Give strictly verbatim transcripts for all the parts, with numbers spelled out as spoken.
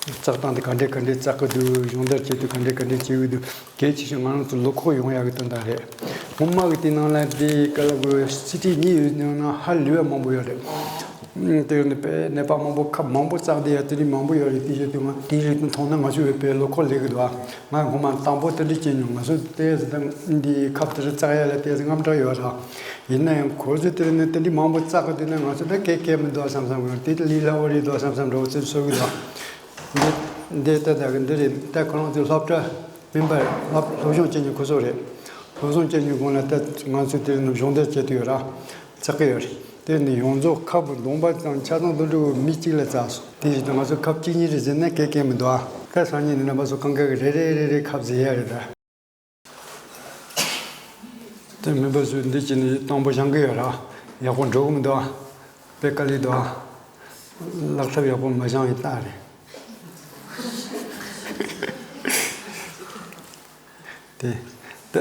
བཙག་སྟངས་དེ་ག་འདྲས་ག་འདྲས་བཙག་གི་འདུག་སྦྱོང་བརྡར་བྱེད་དུས་ག་འདྲས་ག་འདྲས་བྱེད་ཀྱི་འདུག་གལ་ཆེ་ཤོས་ང་རང་ཚོ་བློ་ཁོག་ཡོང་ཡག་གི་དོན་དག་རེད། སྔོན་མ་གི་དེ་ནང་ལ་དེ་ག་ལ་དགོས་སི་ཊི་གཉིས་ཡོད་ནང་ན་ཧ་ལས་པ་མང་པོ་ཡོད་རེད། དེ་ནི་དཔེ་ནད་པ་མང་པོ་ཁབ་མང་པོ་བཙགས་བསྡད་ཡ་དེ་རིགས་མང་པོ་ཡོད་རེད། དེ་བཞིན་དུ་ང་དེའི་རིགས་དེ་མཐོང་ན་ང་ཚོས་དཔེ་བློ་ཁོག་སླེབས་ཀྱི་འདུག་ང་སྔོན་མ་དང་པོ་དེ་འདྲས་བྱས་མྱོང་། ང་ཚོ་དེ་ཟེར་ད་འདི་ཁབ་དེ་རིགས་བཙགས་ཡ་ལ་དེ་ཟེར་དངངས་སྐྲག་ཡོད་ར། ཡིན་ན་ཡང་ཁོ་ཚོས་དེ་རིགས་ནི་དེ་འདྲས་མང་པོ་བཙགས་གི་དུས་ན་ང་ཚོ་ད་གས་གས་མི་འདུག་བསམ་བསམ་གི་དེ་ལས་སླ་བོ་རེད་འདུག་བསམ་བསམ་འདྲ་བོ་ཚོད་བཟོ་གི་འདུག་འདི་འདི་ལྟ་ད་གི་འདི་རེད། ད་ཁོ་རང་ཚོའི་སློབ་གྲྭ་སྨན་པ་སློབ་སློབ་སྦྱོང་བྱེད་མཁན་ཁོ་ཚོ་རེད། སློབ་སྦྱོང་བྱེད་མཁན་ཁོང་ལ་ད་ང་ཚོས་དེ་ནི་སྦྱོང་བརྡར་བྱེད་དུ་ཡོད་ར། ཚགས་ཀྱི་ཡོད་རེད། དེ་ནི་ཡོངས་རྫོགས་ཁབ་བསྡོམས་པ་དང་ཆ་ཚང་དུ་འགྲོ་མི་གཅིག་ལ་བཙགས་སོང་། དེ་བཞིན་དུ་ང་ཚོ་ཁབ་གཅིག་གཉིས་རེ་ཟིན་ན་གས་གས་མི་འདུག་ཨ། ཁ་སང་ཉིན་ནི་རྣམ་པ་ཚོ་གང་ག་གི་རེ་རེ་རེ་རེ་ཁབ་ཟིན་ཡ་རེད་ད། དེ་མིན་པ་ཚོས་འདི་བྱས་ནས་དང་པོ་སྦྱང་གི་ཡོད་ར། ཡག་པོ་འགྲོ་གི་མི་འདུག་ཨ། དཔེ་དཀའ་ལས་འདུག་ཨ། ལག་ཐབས་ཡག་པོ་མ་སྦྱངས་ཡི་རྟགས་རེད། དེ་ད་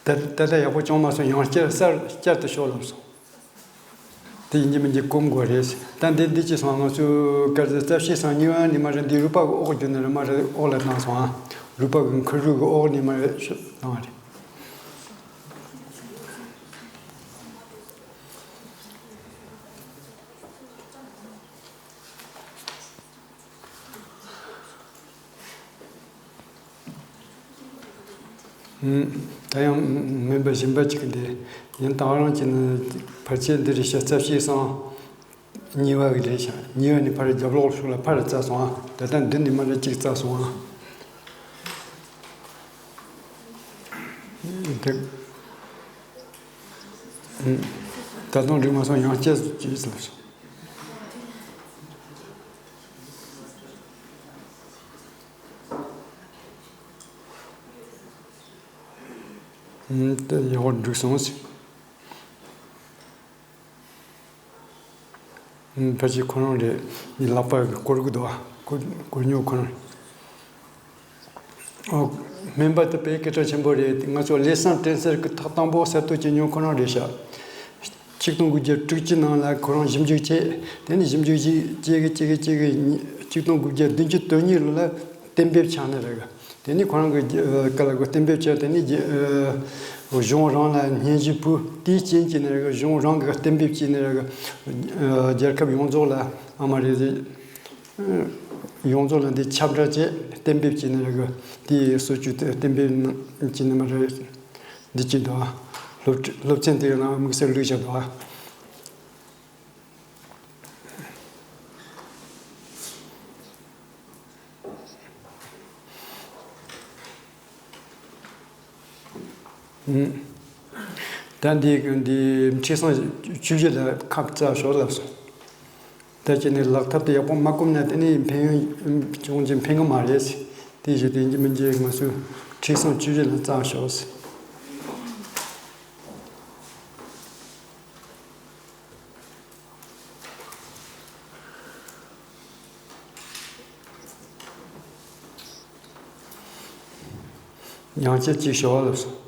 ད་ད་ཡག་པོ་བྱུང་མ་སོང་། ཡང་བསྐྱར་གསར་བསྐྱར་དུ་ཤོག་ལབ་སོང་། དེ་ཡིན་གྱི་མིན་གྱི་སྐོམ་དགོས་རེད། ད་འདི་འདི་ཅི་སོང་། ང་ཚོས་སྐར་རྩིས་རྩ་བཞི་སང་གཉིས་པ་ནས་མར་འདི་རུས་པ་གི་འོག་བརྒྱུད་ནས་མར་འོག་ལ་བཏང་སོང་ཨ། རུས་པ་གི་མཁུར་རུས་གི་འོག་ནས་མར་བཏང་བ་རེད། ད་ཡང་སྨན་པ་གཞན་པ་ཅིག་གིས་འདི་ཡིན། ད་རང་གིས་ནི་ཕལ་ཆེར་འདི་རེད་ཤག་རྩ་བཞི་སང་གཉིས་པ་གི་རེད་ཤག་གཉིས་པ་ནི་ཕར་རྒྱབ་ལོགས་ཕྱོགས་ལ་ཕར་བཙགས་སོང་ཨ། ད་ལྟ་འདི་ནི་མ་རེད་གཅིག་བཙགས་སོང་ཨ། འདི་ད་དུང་འགྲིག་མ་སོང་། ཡང་བསྐྱར་ཅིག་བཙགས་སོང་། ཨུམ། དེ་ཡག་པོ་འགྲིག་སོང་ཟེར། ཨུམ། ཕལ་ཆེར་ཁོ་རང་རེད། ངའི་ལག་པ་སྐོར་གི་འདུག་ཨ། སྐོར་སྐོར་ཉོ་ཁོ་རང་། ཨོ། སྨན་པ་དེ་དཔེ་སྐད་གྲགས་ཆེན་པོ་རེད། ང་ཚོ་ཀླད་ཟམ་བྲེག་སར་གི་ཐག་དང་པོ་གསར་གཏོད་བྱེད་མྱོང་ཁོ་རང་རེད་ཤག་ཆིག་སྟོང་དགུ་བརྒྱ་དྲུག་ཅུ་ནང་ལ་ཁོ་རང་ཞིབ་འཇུག་བྱས། དེ་ནས་ཞིབ་འཇུག་བྱས་བྱས་གི་བྱས་གི་བྱས་གི་ཆིག་སྟོང་དགུ་བརྒྱ་བདུན་ཅུ་དོན་གཉིས་ལོ་ལ་གཏན་འབེབས་ཆགས་ནི་རེད། དེ་ནས་ཁོ་རང་གི་རྒྱ་ག་ལ་གི་གཏན་འབེབས་བྱས། དེ་ནས་རྒྱ་གཞུང་རང་ལ་སྙན་ཞུ་ཕུལ། དེའི་རྐྱེན་གྱིས་ནི་རེད་གི་གཞུང་རང་གི་གཏན་འབེབས་ཀྱིས་ནི་རེད་གི་རྒྱལ་ཁབ་ཡོངས་རྫོགས་ལ་ཨ་མ་རེད། ཡོངས་རྫོགས་ལ་འདི་ཁྱབ་བསྒྲགས་བྱས། གཏན་འབེབས་བྱས་ནི་རེད་གི་དེའི་སྲིད་ཇུས་དེ་གཏན་འབེབས་གནང་བྱས་ནི་མ་རེད། འདི་བྱས་འདུག་ཨ། སློབ་སློབ་ཚན་དེའི་ནང་དམིགས་བསལ་བླུགས་བཞག་འདུག་ཨ། ད་འདི་འདི་མཁྲིས་སོང་བཅུ་བཞི་ལ་ཁབ་བཙགས་ཤོག་ལབ་སོང་། ད་ཁྱེད་ནས་ལག་ཐབས་དེ་ཡག་པོ་མ་བསྒོམས་ན་དེ་ནས་ཕན་ཡོན་ཅུང་ཅིག་ཕན་གི་མ་རེད། དེ་བཞིན་དེ་འཇིག་མི་འཇིག་ང་ཚོས་མཁྲིས་སོང་བཅུ་བཞི་ལ་བཙགས་ཤོག། ཡང་བསྐྱར་གཅིག་ཞུ་བ་ལབ་སོང་།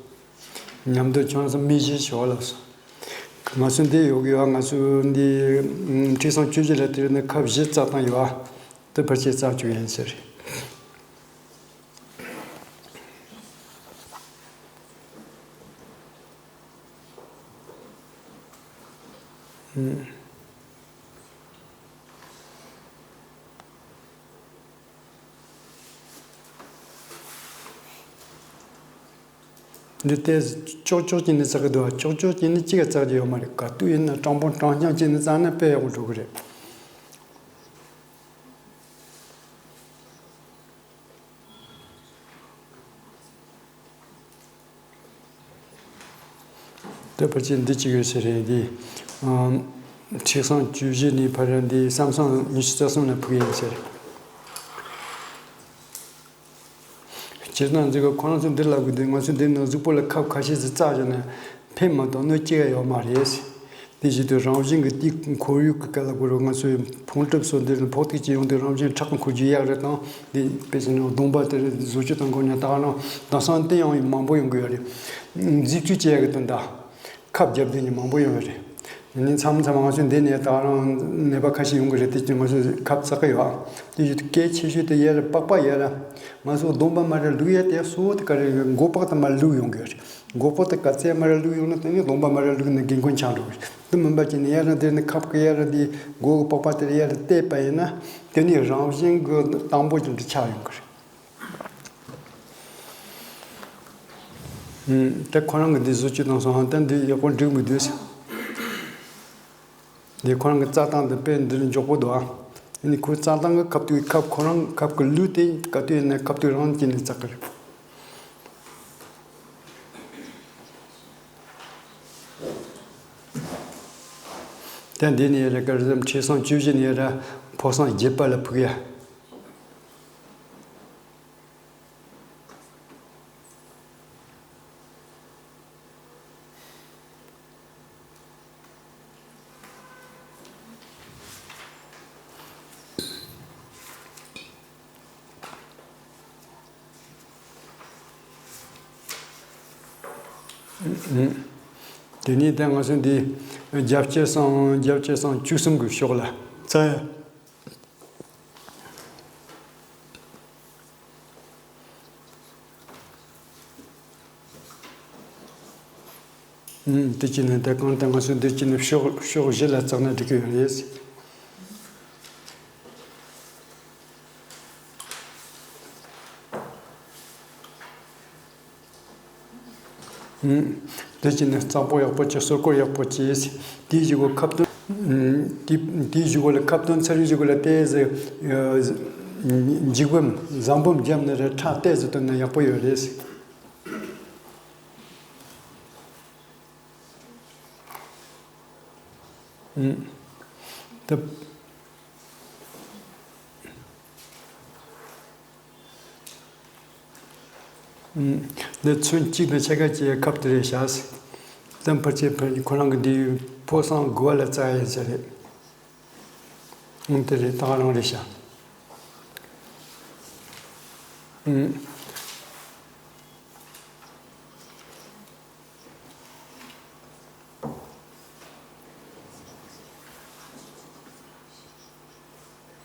མཉམ་དུ་ཁྱོད་ཚོ་མི་བཞི་ཞུ་བ་ལབ་སོང་། ང་ཚོ་འདི་ཡོད་གི་ཡོད། ང་ཚོ་འདི་མཁྲིས་སོང་བཅུ་བཞི་ལ་དེ་ནི་ཁབ་བཞི་བཙགས་བཏང་ཡོད། དེ་ཕལ་ཆེར་བཙགས་བཅུག་ཡིན་ཟེར། འདི་ལྟས་ཅོག་ཅོག་གཅིག་ནི་བཙག་གི་འདུག་ཅོག་ཅོག་གཅིག་ནི་གཅིག་ག་བཙག་རྒྱུ་ཡོད་མ་རེད། ག་དུས་ཡིན་ན་དྲང་པོ་དྲང་རྐྱང་གཅིག་ནི་བཙག་ན་དཔེ་ཡག་པོ་འགྲོ་གི་རེད། དེ་ཕལ་ཆེར་འདི་གཅིག་ཡོད་ས་རེད། འདི་ཨམ། མཁྲིས་སོང་བཅུ་བཞི་ནས་ཕར་འདི་ས་མཚམས་ཉི་ཤུ་རྩ་གསུམ་ལ་ཕུག་ཡིན་ཟེར། སྤྱིར་བཏང་འཛིན་གྲྭ་ཁོ་རང་ཚོ་འདི་ལབ་གི་འདུག་ང་ཚོ་འདི་ནང་གཟུགས་པོ་ལ་ཁབ་ཁ་ཤས་ཤིག་བཙགས་བཞག་ན་ཕན་མ་གཏོགས་གནོད་སྐྱེལ་ཡ་ཡོད་མ་རེད། དེ་བཞིན་དུ་རང་བཞིན་གྱི་དེའི་ཁོར་ཡུག་གི་སྐད་ལ་གོ་རུ་ང་ཚོའི་ཕུང་གྲུབ་སོགས་འདིར་ཕོག་ཐུག་ཅིག་ཡོང་དུས་རང་བཞིན་ཁྲག་གི་འཁོར་རྒྱུ་ཡག་རེད་དང་། འདི་དཔེ་བྱས་ན་གདོང་པ་དེར་བཟོ་བཅོས་དང་འགོ་ནས་ད་ག་རང་དེང་སང་བསྟན་ཡང་མང་པོ་ཡོང་གི་ཡོད་རེད། མཛེས་བཅོས་བྱེད་ཡག་གི་དོན་དག་ཁབ་རྒྱབ་དུས་ནས་མང་པོ་ཡོང་ཡོད་རེད། ནི་མཚམས་མཚམས་ང་ཚོ་འདི་ནས་ད་རང་ནད་པ་ཁ་ཤས་ཡོང་གི་རེད། དེ་ཅི་ང་ཚོ་ཁབ་བཙག་གི་ཡོད། དེ་ཡོད་གལ་ཆེ་ཤོས་དེ་ཡར་པགས་པ་ཡར་ང་ཚོ་གདོང་པ་མར་བླུག་ཡ་དེ་གཙོ་བོ་དེ་ག་རེ་རེད། མགོ་པགས་དེ་མར་བླུག་ཡོང་གི་རེད། མགོ་པགས་དེ་ག་ཚད་མར་བླུག་ཡོང་ན་དེ་ནི་གདོང་པ་མར་བླུག་ན་རྒན་རྒོན་ཆགས་འགྲོ་གི་རེད། དེ་མིན་པ་ཅི་ནས་ཡར་དེ་ནི་ཁབ་ཀྱི་ཡར་དེ་མགོ་གི་པགས་པ་དེ་ཡར་གཏད་པ་ཡིན་ན་དེ་ནི་རང་བཞིན་གྱི་དང་པོ་ཅིག་འདི་ཆགས་ཡོང་གི་རེད། ཨུམ། དེ་ཁོ་རང་གི་འདི་བཟོ་བཅོས་བཏང་སོང་། ཨ་ད་འདི་ཡག་པོ་འགྲིག་མི་འདུག་ཟེར། འདི་ཁོ་རང་གི་བཙག་སྟངས་འདི་དཔེ་འདི་ལ་མགྱོགས་པོ་འདུག་ཨ། ཨ་ནི་ཁོའི་བཙག་སྟངས་ཀྱི་ཁབ་ཏུ་ཁབ་ཁོ་རང་ཁབ་ཀྱི་ལུས་དེ་ག་དུས་ཡིན་ན་ཁབ་ཏུ་རང་བྱས་ནས་བཙག་གི་རེད། དེ་འདི་ནས་ར་ག་རེ་ཟེར་ཁྲི་སྲོང་བཅུ་བཞི་ནས་ར་ཕོ་སྲོང་བརྒྱད་པ་ལ་ཕུག་ཡ། དེ་ནས་ད་ང་ཚོ་འདི་རྒྱལ་སྤྱི་སྲོང་རྒྱལ་སྤྱི་སྲོང་བཅུ་གསུམ་གྱི་ཕྱོགས་ལ་བཙའ་ཡ། ཨུམ། དེ་ཅི་ནས་དེ་གང་ལྟར་ང་ཚོ་འདི་ཅི་ནས་ཕྱོགས་ཕྱོགས་བཞི་ལ་བཙགས་ན་འགྲིག་གི་ཡོད་རེད། ཨུམ། དེ་ཅི་ནས་གཙང་པོ་ཡག་པོ་བྱས། སོ་སྐོར་ཡག་པོ་བྱས། དེའི་གཞུག་གུ་ཁབ་ཏུ། ཨུམ། དེ་དེའི་གཞུག་གུ་ལ་ཁབ་ཏུ་ཚར་བའི་གཞུག་གུ་ལ་ཏོག་ཙམ་འགྱིག་བུམ་ཟངས་བུམ་བརྒྱབ་ནས་ར་ཁྲག་ཏོག་ཙམ་བཏོན་ན་ཡག་པོ་ཡོད་རེད། ཨུམ། ད། ཨུམ། འདི་ཚོན་གཅིག་དང་ཕྱེད་ཀ་བཅས་ཁབ་ཏུ་རེད་བཞག། ད་ཕལ་ཆེར་ཕལ་ཁོ་རང་གི་འདི་ཕོ་སྲོང་དགུ་པ་ལ་བཙའ་ཡ་ཡིན་ས་རེད། ཨུམ། དེ་རེད། ད་ག་རང་རེད་བཞག། ཨུམ།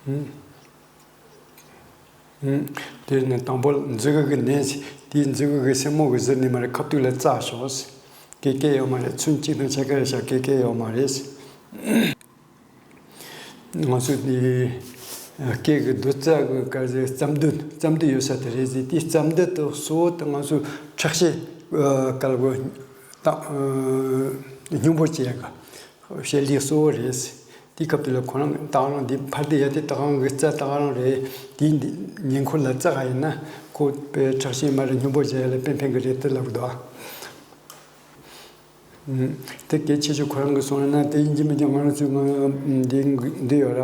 ཨུམ། ཨུམ། དེ་ནས་དང་པོ་མཛུ་གུ་གི་ནས་དེའི་མཛུ་གུ་གི་སེན་མོ་གི་ཟུར་ནས་མར་ཁབ་ཏུ་ལ་བཙའ་ཤོག། སྐད་སྐད་ཡོད་མ་རེད། ཚོན་གཅིག་དང་ཕྱེད་ཀ་རེད་བཞག། སྐད་སྐད་ཡོད་མ་རེད། ང་ཚོ་འདི་སྐད་ཀྱི་རྡུལ་རྩ་གི་ག་རེ་རྩ་མདུད། རྩ་མདུད་ཡོད་ས་དེ་རེད་ཟེར། དེའི་རྩ་མདུད་དུ་གཙོ་བོ་དེ་ང་ཚོ་ཁྲག་ཤེད་དཀར་པོ་དང་སྙོམས་པོ་བྱེད་ཡ་གི་ཤེད་ལས་གཙོ་བོ་རེད། དེའི་སྐབས་དེ་ལ་ཁོ་རང་ད་ག་རང་འདི་ཕར་དེ་ཡ་དེ་ད་ག་རང་གི་རྩ་ད་ག་རང་རེད། དེའི་འདི་ཉེ་འཁོར་ལ་བཙག་ག་ཡིན་ན་ཁོ་པའི་ཁྲག་ཤེད་མར་སྙོམས་པོ་བྱེད་ཡ་ལ་དཔེ་ཕན་གི་རེད་དེ་ལབ་གི་འདུག་ཨ། དེ་གལ་ཆེ་ཤོས་ཁོ་རང་གིས་གསུངས་ན་དེ་ཡིན་གྱི་མིན་གྱི། ང་རང་ཚོའི་ང་འདི་འདི་ཡོད་ར།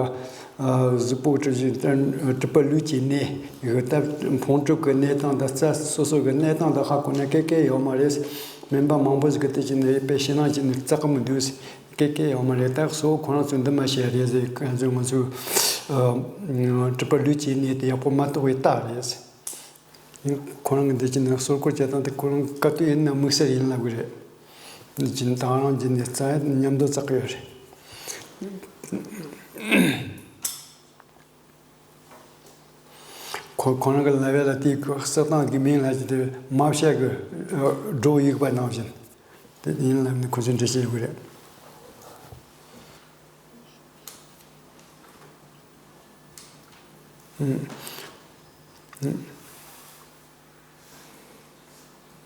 གཟུགས་པོ་གྲུབ་ཆེན་གྲུབ་པ་ལུས་ཀྱི་གནས་ཡོད་སྟབས། ཕུང་གྲུབ་ཀྱི་གནས་སྟངས་དང་རྩ་སོ་སོ་གི་གནས་སྟངས་དང་ཧ་གོ་ན་སྐད་སྐད་ཡོད་མ་རེད། སྨན་པ་མང་པོ་ཞིག་གིས་དེ་བྱས་ནས་དཔེ་ཞེད་སྣང་བྱས་ནས་བཙག་གི་མི་འདུག། སྐད་སྐད་ཡོད་མ་རེད། ད་གཙོ་བོ་ཁོ་རང་ཚོས་འདི་མ་བཤད་རེད་ཟེར། ང་ཚོས་ང་ཚོས་གྲུབ་པ་ལུས་ཀྱི་གནས་དེ་ཡག་པོ་མ་རྟོགས་པའི་རྟགས་རེད། ཁོ་རང་གི་འདི་ཅི་ནས་སོ་སྐོར་བྱེད་སྟངས་དེ་ཁོ་རང་ག་དུས་ཡིན་ན་དམིགས་བསལ་ཡིན་ལབ་གི་རེད། འདི་ཅི་ནས་ད་རང་ཅི་ནས་རྩ་མཉམ་དུ་བཙག་གི་ཡོད་རེད། ཁོ་ཁོ་རང་གི་ལབ་ཡ་ལ་དེའི་གསེར་ཐང་གི་མིང་ལ་ཅི་དེ་མ་བཤད་གི་སྒྲོག་ཡིག་པ་ནང་བཞིན་དེ་ཡིན་ལབ་ནས་ཁོ་ཚོས་འགྲེལ་བཤད་ཡོད་གི་རེད། ཨུམ། ཨུམ།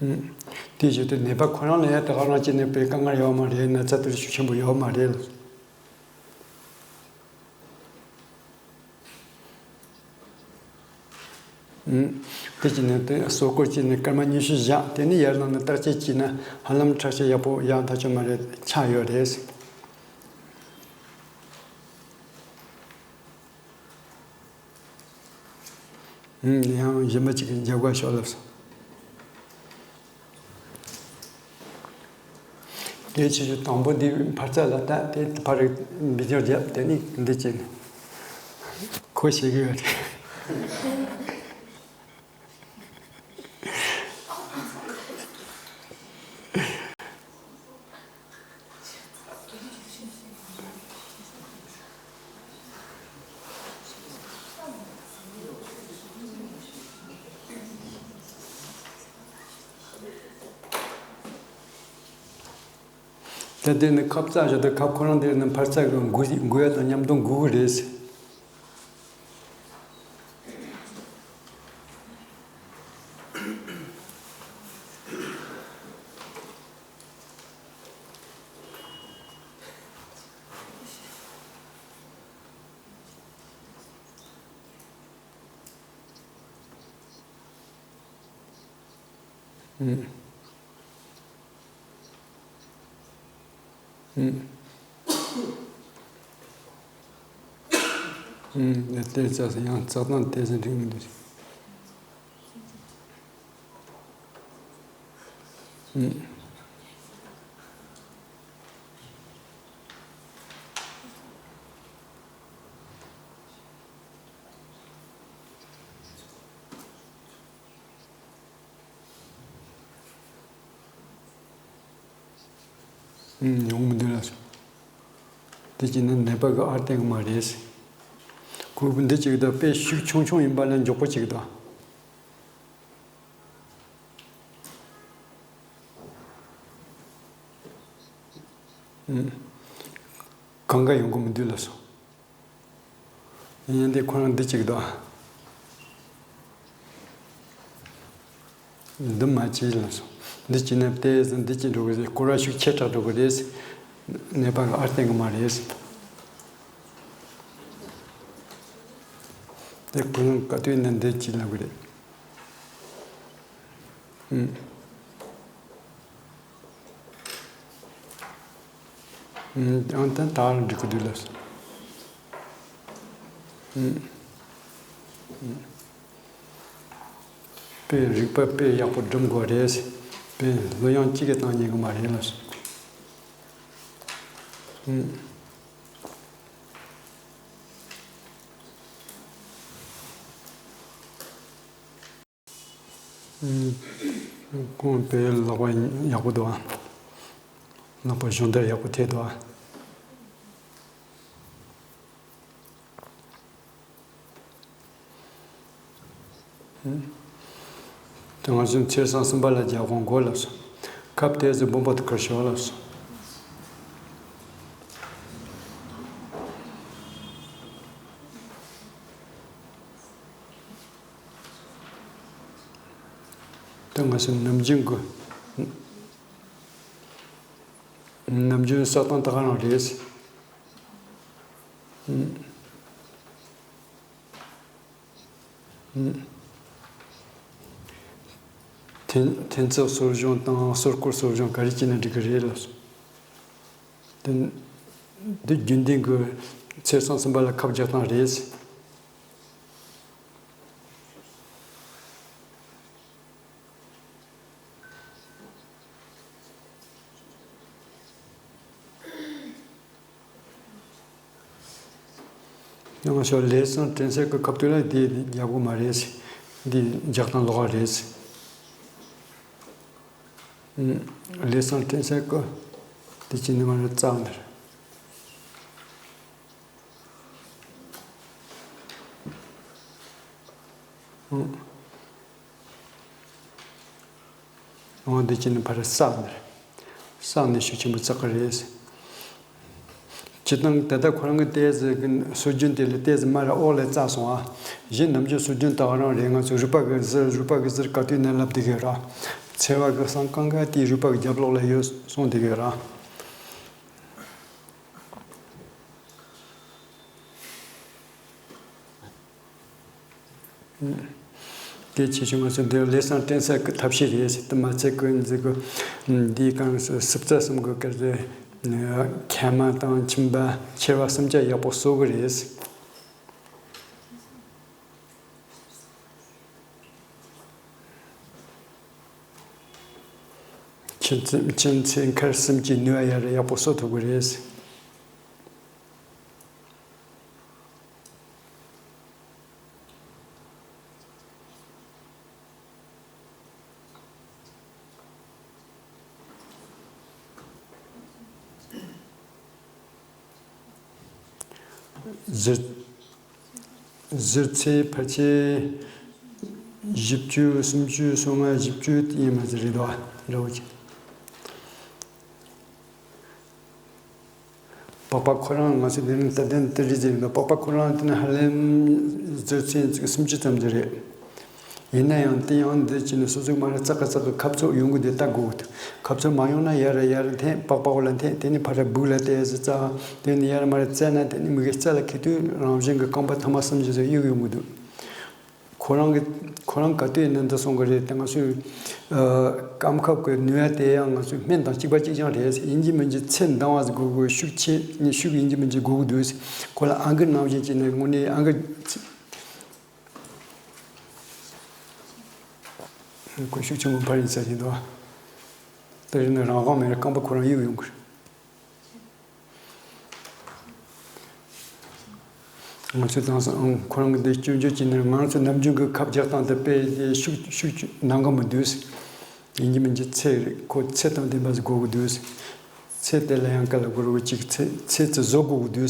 ཨུམ། དེ་བཞིན་དུ་ནད་པ་ཁོ་རང་ལ་ཡང་དེ་ག་རང་བྱས་ནས་པའི་དཀའ་ངལ་ཡོད་མ་རེད། ན་ཚ་དེ་ཤུགས་ཆེན་པོ་ཡོད་མ་རེད། ཨུམ། དེ་བྱས་ནས་དེ་སོ་སྐོར་བྱས་ནས་སྐར་མ་ཉི་ཤུ་བཞག། དེ་ནས་ཡར་ལངས་ནས་བརྟག་དཔྱད་བྱས་ན་ཧ་ལམ་ཁྲག་ཤེད་ཡག་པོ་ཡང་ཐག་ཆོད་མ་རེད། ཆག་ཡོད་རེད། ཡང་གཞན་པ་ཅིག་གིས་འཇབ་དགའ་ཤོག་ལབ་སོང་། དེ་ཆེ་ཆུང་དང་པོ་འདི་འཕར་རྩ་ལ་བལྟ། དེ་ཕར་འབུད་སྦྱོར་བརྒྱབ། དེ་ནི་འདི་བྱས་ནས་ཁོ་ཤེས་ཀྱི་ཡོད་རེད། ད་དེ་ནི་ཁབ་བཙགས་བཞག་དུས་ཁབ་ཁོ་རང་དེ་ནི་འཕར་རྩ་གི་འགུལ་འགུལ་ཡ་དང་མཉམ་དུ་འགུལ་གི་རེད། ཨུམ། ཨུམ། ཨུམ། དེ་ལྟར་བྱས་ཡང་རྩ་དང་དེ་བཞིན་འགྲིག་མི་འདུག། ཨུམ། ཡོང་མི་འདུག་ལགས་སོ། དེ་གཅིག་ནི་ནད་པ་གི་ཨར་བསྟན་གི་མ་རེད། ཁོ་འདི་གཅིག་དང་དཔེ་ཤུགས་ཆུང་ཆུང་ཡིན་པ་ལ་མགྱོགས་པོ་གཅིག་དང་། གང་ག་ཡོང་གི་མི་འདུག་ལགས་སོ། ཡིན་ཏེ་ཁོ་རང་འདི་གཅིག་དང་། འདི་མ་བྱེད་ལ་སོང་། འདི་བྱས་ན་ཏོག་ཙམ་འདི་གཅིག་འགྲོ་གི་རེད། སྐོར་བ་ཤུགས་ཆེ་དྲགས་འགྲོ་གི་རེད། ནད་པ་གི་ཨར་བསྟན་གི་མ་རེད། དེ་ཁོ་རང་ག་དུས་ནས་འདི་གཅིག་ལབ་གི་རེད། ཨུམ། ཨང་ཏན་ཏག་འགྲིག་གི་འདུག་ལགས། དཔེ་རིག་པ་དཔེ་ཡག་པོ་སྒྲུབ་དགོས་རེད། དཔེ་གླུ་དབྱངས་གཅིག་གིས་བཏང་ཉན་གི་མ་རེད་ལགས། ཁོང་དཔེ་ལག་པ་ཡག་པོ་འདུག་ཨ། ལག་པ་སྦྱོང་བརྡར་ཡག་པོ་ཐེབས་འདུག་ཨ། དེ་ང་ཚོས་ཚེས་བཟང་གསུམ་པ་ལ་རྒྱབ་དབང་དགོས་ལབ་སོང་། ཁབ་དེ་ཚོ་སྦོམ་པོ་དུ་ཁུར་ཤོག་ལབ་སོང་། ད་ང་ཚོ་ནམ་རྒྱུན་གྱི་ནམ་རྒྱུན་ས་སྟོང་ད་ག་རང་རེད། ཐེན་ཐེན་ཚོགས་གསོ་སྦྱོང་དང་གསོ་སྐོར་གསོ་སྦྱོང་ག་རེ་བྱས་ན་འགྲིག་གི་རེད་ལབ་སོང་། དེ་འདི་རྒྱུན་ལྡན་གྱི་ཚེས་བཟང་གསུམ་པ་ལ་ཁབ་རྒྱག་སྟངས་རེད། ཡང་ཞོ་ལས་སང་དྲན་སེ་གི་ཁབ་ཏུ་ལ་འདི་རྒྱག་གི་མ་རེད། འདི་རྒྱག་སྟངས་ལོགས་ཀ་རེད། ལས་སང་དྲན་སེ་གི་འདི་ཅི་ནི་མ་རེད་རྩ་འདིར། འོ་འདི་ཅི་ནི་ཕར་བསགས་ནས་བསགས་ནས་ཤུགས་ཆེན་པོ་བཙག་གི་རེད། སྤྱིར་བཏང་ད་ལྟ་ཁོ་རང་གི་ཏོག་ཙམ་གི་སྲོལ་རྒྱུན་དེ་ལ་ཏོག་ཙམ་མར་འོག་ལ་བཙགས་སོང་ཨ། གཞན་ནམ་རྒྱུན་སྲོལ་རྒྱུན་ད་ག་རང་རེད། ང་ཚོ་རུས་པ་གི་ཟུར་རུས་པ་གི་ཟུར་ག་དུས་ནས་ལབ་བསྡད་གི་ར། ཚེར་བ་གི་སང་གང་ག་དེའི་རུས་པ་གི་རྒྱབ་ལོགས་ལ་ཡོད་གསུངས་བསྡད་གི་ར། གལ་ཆེ་ཆུང་ང་ཚོ་འདིར་ལས་སང་དྲན་ས་གི་ཐབས་ཤེས་རེད་ཟེར་དུ་མ་ཚད་ཀུན་འཛི་གི་འདིའི་གང་སུ་སུབ་རྩ་གསུམ་གི་ཀར་ཟེར་མཁལ་མ་དང་མཆིན་པ་མཆེར་བ་གསུམ་ཆ་ཡག་པོ་གསོ་གི་རེད། མཆིན་ཚད་མཆིན་ཚད་མཁལ་གསུམ་གྱི་ནུས་པ་ཡར་ཡག་པོ་གསོ་ཐུབ་གི་རེད། གཟེར་གཟེར་ཚད་ཕལ་ཆེར་བཞི་བཅུ་སུམ་ཅུ་སོ་ལྔ་བཞི་བཅུ་དེ་ཡིན་མ་ཟེར་རེད་དོ་འདྲ་བོ་ཅིག་པགས་པ་ཁོ་རང་ང་ཚོ་འདི་ནས་ད་ལྟ་ཏི་རི་ཟེར་ཡིན་ན། པགས་པ་ཁོ་རང་དེ་ནི་ཧ་ལམ་རྩོད་ཚན་སུམ་ཅུ་ཙམ་ཅིག་རེད། ཡིན་ན་ཡང་དེ་ཡང་འདི་བྱས་ནས་སོ་སོའི་མ་ར་ཙག་གི་ཙག་གི་ཁབ་ཚོ་ཡོང་གི་འདུག་ལྟ་དགོས་ཀྱི་འདུག་ཁབ་ཚོ་མ་ཡོང་ན་ཡར་ཡར་འཐེན། པགས་པ་འོག་ལ་འཐེན། དེ་ནས་ཕར་སྦུག་ལ་ཏོག་ཙམ་བཙགས། དེ་ནས་ཡར་མར་བཙལ་ན་དེ་ནས་མི་གི་རྩ་ལ་ཁེལ་དུས་རང་བཞིན་གྱི་རྐང་པ་ཐ་མ་གསུམ་བཞི་ཚོ་གཡུག་ཡོང་གི་འདུག་ཁོ་རང་གི་ཁོ་རང་ག་དུས་ཡིན་ན་འདི་སོང་གི་རེད་དེ། ང་ཚོའི་ཨ་རྐང་ཁབ་ཀྱི་ནུས་པ་དེ་ཡང་ང་ཚོའི་སྨན་དང་གཅིག་པ་གཅིག་རྐྱང་རེད། ཡིན་གཅིག་མིན་གཅིག་ཚད་འདང་བ་ཟིག་དགོས་དགོས། ཤུགས་ཆེ་ནས་ཤུགས་ཡིན་གཅིག་མིན་གཅིག་དགོས་ཀྱི་འདུག་ཁོ་ལ་ཨང་ཀི་ནང་བཞིན་བྱས་ནས་དངོས་གནས་ཨང་ཀི་ཁོ་ཤུགས་ཆེན་པོ་འཕར་ཡིན་ས་ཡིན་འདུག་དེ་རིང་ནི་རང་དབང་མེད། རྐང་པ་ཁོ་རང་གཡུག་ཡོང་གི་རེད། ང་ཚོས་དེང་སང་ཁོ་རང་གི་འདི་སྐྱོན་བརྗོད་ཀྱི་ནི། ང་ཚོ་ནམ་རྒྱུན་གྱི་ཁབ་རྒྱག་སྟངས་དེ་དཔེ་ཤུགས་ཤུགས་ནང་གི་མི་འདུག་ཡིན་གཅིག་མིན་གཅིག་ཚད་རེད། ཁོ་ཚད་དང་ལྡན་པ་ཟིག་དགོས་ཀྱི་འདུག་ཚད་དེ་ལ་ཡང་ག་ལ་དགོས་རེད། གཅིག་ཚད་ཚད་ཚད་བཟོ་དགོས་ཀྱི་འདུག་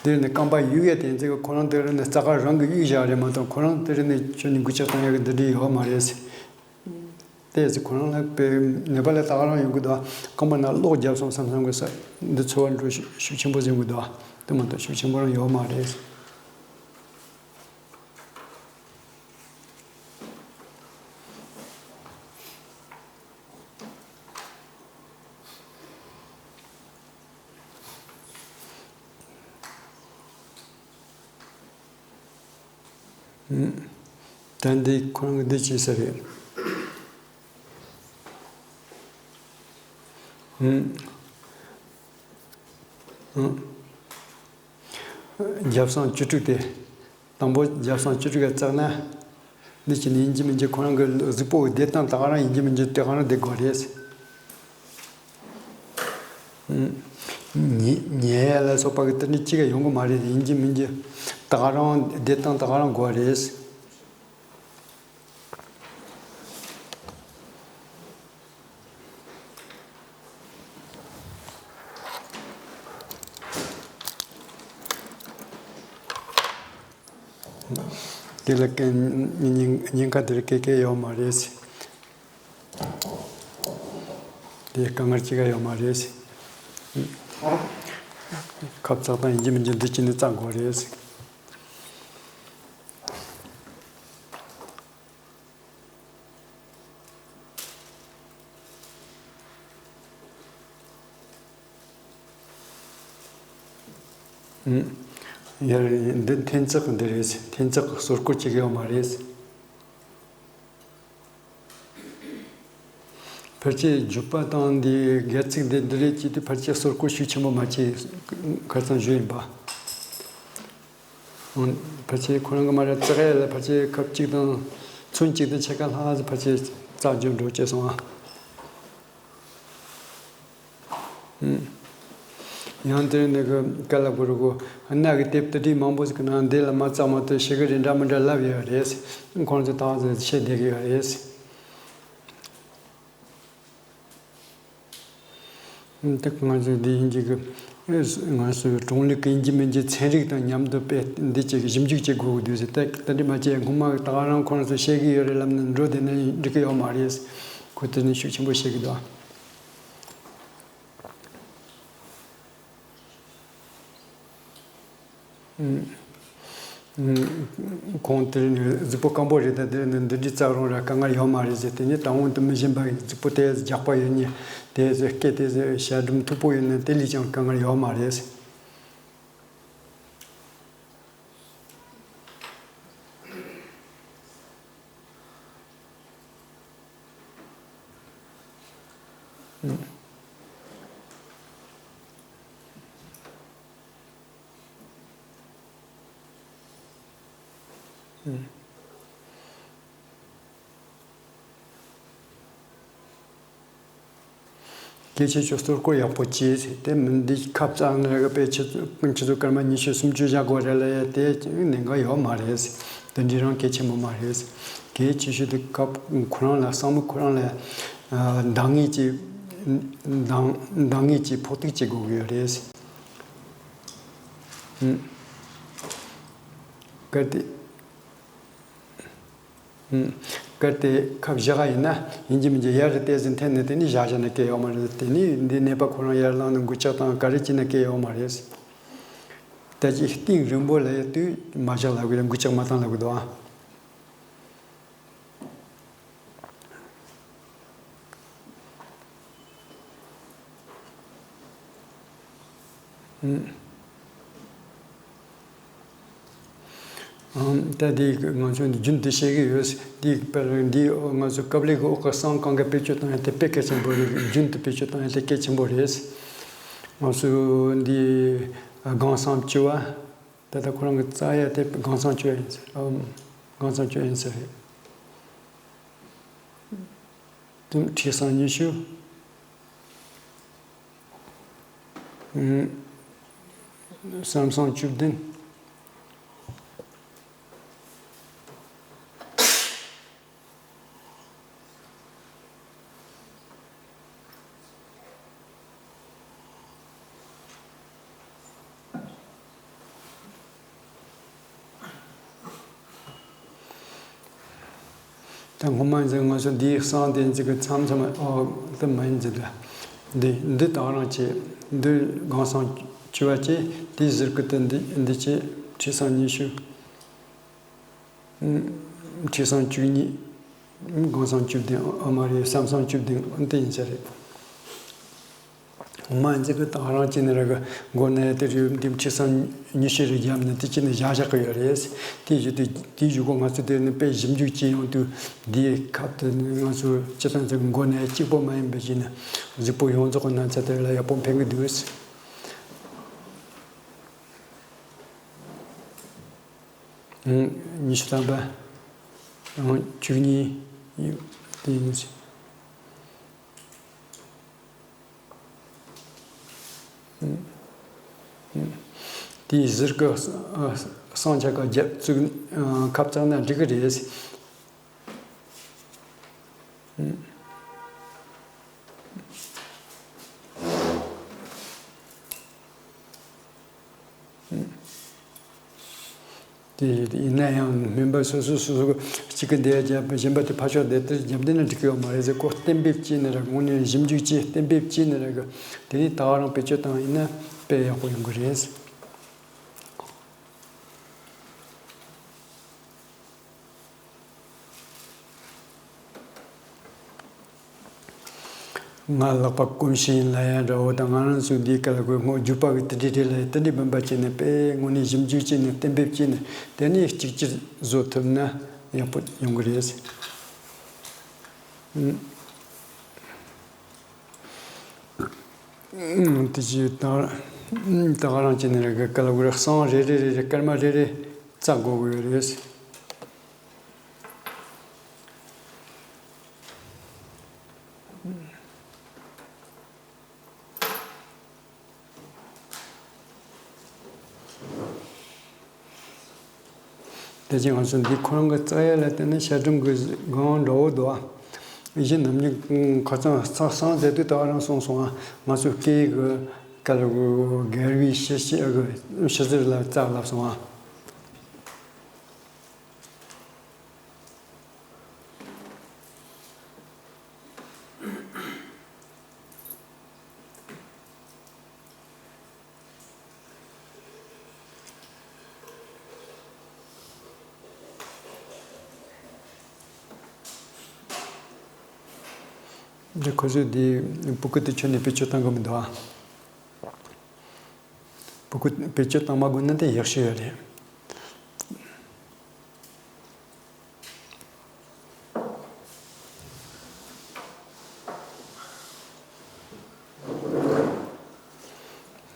དེ་ནི་རྐང་པ་གཡུག་ཡས་དེ་ཚོ་ཁོ་རང་དེ་རིང་ནི་རྩ་ཁ་རང་གིས་གཡུག་བཞག་རེད་མ་གཏོགས། ཁོ་རང་དེ་རིང་ནི་ཁྱོད་ནི་འགུལ་ལྕག་བཏང་ཡག་གི་འདི་འདྲ་ཡོད་མ་རེད། དེ་ཚོ་ཁོ་རང་ལ་དཔེ་ནད་པ་ལ་ད་ག་རང་ཡོང་གི་འདུག་རྐང་པ་ནང་གློག་བརྒྱབ་སོང་བསམ་བསམ་གི་ས་འདི་ཚོར་བ་འགྲོ་ཤུགས་ཤུགས་ཆེན་པོ་འཛིན་གི་འདུག་དེ་མ་གཏོགས་ཤུགས་ཆེན་པོ་རང་ཡོད་མ་རེད། ད་འདི་ཁོ་རང་གིས་འདི་བྱས་ས་རེད། རྒྱབ་སང་བཅུ་དྲུག་དེ། དང་པོ་རྒྱབ་སང་བཅུ་དྲུག་ག་བཙགས་ན། འདི་བྱས་ནས་ཡིན་གཅིག་མིན་གཅིག་ཁོ་རང་གི་གཟུགས་པོ་བདེ་སྟངས་ད་ག་རང་ཡིན་གཅིག་མིན་གཅིག་དེ་ག་རང་བདེ་དགོས་རེད། ཉེ་ཉེ་ཡ་ལ་སོགས་པ་གི་དེ་འདྲ་གཅིག་ག་ཡོང་གི་མ་རེད། ཡིན་གཅིག་མིན་གཅིག་ད་ག་རང་བདེ་སྟངས་ད་ག་རང་དགོས་རེད། དེ་ལ་ཀན་ཉེན་ཉེན་ཁ་དེར་སྐད་སྐད་ཡོད་མ་རེད། དེ་དཀའ་ངལ་ཅི་ག་ཡོད་མ་རེད། ཁབ་བཙགས་སྟངས་ཡིན་གཅིག་མིན་གཅིག་འདི་གཅིག་ནས་བཙགས་དགོས་རེད། ཡར་འདི་འཐེན་ཚེག་འདི་རེད། འཐེན་ཚེག་གི་སོ་སྐོར་གཅིག་ཡོད་མ་རེད། ཕལ་ཆེར་རྒྱུག་པ་དང་འདི་སྒལ་ཚིགས་འདི་འདི་རེད་ཅེས་དེ་ཕལ་ཆེར་སོ་སྐོར་ཤུགས་ཆེན་པོ་མ་བྱས་ཁ་སང་ཞུས་ཡིན་པ། ཕལ་ཆེར་ཁོ་རང་གི་མ་ར་བཙག་ཡ་ལ་ཕལ་ཆེར་ཁབ་གཅིག་དང་ཚོན་གཅིག་དང་ཕྱེད་ཀ་ལྷག་ཙམ་ཕལ་ཆེར་བཙག་རྒྱུ་འགྲོ་བྱས་སོང་ཨ། ཡང་དེ་ནས་གི་ག་ལ་བུ་རུ་གོ་སྣག་གི་དེབ་དེ་འདྲའི་མང་པོ་ཞིག་གི་ནང་འདི་ལ་མ་བཙགས་མ་གཏོགས་ཞེ་གི་རེ་འདྲ་མི་འདྲ་ལབ་ཡོད་རེད། ཁོང་ཚོ་ཏག་ཏག་བཤད་བསྡད་ཀྱི་ཡོད་རེད། དེ་ང་ཚོས་འདི་ཡིན་གྱི་གི་ང་ཚོའི་གྲོང་ལུགས་ཀྱི་ཡིན་གྱི་མིན་གྱི་ཚན་རིག་དང་མཉམ་དུ་དཔེ་འདི་བྱེད་ཀྱི་ཞིབ་འཇུག་བྱེད་དགོས་ཀྱི་འདུག་ཟེར། ད་ད་འདི་མ་བྱས་སྔོན་མ་ད་ག་རང་ཁོ་རང་ཚོས་བཤད་ཀྱི་ཡོད་རེད་ལབ་ནས་འགྲོ་བསྡད་ན་འགྲིག་གི་ཡོད་མ་རེད། ཁོ་དེ་ནི་ཤུགས་ཆེན་པོ་བཤད་ཀྱི་འདུག་ཁོང་དེར་ནི་གཟུགས་པོ་སྐམ་པོ་རེད། ད་དེར་ནི་འདི་འདྲའི་རྩ་རུང་ར་དཀའ་ངལ་ཡོད་མ་རེད་ཟེར། དེ་ནི་ད་འོང་དུ་མི་གཞན་པ་གཟུགས་པོ་དེ་རྒྱགས་པ་ཡོད་ནི་དེ་ཟེར་སྐད་དེ་ཟེར་ཞལ་འབྲུམ་མཐུག་པོ་ཡོད་ན་དེ་ལས་ཀྱང་དཀའ་ངལ་ཡོད་མ་རེད། སྐད་ཆ་ཆུ་གཏོར་སྐོར་ཡག་པོ་བྱས། དེ་མིན་འདི་ཁབ་གཙང་ནས་གི་དཔེ་ཆུ་ཆུ་ཚོད་སྐར་མ་ཉི་ཤུ་སུམ་ཅུ་བཞག་དགོས་རེད་ལ་ཡ་དེ་ནས་འགའ་ཡོད་མ་རེད། དེ་འདྲི་རང་གལ་ཆེན་པོ་མ་རེད། གལ་ཆེ་ཤོས་དེ་ཁབ་ཁོ་རང་ལ་བསམ་བློ་ཁོ་རང་ལ་འདང་ངེས་ཀྱི་འདང་འདང་ངེས་ཀྱི་ཕོག་ཐུག་བྱེད་དགོས་ཀྱི་ཡོད་རེད། གལ་ཏེ། ཨུམ། གལ་ཏེ་ཁབ་བཞག་ཡིན་ན་ཡིན་གཅིག་མིན་གཅིག་ཡར་རེ་ཏོག་ཙམ་འཐེན་ནས་དེ་ནས་བཞག་བཞག་ན་སྐད་ཡོད་མ་རེད། དེ་ནས་འདི་ནད་པ་ཁོ་རང་ཡར་ལངས་ནས་འགུལ་ལྕག་བཏང་ག་རེ་བྱས་ན་སྐད་ཡོད་མ་རེད། ད་ཅིག་གཏིང་རིང་པོ་ལ་ཡོད་དུས་མ་བཞག་ལབ་གི་རེད། འགུལ་ལྕག་མ་བཏང་ལབ་གི་འདུག་ཨ། ཨུམ། ཨམ། ད་འདི་ང་ཚོ་འདི་རྒྱུན་དུ་བཤད་ཀྱི་ཡོད། འདི་དཔེར་འདི་ང་ཚོ་ཀབ་ལེ་གི་འོག་གི་སྲང་གང་ག་བེད་སྤྱོད་བཏང་ཡ་དེ་དཔེ་གལ་ཆེན་པོ་རེད། རྒྱུན་དུ་བེད་སྤྱོད་བཏང་ཡ་དེ་གལ་ཆེན་པོ་རེད། ང་ཚོ་འདི་སྒང་སྲང་བཅུ་བ། ད་ལྟ་ཁོ་རང་གི་རྩ་ཡ་དེ་སྒང་སྲང་བཅུ་བ་ཡིན་ཟེར། ཨམ། སྒང་སྲང་བཅུ་བ་ཡིན་ཟེར་རེད། དུམ་ཁྲི་སྲང་ཉི་ཤུ། ཨུམ། ཟམ་སྲང་བཅུ་བདུན། ད་སྔོན་མ་ཡིན་ཚེ་ང་ཚོ་འདིའི་གསང་དེ་ཚིག་གི་མཚམས་མཚམས། ཨོ། དེ་མ་ཡིན་ཚེ་ད་འདི་འདི་དག་རང་བྱས། འདི་སྒང་སྲང་བཅུ་བ་བྱས། དེའི་ཟུར་གི་དེ་འདི་འདི་བྱས། ཁྲི་སྲང་ཉི་ཤུ། ཁྲི་སྲང་བཅུ་གཉིས། སྒང་སྲང་བཅུ་བདུན། ཨ་མ་རེད། ཟམ་སྲང་བཅུ་བདུན་དེ་ཡིན་ས་རེད། མ་འཛི་གི་ད་རང་ཅི་ནས་ར་གི་མགོ་ནས་དེ་རིགས་འདི་ཁྲི་སྲང་ཉི་ཤུ་རེ་བརྒྱབ་ནས་དེ་ཅི་ནས་བཞག་བཞག་གི་ཡོད་རེད། དེ་བཞི་དེ་དེ་བཞི་གོ་ང་ཚོ་དེ་ནི་དཔེ་ཞིབ་འཇུག་བྱེད་ཡོང་དུས་འདིའི་ཁབ་དེ་ནི་ང་ཚོ་སྤྱི་བཏང་ཚོ་མགོ་ནས་གཅིག་པོ་མ་ཡིན་པའི་ཅི་ནས་གཟུགས་པོ་ཡོངས་རྫོགས་ཀྱི་ན་ཚ་དེ་ལ་ཡག་པོ་ཕན་གི་འདུག་ཉི་ཤུ་ཐམ་པ། བཅུ་གཉིས། དེ་ཡིན། དེའི་ཟུར་གི་སྲང་ཆ་ག་རྒྱབ་བཙུགས་ཁབ་བཙུགས་ན་འགྲིག་གི་རེད། དེ་ཡིན་ན་ཡང་སྨན་པ་སོ་སོ་སོ་སོ་གཅིག་གི་འདི་རྒྱབ་པ་གཞན་པ་དེ་ཕར་ཕྱོགས་དེ་ལྟར་རྒྱབ་བསྡད་ན་འགྲིག་གི་ཡོད་མ་རེད་ཟེར། ཁོ་གཏན་འབེབས་བྱས་ནས་ར་དངོས་གནས་གཞི་འཇུག་བྱས་གཏན་འབེབས་བྱས་ནས་ར་གི་དེ་ནས་ད་ག་རང་བེད་སྤྱོད་བཏང་ཡིན་ན་དཔེ་ཡག་པོ་ཡོང་གི་རེད། ང་ལག་པ་སྐོམ་ཞིང་ལ་ཡ་འདྲ་བོ་དང་ང་རང་ཚོའི་འདིའི་སྐད་ལ་གོས་སྔོ་རྒྱུག་པ་གི་དེ་འདྲའི་གྲས་ལ་ཡ་དེ་འདྲའི་བུམ་པ་བྱས་ནས་དཔེ་དངོས་གནས་ཞིབ་འཇུག་བྱས་ནས་གཏན་འབེབས་བྱས་ནས་དེ་ནས་གཅིག་གྱུར་བཟོ་ཐུབ་ན་ཡག་པོ་ཡོང་གི་རེད། དེ་ཅི་ད་ད་ག་རང་བྱས་ནས་རེད། སྐད་ལ་གོས་སྲང་རེ་རེ་རེ་རེ་སྐར་མ་རེ་རེ་བཙག་དགོས་ཀྱི་ཡོད་རེད། དེ་རྗེས་ང་ཚོ་འདི་ཁོ་རང་གི་རྩ་ཡ་ལ་བལྟས་ན་ཤ་སྒྲུམ་གྱི་སྒང་འདྲ་བོ་འདུག་ཨ། གཞི་ནམ་རྒྱུན་ཁ་སང་ཚ་སང་མཛད་དུས་ད་ག་རང་སོང་སོང་ཨ། ང་ཚོ་སྐད་ཀྱི་སྐད་ལ་སྒལ་པའི་ཤི་ཤི་ཤི་ཟེར་ལ་བཙག་ལབ་སོང་ཨ། འདི་ཁོ་ཚོས་འདི་སྤུ་གུ་དེ་ཁྱོན་ནས་བེད་སྤྱོད་གཏང་གི་མི་འདུག་ཨ། སྤུ་གུ་བེད་སྤྱོད་གཏང་མ་དགོས་ན་དེ་ཡག་ཤོས་ཡོད་རེད།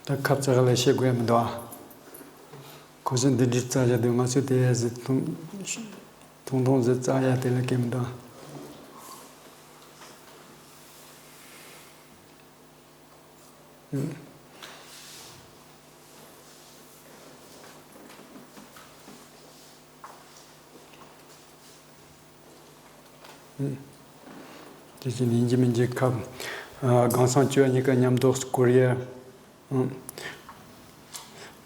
ད་ཁབ་བཙག་ལ་བཤད་དགོས་ཡ་མི་འདུག་ཨ། ཁོ་ཚོས་འདི་འདྲའི་བཙག་བྱ་དུས་ང་ཚོས་དེ་ཟིག་ཐུང་ཐུང་ཐུང་ཟིག་བཙག་ཡ་དེ་ལ་སྐད་མི་འདུག་ཨ། དེ་བཞིན་ཡིན་གཅིག་མིན་གཅིག་ཁབ། ཨ། སྒང་སྲང་བཅུ་བ་གཉིས་ཀ་མཉམ་དུ་སྐོར་ཡ། ཨ།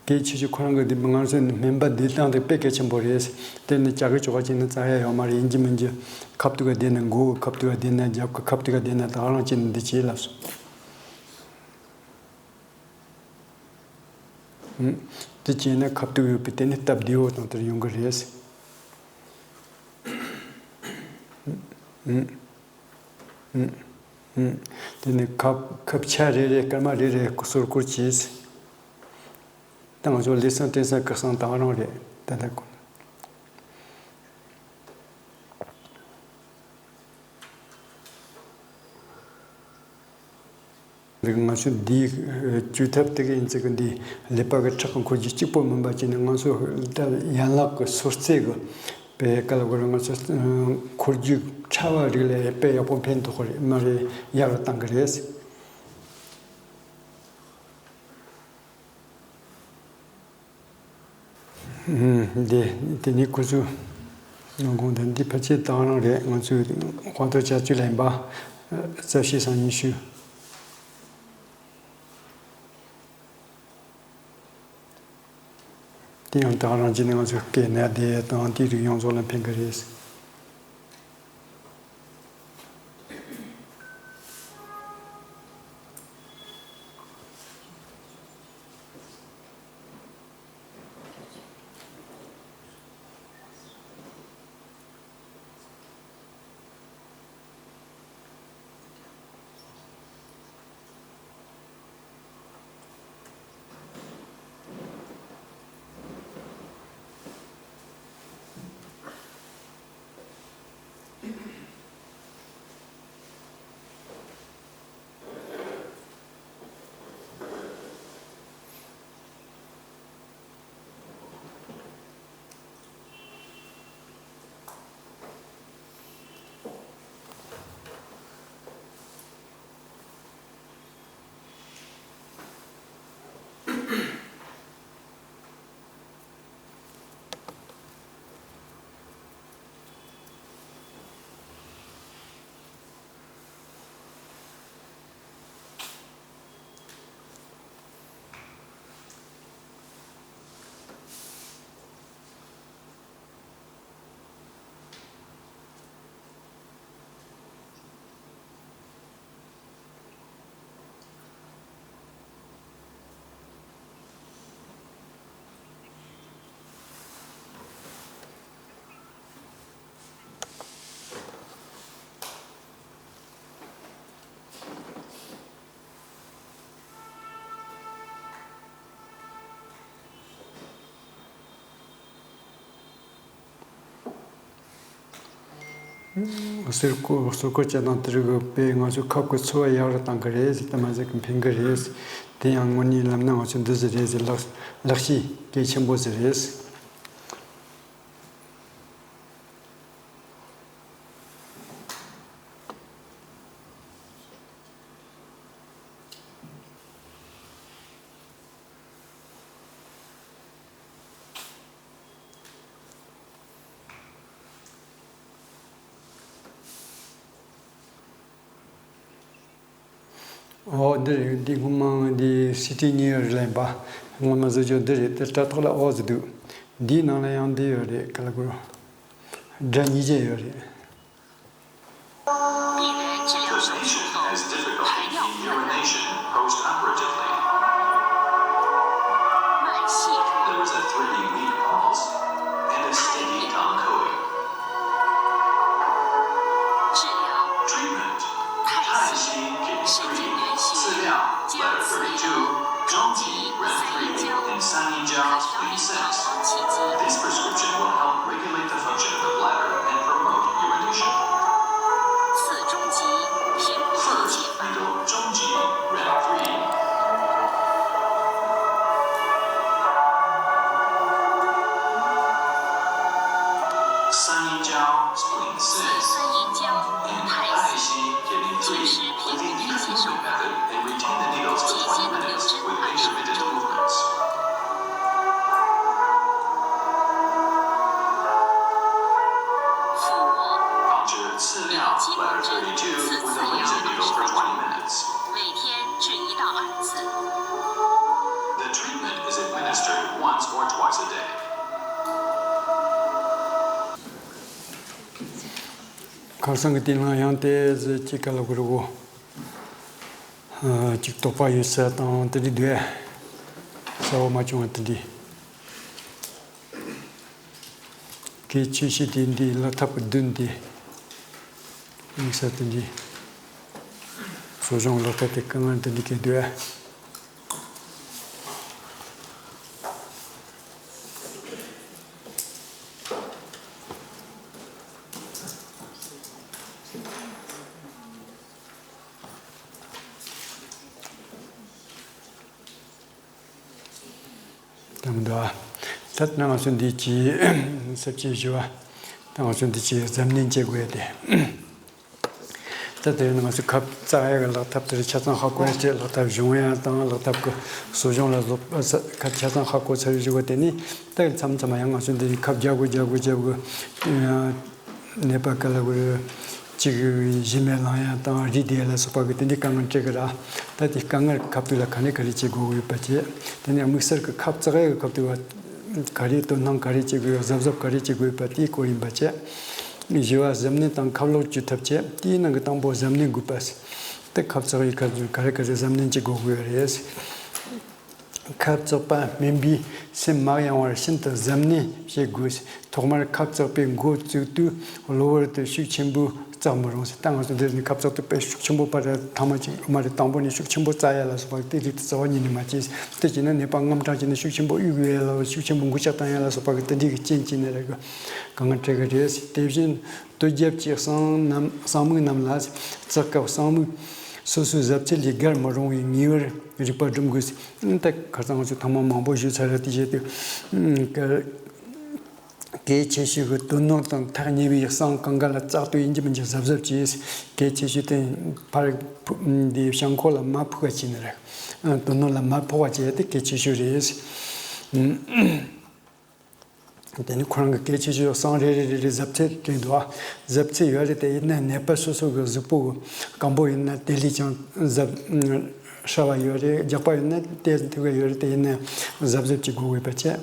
གལ་ཆེ་ཤོས་ཁོ་རང་གི་འདི་ང་ཚོའི་སྨན་པ་བསྡད་སྟངས་དེ་དཔེ་གལ་ཆེན་པོ་རེད། དེ་ནི་ཅག་གི་ཅོག་ག་བྱས་ན་རྩ་ཡ་ཡོད་མ་རེད། ཡིན་གཅིག་མིན་གཅིག་ཁ་ཐུག་ག་བསྡད་ན། མགོ་གི་ཁ་ཐུག་ག་བསྡད་ན། རྒྱབ་གི་ཁ་ཐུག་ག་བསྡད་ན། ད་ག་རང་བྱས་ན་འདི་བྱེད་ལབ་སོང་། ཨུམ། དེ་བྱས་ན་ཁ་ཐུག་ཡོད་པའི་དེ་ནི་སྟབས་བདེ་བོ་དང་དེར་ཡོང་གི་རེད། ཨུམ། ཨུམ། ཨུམ། དེ་ནི་ཁབ་ཁབ་ཆ་རེ་རེ་སྐར་མ་རེ་རེ་སོར་སྐོར་གྱིས། ད་ང་ཚོ་ལས་སང་དྲན་སང་སྐར་སང་དང་རང་རེད། ད་ལྟ་ཁོ། འདི་ང་ཚོ་འདིའི་བཅོས་ཐབས་དེ་ག་ཡིན་ཙི་གི་འདི་ཀླད་པ་གི་ཁྲག་གི་འཁོར་རྒྱུག་གཅིག་པོ་མིན་པ་བྱས་ནས། ང་ཚོ་ད་ཡན་ལག་གི་སོ་རྩེ་གི་པའི་སྐབས་ལ་གོ་ར། ང་ཚོ་འཁོར་རྒྱུག་ཕྲ་བ་རིགས་ལ་དཔེ་ཡག་པོ་ཕན་ཐོགས་རེད། མ་རེད། ཡག་རུ་བཏང་གི་རེད། འདི་དེ་ནི་ཁོ་ཚོའི་ནང་ཁོངས་དང་འདི་ཕལ་ཆེར་དང་རང་རེད། ང་ཚོའི་དཔང་རྟགས་བྱ་སྤྱོད་ལ་ཡིན་པ། རྩ་བཤད་སང་ཉི་ཤུ། དེ་ཡང་དང་རང་བྱས་ནས་ང་ཚོའི་སྐེ་ནས་བསྡད་དང་དེའི་རིགས་ཡོངས་རྫོགས་ལ་ཕན་གི་རེད། ཟུར་བཀོལ་ཟུར་བཀོལ་བྱེད་སྟངས་དེ་རིགས་དཔེ་ང་ཚོའི་ཁབ་ཀྱི་ཚོར་བ་ཡག་རུ་གཏོང་གི་རེད་ཟེར། དེ་མ་ཟད་ཀྱི་ཕན་གི་རེད། དེ་ཡང་དངོས་གནས་ལབ་ན་ང་ཚོ་འདི་ཟིག་རེད་ཟེར། ལག་ལག་ཤེས་གལ་ཆེན་པོ་ཟིག་རེད། ཨོ་འདི་རེད། འདི་སྔོན་མ་འདི་སི་ཊི་གཉིས་ཡོད་རེད་ལབ་པ། སྔོན་མ་བཟོ་རྒྱུ་འདི་རེད། དེ་དྲ་ཐོག་ལ་ཨོ་ཟེར་འདུག། འདིའི་ནང་ལ་ཡང་འདི་ཡོད་རེད། ག་ལ་གོ། སྒྲ་གཉིས་ཅན་ཡོད་རེད། 病人治疗手术后，排尿困难。 Postoperatively. 脉细如 There was a three-week pause and a steady ongoing. 治疗 Treatment. 泰西 Kidney 神经 three. 元血 Celiac. 将 Letter thirty-two. 中极 Ran three. 三阴交 And 三阴交 Spleen six. 气机。 This prescription will help regulate the function of the bladder and promote urination. 刺中极，平补气 First, needle 中极 Ran three. 三阴交 Spleen six. 三阴交 And 泰西 Kidney three. 平时 平平 With the incumbent method, and retain the needles for twenty minutes with intermittent movements. ཁམས་སངས་ཀྱི་དེ་ནང་ཡང་དེ་ཟེར་ཅིག་ག་ལ་གུ་རུ་གོ། ཅིག་དོགས་པ་ཡོད་ས་དང་དེ་འདྲ་འདུག་གསལ་བོ་མ་བྱུང་བ་དེ་འདྲ། གལ་ཆེ་ཤོས་དེ་འདི་ལག་ཐབས་ཀྱི་བདུན་དེ། དམིགས་བསལ་དེ་འདི། གསོ་སྦྱོང་ལག་ཐབས་དེ་དཀའ་ངལ་དེ་འདི་གས་འདུག་དང་འདུག་ད་ང་ཚོ་འདི་ཅི་ས་བཅད་བཞི་བ། ད་ང་ཚོ་འདི་ཅི་གཟབ་ནན་བྱེད་དགོས་ཏེ། ད་དེ་ནི་ང་ཚོ་ཁབ་བཙག་ཡག་གི་ལག་ཐབས་དེར་ཆ་ཚང་ཧ་གོ་ཡ་བྱས། ལག་ཐབས་གཞུང་ཡ་དང་ལག་ཐབས་ཀྱི་གསོ་སྦྱོང་ལ་བཟོ་ཁ་ཆ་ཚང་ཧ་གོ་ཚར་བཞི་བ་དེ་ནི་ད་མཚམས་མཚམས་ཡང་ང་ཚོ་འདི་ཁབ་རྒྱག་དགོས་རྒྱག་དགོས་རྒྱག་དགོས། ནད་པ་ག་ལ་གུ་རུ་གཅིག་གཞི་མེད་ལངས་ཡ་དང་རིགས་དེ་ལ་སོགས་པ་གི་དེ་འདྲའི་དཀའ་ངལ་འཕྲད་གི་ར། ད་དེ་དཀའ་ངལ་ཁབ་དུས་ལ་ག་ནས་ག་རེ་བྱེད་དགོས་ཡོད་པ་བྱས། དེ་ནས་དམིགས་བསལ་གི་ཁབ་བཙག་ཡ་གི་ཁབ་དུས་བ་ག་རེ་དོ་སྣང་ག་རེ་བྱེད་དགོས་ཡོད། གཟབ་གཟབ་ག་རེ་བྱེད་དགོས་ཡོད་པ་དེའི་སྐོར་ཡིན་པ་བྱས། བཞི་བ་གཟབ་ནན་དང་ཁབ་ལོག་བཅོས་ཐབས་བྱས། དེའི་ནང་གི་དང་པོ་གཟབ་ནན་དགོས་པ། ད་ཁབ་བཙག་ཡའི་ཁབ་དུས་ག་རེ་ག་རེ་གཟབ་ནན་བྱེད་དགོས་ཀྱི་ཡོད་རེད། ཁབ་བཙག་པ་སྨན་པས་སེམས་མ་གཡེང་བར་ཤིན་ཏུ་གཟབ་ནན་བྱེད་དགོས། ཐོག་མར་ཁབ་བཙག་པའི་འགོ་བཙུགས་དུས་གློ་བུར་དུ་ཤུགས་ཆེན་པོས་བཙག་མི་རུང་ཟེར། ད་ང་ཚོ་འདིར་ནི་ཁབ་བཙག་དུས་དཔེ་ཤུགས་ཆེན་པོ་པར་ཐ་མ་ཅིག་མ་རེད། དང་པོ་ནས་ཤུགས་ཆེན་པོ་བཙག་ཡ་ལ་སོགས་པ་དེ་རིགས་དེ་རྩ་བ་ཉིད་ནས་མ་བྱེད། དེ་བྱས་ན་ནད་པ་དངངས་སྐྲག་བྱས་ནས་ཤུགས་ཆེན་པོ་གཡུག་ཡ་ལ་ཤུགས་ཆེན་པོ་འགུལ་ལྕག་བཏང་ཡ་ལ་སོགས་པ་གི་དེ་འདྲའི་གི་རྐྱེན་གྱིས་ནི་རེད་གི། གང་ག་འཕྲད་གི་རེད། དེ་བཞིན་དོལ་རྒྱལ་གྱི་གསང་རྣམས་གསང་མིག་རྣམས་ལ་བཙག་སྐབས་གསང་མིག་སོ་སོའི་གཟབ་ཚད་ལས་བརྒལ་མི་རུང་བའི་ངེས་པར་རིག་པ་སྒྲིམ་དགོས། ད་ཁ་སང་ང་ཚོས་ཐེངས་མ་མང་པོ་ཞུས་ཚར་རེད། དེ་བྱས་ཏེ་གལ་ཆེ་ཤོས་ཀྱི་དོན་སྣོད་དང་ཐག་ཉེ་བའི་གསང་གང་ག་ལ་བཙག་དུས་ཡིན་གཅིག་མིན་གཅིག་གཟབ་གཟབ་བྱས། གལ་ཆེ་ཤོས་དེ་ཕར་འདི་བཤང་ཁོག་ལ་མ་ཕོག་པ་བྱས་ནི་རེད། དོན་སྣོད་ལ་མ་ཕོག་པ་བྱས་ཏེ་གལ་ཆེ་ཤོས་རེད། དེ་ནི་ཁོ་རང་གི་སྐད་ཆ་ཞུ་གསང་རེ་རེ་རེ་རེ་གཟབ་ཚད་སྤྲད་འདུག་ཨ། གཟབ་ཚད་ཡོད་རེད་དེ་ཡིན་ན་ནད་པ་སོ་སོ་གི་གཟུགས་པོ་གི་སྐམ་པོ་ཡིན་ན་དེ་ལས་ཀྱང་གཟབ་ཧྲ་བ་ཡོད་རེད། རྒྱགས་པ་ཡིན་ན་དེ་ཐུག་ག་ཡོད་རེད། དེ་ཡིན་ན་གཟབ་གཟབ་ཅིག་དགོས་དགོས་པ་བྱས།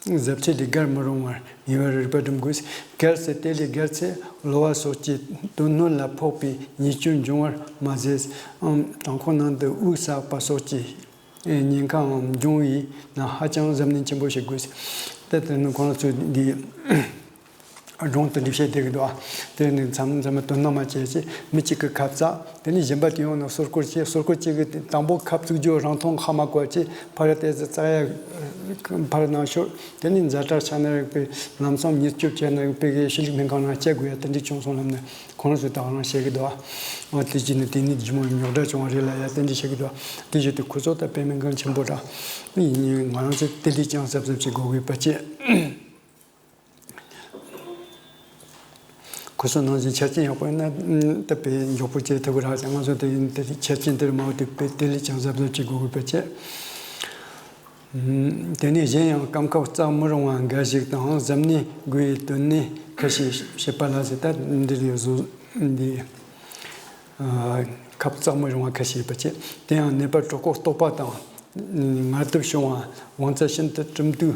གཟབ་ཚད་ལས་བརྒལ་མི་རུང་བར་ངེས་པར་རིག་པ་སྒྲིམ་དགོས། གལ་སྲིད་དེ་ལས་བརྒལ་ཚེ་གློ་བ་སོགས་ཀྱི་དོན་སྣོད་ལ་ཕོག་པའི་ཉེས་སྐྱོན་འབྱུང་བར་མ་ཟད། ཨམ་དང་ཁོག་ནང་དུ་དབུགས་བསགས་པ་སོགས་ཀྱི་ཉེན་ཁའང་འབྱུང་བས་ན་ཧ་ཅང་གཟབ་ནན་ཆེན་པོ་བྱེད་དགོས། ད་དེ་ནི་ཁོང་ཚོས་འདི་སྒྲུང་དེ་འདྲ་བཤད་བསྡད་ཀྱི་འདུག་ཨ། དེ་ནི་མཚམས་མཚམས་དོ་སྣང་མ་བྱས་ཚེ་མི་གཅིག་གིས་ཁབ་བཙགས། དེ་ནི་གཞན་པ་དེ་ཡོང་ནས་སོར་སྐོར་བྱས། སོར་སྐོར་གཅིག་གིས་དང་པོ་ཁབ་བཙུགས་རྒྱུ་རང་མཐོང་ཧ་མ་གོ་བྱས་ཕར་དེ་ཚོ་བཙག་ཡ་ཕར་ནང་ཤོར། དེ་ནི་ཛ་དྲག་ཆགས་ན་རིགས་པའི་ལམ་སང་མྱུར་སྐྱོབ་བྱས་ན་རིགས་པའི་གི་གཞིས་ལུས་སྨན་ཁང་ནང་བསྐྱལ་དགོས་ཡ་དེ་འདྲ་བྱུང་སོང་ལབ་ནས། ཁོང་ཚོས་ད་ག་རང་བཤད་ཀྱི་འདུག་ཨ། འོ་དེ་བྱས་ནས་དེ་ནི་ཇི་མོ་རྙོག་དྲ་བྱུང་བ་རེད་ལབ་ཡ་དེ་འདྲ་བཤད་ཀྱི་འདུག་ཨ། དེ་བཞིན་དུ་ཁོ་ཚོ་ད་དཔེ་མི་སྒང་ཆེན་པོ་འདྲ། ཡིན་ང་རང་ཚོས་དེ་ལས་ཀྱང་གཟབ་གཟབ་བྱེད་དགོས་དགོས་པ་བཅས། ཁོ་ཚོ་ནང་བཞིན་ཆ་རྐྱེན་ཡག་པོ་ཡིན་ན་ད་དཔེ་མགྱོགས་པོ་བྱེད་ཐུབ་ཀྱི་རེད། ང་ཚོ་དེ་ཡིན་དེ་ཆ་རྐྱེན་དེར་མ་འོངས་དེ་དཔེ་དེ་ལས་ཀྱང་གཟབ་གཟབ་བྱེད་དགོས་དགོས་པ་བཅས། དེ་ནས་གཞན་ཡང་སྐམ་ཁབ་བཙག་མི་རུང་བ་འགའ་ཞིག་དང་གཟབ་ནན་དགོས་པའི་དོན་གནད་ཁ་ཤས་བཤད་པ་ལ་ཟེར། ད་འདི་ལས་བཟོ་འདི་ཁབ་བཙག་མི་རུང་བ་ཁ་ཤས་ཡོད་པ་བཅས། དེ་ཡང་ནད་པར་གྲོད་ཁོག་ལྟོགས་པ་དང་ངལ་དུབ་བྱུང་བ། དབང་རྩ་ཤིན་ཏུ་གྲུམ་དུས་